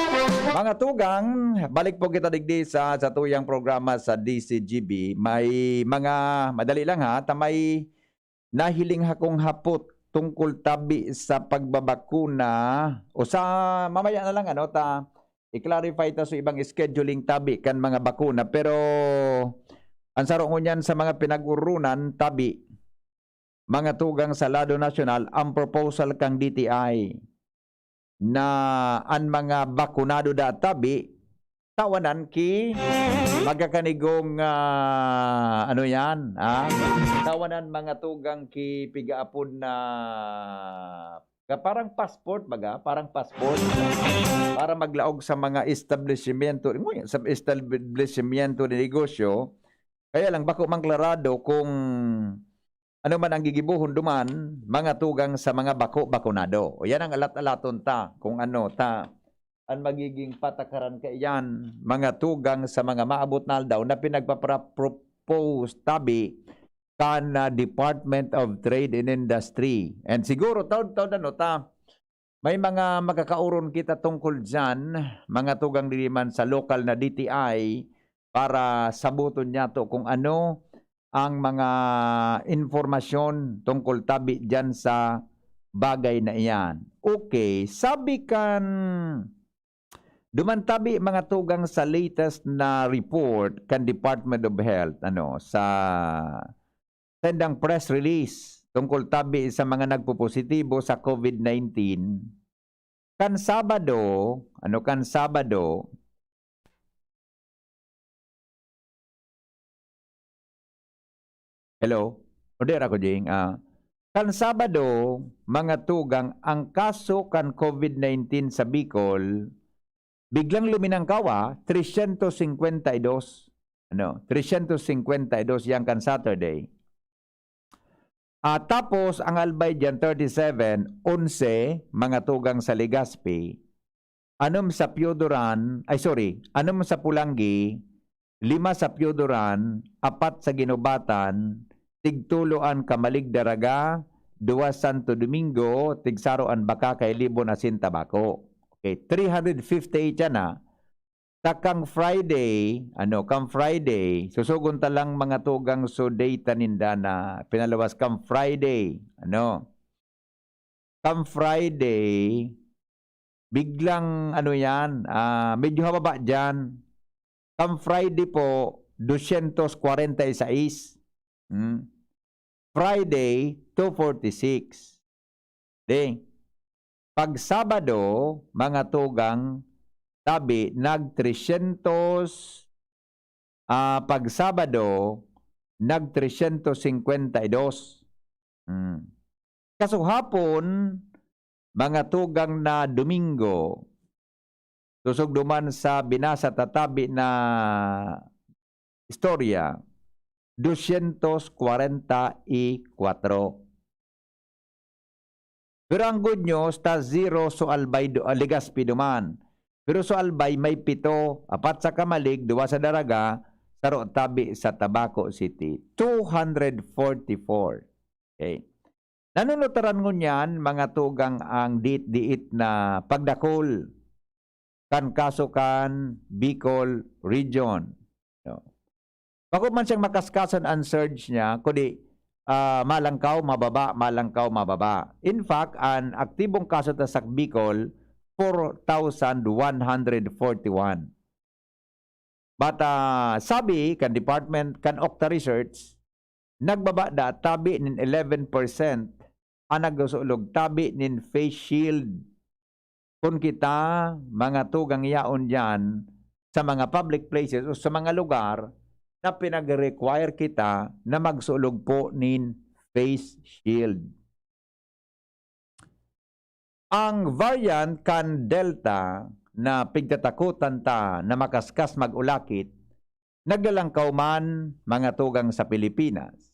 mga tugang, balik po kita digdi sa, sa tuyang programa sa D C G B. May mga, madali lang ha, ta may nahiling hakong hapot tungkol tabi sa pagbabakuna o sa, mamaya na lang, ano, ta i-clarify ta sa ibang scheduling tabi kan mga bakuna. Pero ang saro ngunyan sa mga pinag-urunan tabi, mga tugang sa lado nasyonal, ang proposal kang D T I na an mga bakunado da tabi, tawanan ki magakanigong, ah, ano yan, ah? Tawanan mga tugang ki pigaapod na ka parang passport baga, parang passport para maglaog sa mga establishmento, nguya, sa establishmento de negosyo. Kaya lang, bako man klarado kung ano man ang gigibohon duman, mga tugang sa mga bako-bakunado. O yan ang alat-alaton ta, kung ano ta, ang magiging patakaran kaiyan, mga tugang sa mga maabot na aldaw na pinagpapra-propose tabi kan, ah, Department of Trade and Industry. And siguro, taon-taon ano ta, may mga makakauron kita tungkol diyan, mga tugang diri man sa lokal na D T I, para saboton niyato kung ano ang mga impormasyon tungkol tabi diyan sa bagay na iyan. Okay, sabi kan duman tabi, mga tugang, sa latest na report kan Department of Health, ano, sa sendang press release tungkol tabi sa mga nagpopositibo sa COVID nineteen. Kan Sabado, ano, kan Sabado, hello? Order ako, Jing. Ah, kan Sabado, mga tugang, ang kaso kan COVID nineteen sa Bicol, biglang luminangkaw, ah, tresyentos singkwenta y dos. Ano, tresyentos singkwenta y dos yan kan Saturday. Ah, tapos, ang Albay diyan, thirty-seven, onse, mga tugang, sa Legazpi, anom sa Pioduran, ay, sorry, anom sa Pulangi, lima sa Pioduran, apat sa Guinobatan, tigtulo an Camalig, Daraga, duwa Santo Domingo, tigsaro an Baca, Cailibon, asin Tabaco. Okay, three hundred fifty-eight yan, ah. Ta kang Friday, ano, kang Friday, susugon ta lang, mga tugang, so data ninda na pinaluwas kang Friday, ano. Kang Friday, biglang, ano yan, ah, medyo hababa diyan. Kang Friday po, dosyentos kwarenta y sais. Hmm. Friday, two forty-six. Di, pag Sabado, mga tugang, tabi, nag tresyentos, ah, pag Sabado, nag tresyentos singkwenta y dos. Hmm. Kasuhapon, mga tugang, na Domingo, sosog duman sa binasa ta tabi na istorya, dosyentos kwarenta y kwatro. Pero ang good news, ta zero so Albay do-, ah, Legazpi duman. Pero so Albay may pito, apat sa Camalig, duwa sa Daraga, saro tabi sa Tabaco City. Two hundred forty-four. Okay. Nanunutaran ngunyan, mga tugang, ang diit-diit na pagdakul kan kaso kan Bicol Region. No? Bako man siyang makaskasan an surge niya, kundi, ah, malangkaw, mababa, malangkaw, mababa. In fact, an aktibong kaso ta sa Bicol, four thousand one hundred forty-one. But, ah, sabi kan department kan Octa Research, nagbaba daa tabi nin eleven percent an nagsusulog tabi nin face shield. Kun kita, mga tugang, yaon diyan sa mga public places o sa mga lugar na pinag-require kita na magsulog po nin face shield. Ang variant kan Delta na pigtatakotan ta na makaskas mag-ulakit, naglalangkaw man, mga tugang, sa Pilipinas.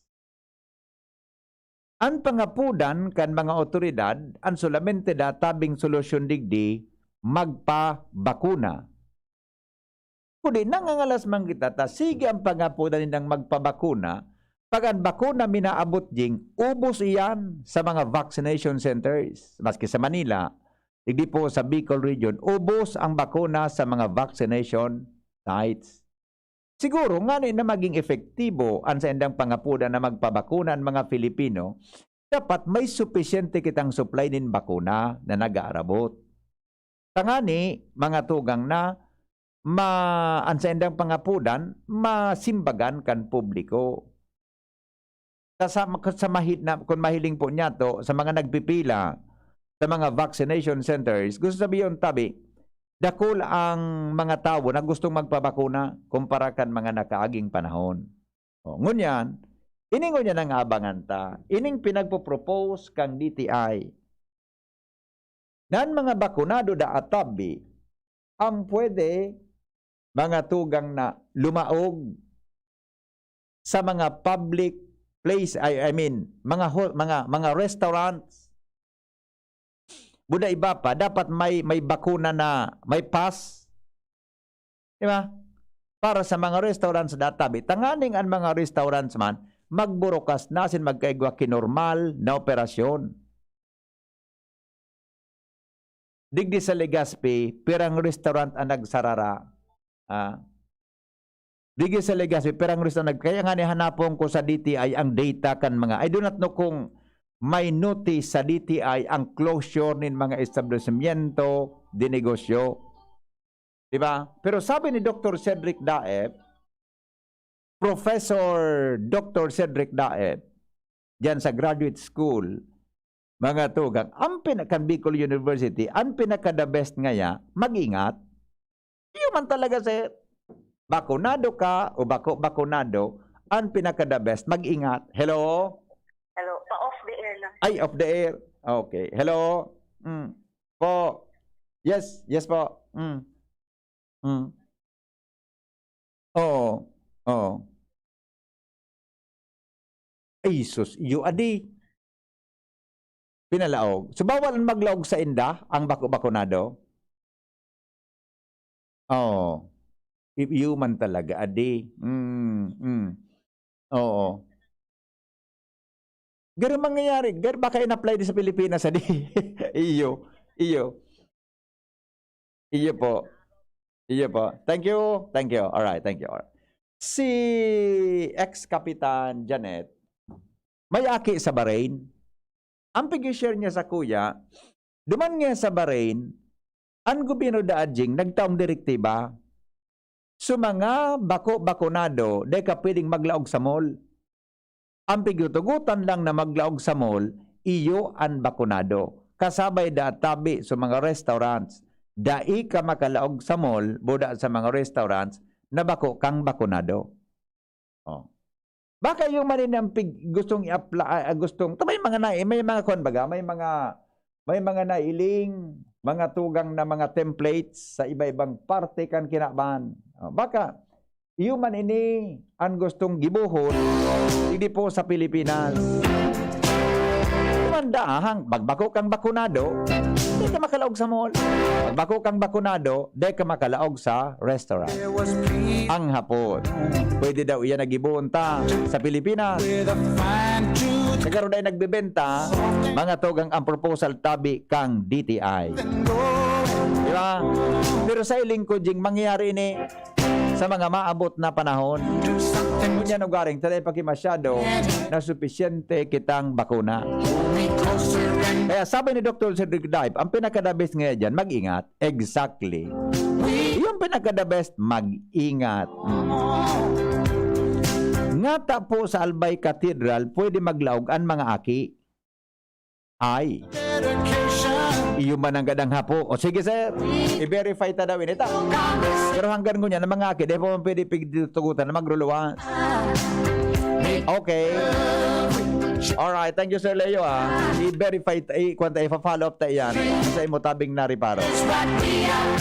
An pangapodan kan mga awtoridad, an solamente daa tabing solusyon digdi, magpabakuna. Kundi nangangalas man kita ta sige an pangapodan nindang magpabakuna, pag an bakuna minaabot, Jing, ubos iyan sa mga vaccination centers. Maski sa Manila, digdi po sa Bicol Region, ubos ang bakuna sa mga vaccination sites. Siguro, ngani na maging epektibo an saindang pangapodan na magpabakuna an mga Filipino, dapat may supisyente kitang supply nin bakuna na nag-aarabot. Tangani, mga tugang, na ma-, an saindang pangapodan, masimbagan kan publiko. Sa, sa, sa mahi-, na, kun mahiling po niyato, sa mga nagpipila sa mga vaccination centers, gusto sabihon, tabi, dakul ang mga tawo na gustong magpabakuna kumpara kan mga nakaaging panahon. O, ngunyan, ini ngunyan ang abangan ta, ining pinagpo-propose kang D T I. Na an mga bakunado daa tabi ang pwede, mga tugang, na lumaog sa mga public place, I, I mean, mga ho-, mga, mga restaurants. Buda iba pa, dapat may, may bakuna na, may pass. Di ba? Para sa mga restaurants daa tabi. Tanganing an mga restaurants man, magburukas na asin magkaigwa ki normal na operasyon. Digdi sa Legazpi, pirang restaurant ang nagsarara. Ah. Sige sa Legazpi, pirang restaurant nag-, kaya nga ni hanapon ko sa D T I ang data kan mga, I do not know kung may notice sa D T I ang closure nin mga establishmento de negosyo. Di ba? Pero sabi ni Doktor Cedric Daep, Professor Doktor Cedric Daep, diyan sa graduate school, mga tugang, ang pinaka-, Bicol University, ang pinaka-the best ngaya, mag-ingat. Iyo man talaga, sir. Bakunado ka o bako, bakunado, ang pinaka-the best, mag-ingat. Hello? Hello, pa-off the air lang. Ay, off the air. Okay. Hello? Mm. Po. Yes, yes po. Mm. Mm. Oo. Oo. Ay, sus, iyo adi. Pinalaog. So, bawal an maglaog sainda, ang bako-bakonado? Oo. I-, iyo man talaga, adi. Mm, mm. Oo. Garo mangyayari, gar-, baka in-apply din sa Pilipinas, adi. Iyo, iyo. Iyo po. Iyo po. Thank you. Thank you. All right, thank you. All right. Si ex-kapitan Janet, may aki sa Bahrain. Ang pag-share niya sa kuya, duman niya sa Bahrain, ang gobyerno da Ajing nagtaong direktiba. So, mga bako-bakonado, dai ka pwedeng maglaog sa mall. Ang pigtutugotan lang na maglaog sa mall, iyo an bakonado. Kasabay da tabi sa mga restaurants. Dai ka makalaog sa mall, buda sa mga restaurants, na bako kang bakonado. Oh. Baka iyo man ini ang pig-, gustong i-apply, ah, gustong, ta may mga nai-, may mga kuwan baga, may mga, may mga nailing, mga tugang na mga templates sa iba-ibang parte kan kinaban. Oh, baka, iyo man ini ang gustong gibohon, hindi po sa Pilipinas. Manda, ahang, bagbako kang bakonado, di ka makalaog sa mall. Bagbako kang bakonado, di ka makalaog sa restaurant. Ang hapot. Pwede daw iyan nagiboon ta sa Pilipinas. Nagkaroon ay nagbebenta, mga tugang ang proposal tabi kang D T I. Di ba? Pero sa ilingkod, Jing, mangyayari ini sa mga maabot na panahon. Ngunyan ugaring, taday pa ki masyado na supisyente kitang bakuna. Kaya sabi ni Doktor Cedric Dive, ang pinaka-the best ngayon dyan, mag-ingat. Exactly. Yung pinaka-the best, mag-ingat. Mm. Ngata po sa Albay Cathedral, pwede maglaog an mga aki. Ay. Iyo man ang gadang hapo. O sige, sir. I-verify ta daw ini ta. Pero hanggang ngunyan, ang mga aki, di pa man pwede pigtutugutan na magruluwas. Okay. Alright. Thank you, Sir Leo, ah. I-verify ta, i-, kwan ta, ipa-follow up ta iyan. Sa imo tabing nariparo.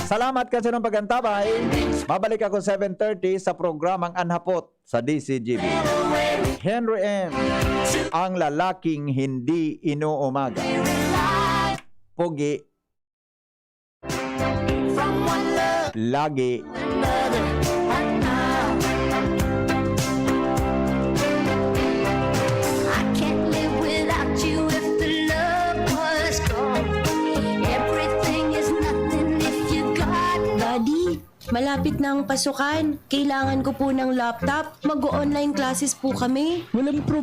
Salamat kasi ng pag-antabay. Babalik ako seven thirty sa programang Anhapot sa D C G B. Henry M, ang lalaking hindi inuumaga. Pogi. Lagi. I can't live without you if the love was gone. Everything is nothing if you got Daddy, malapit na ang pasukan. Kailangan ko po ng laptop. Mag-o-online classes po kami. Walang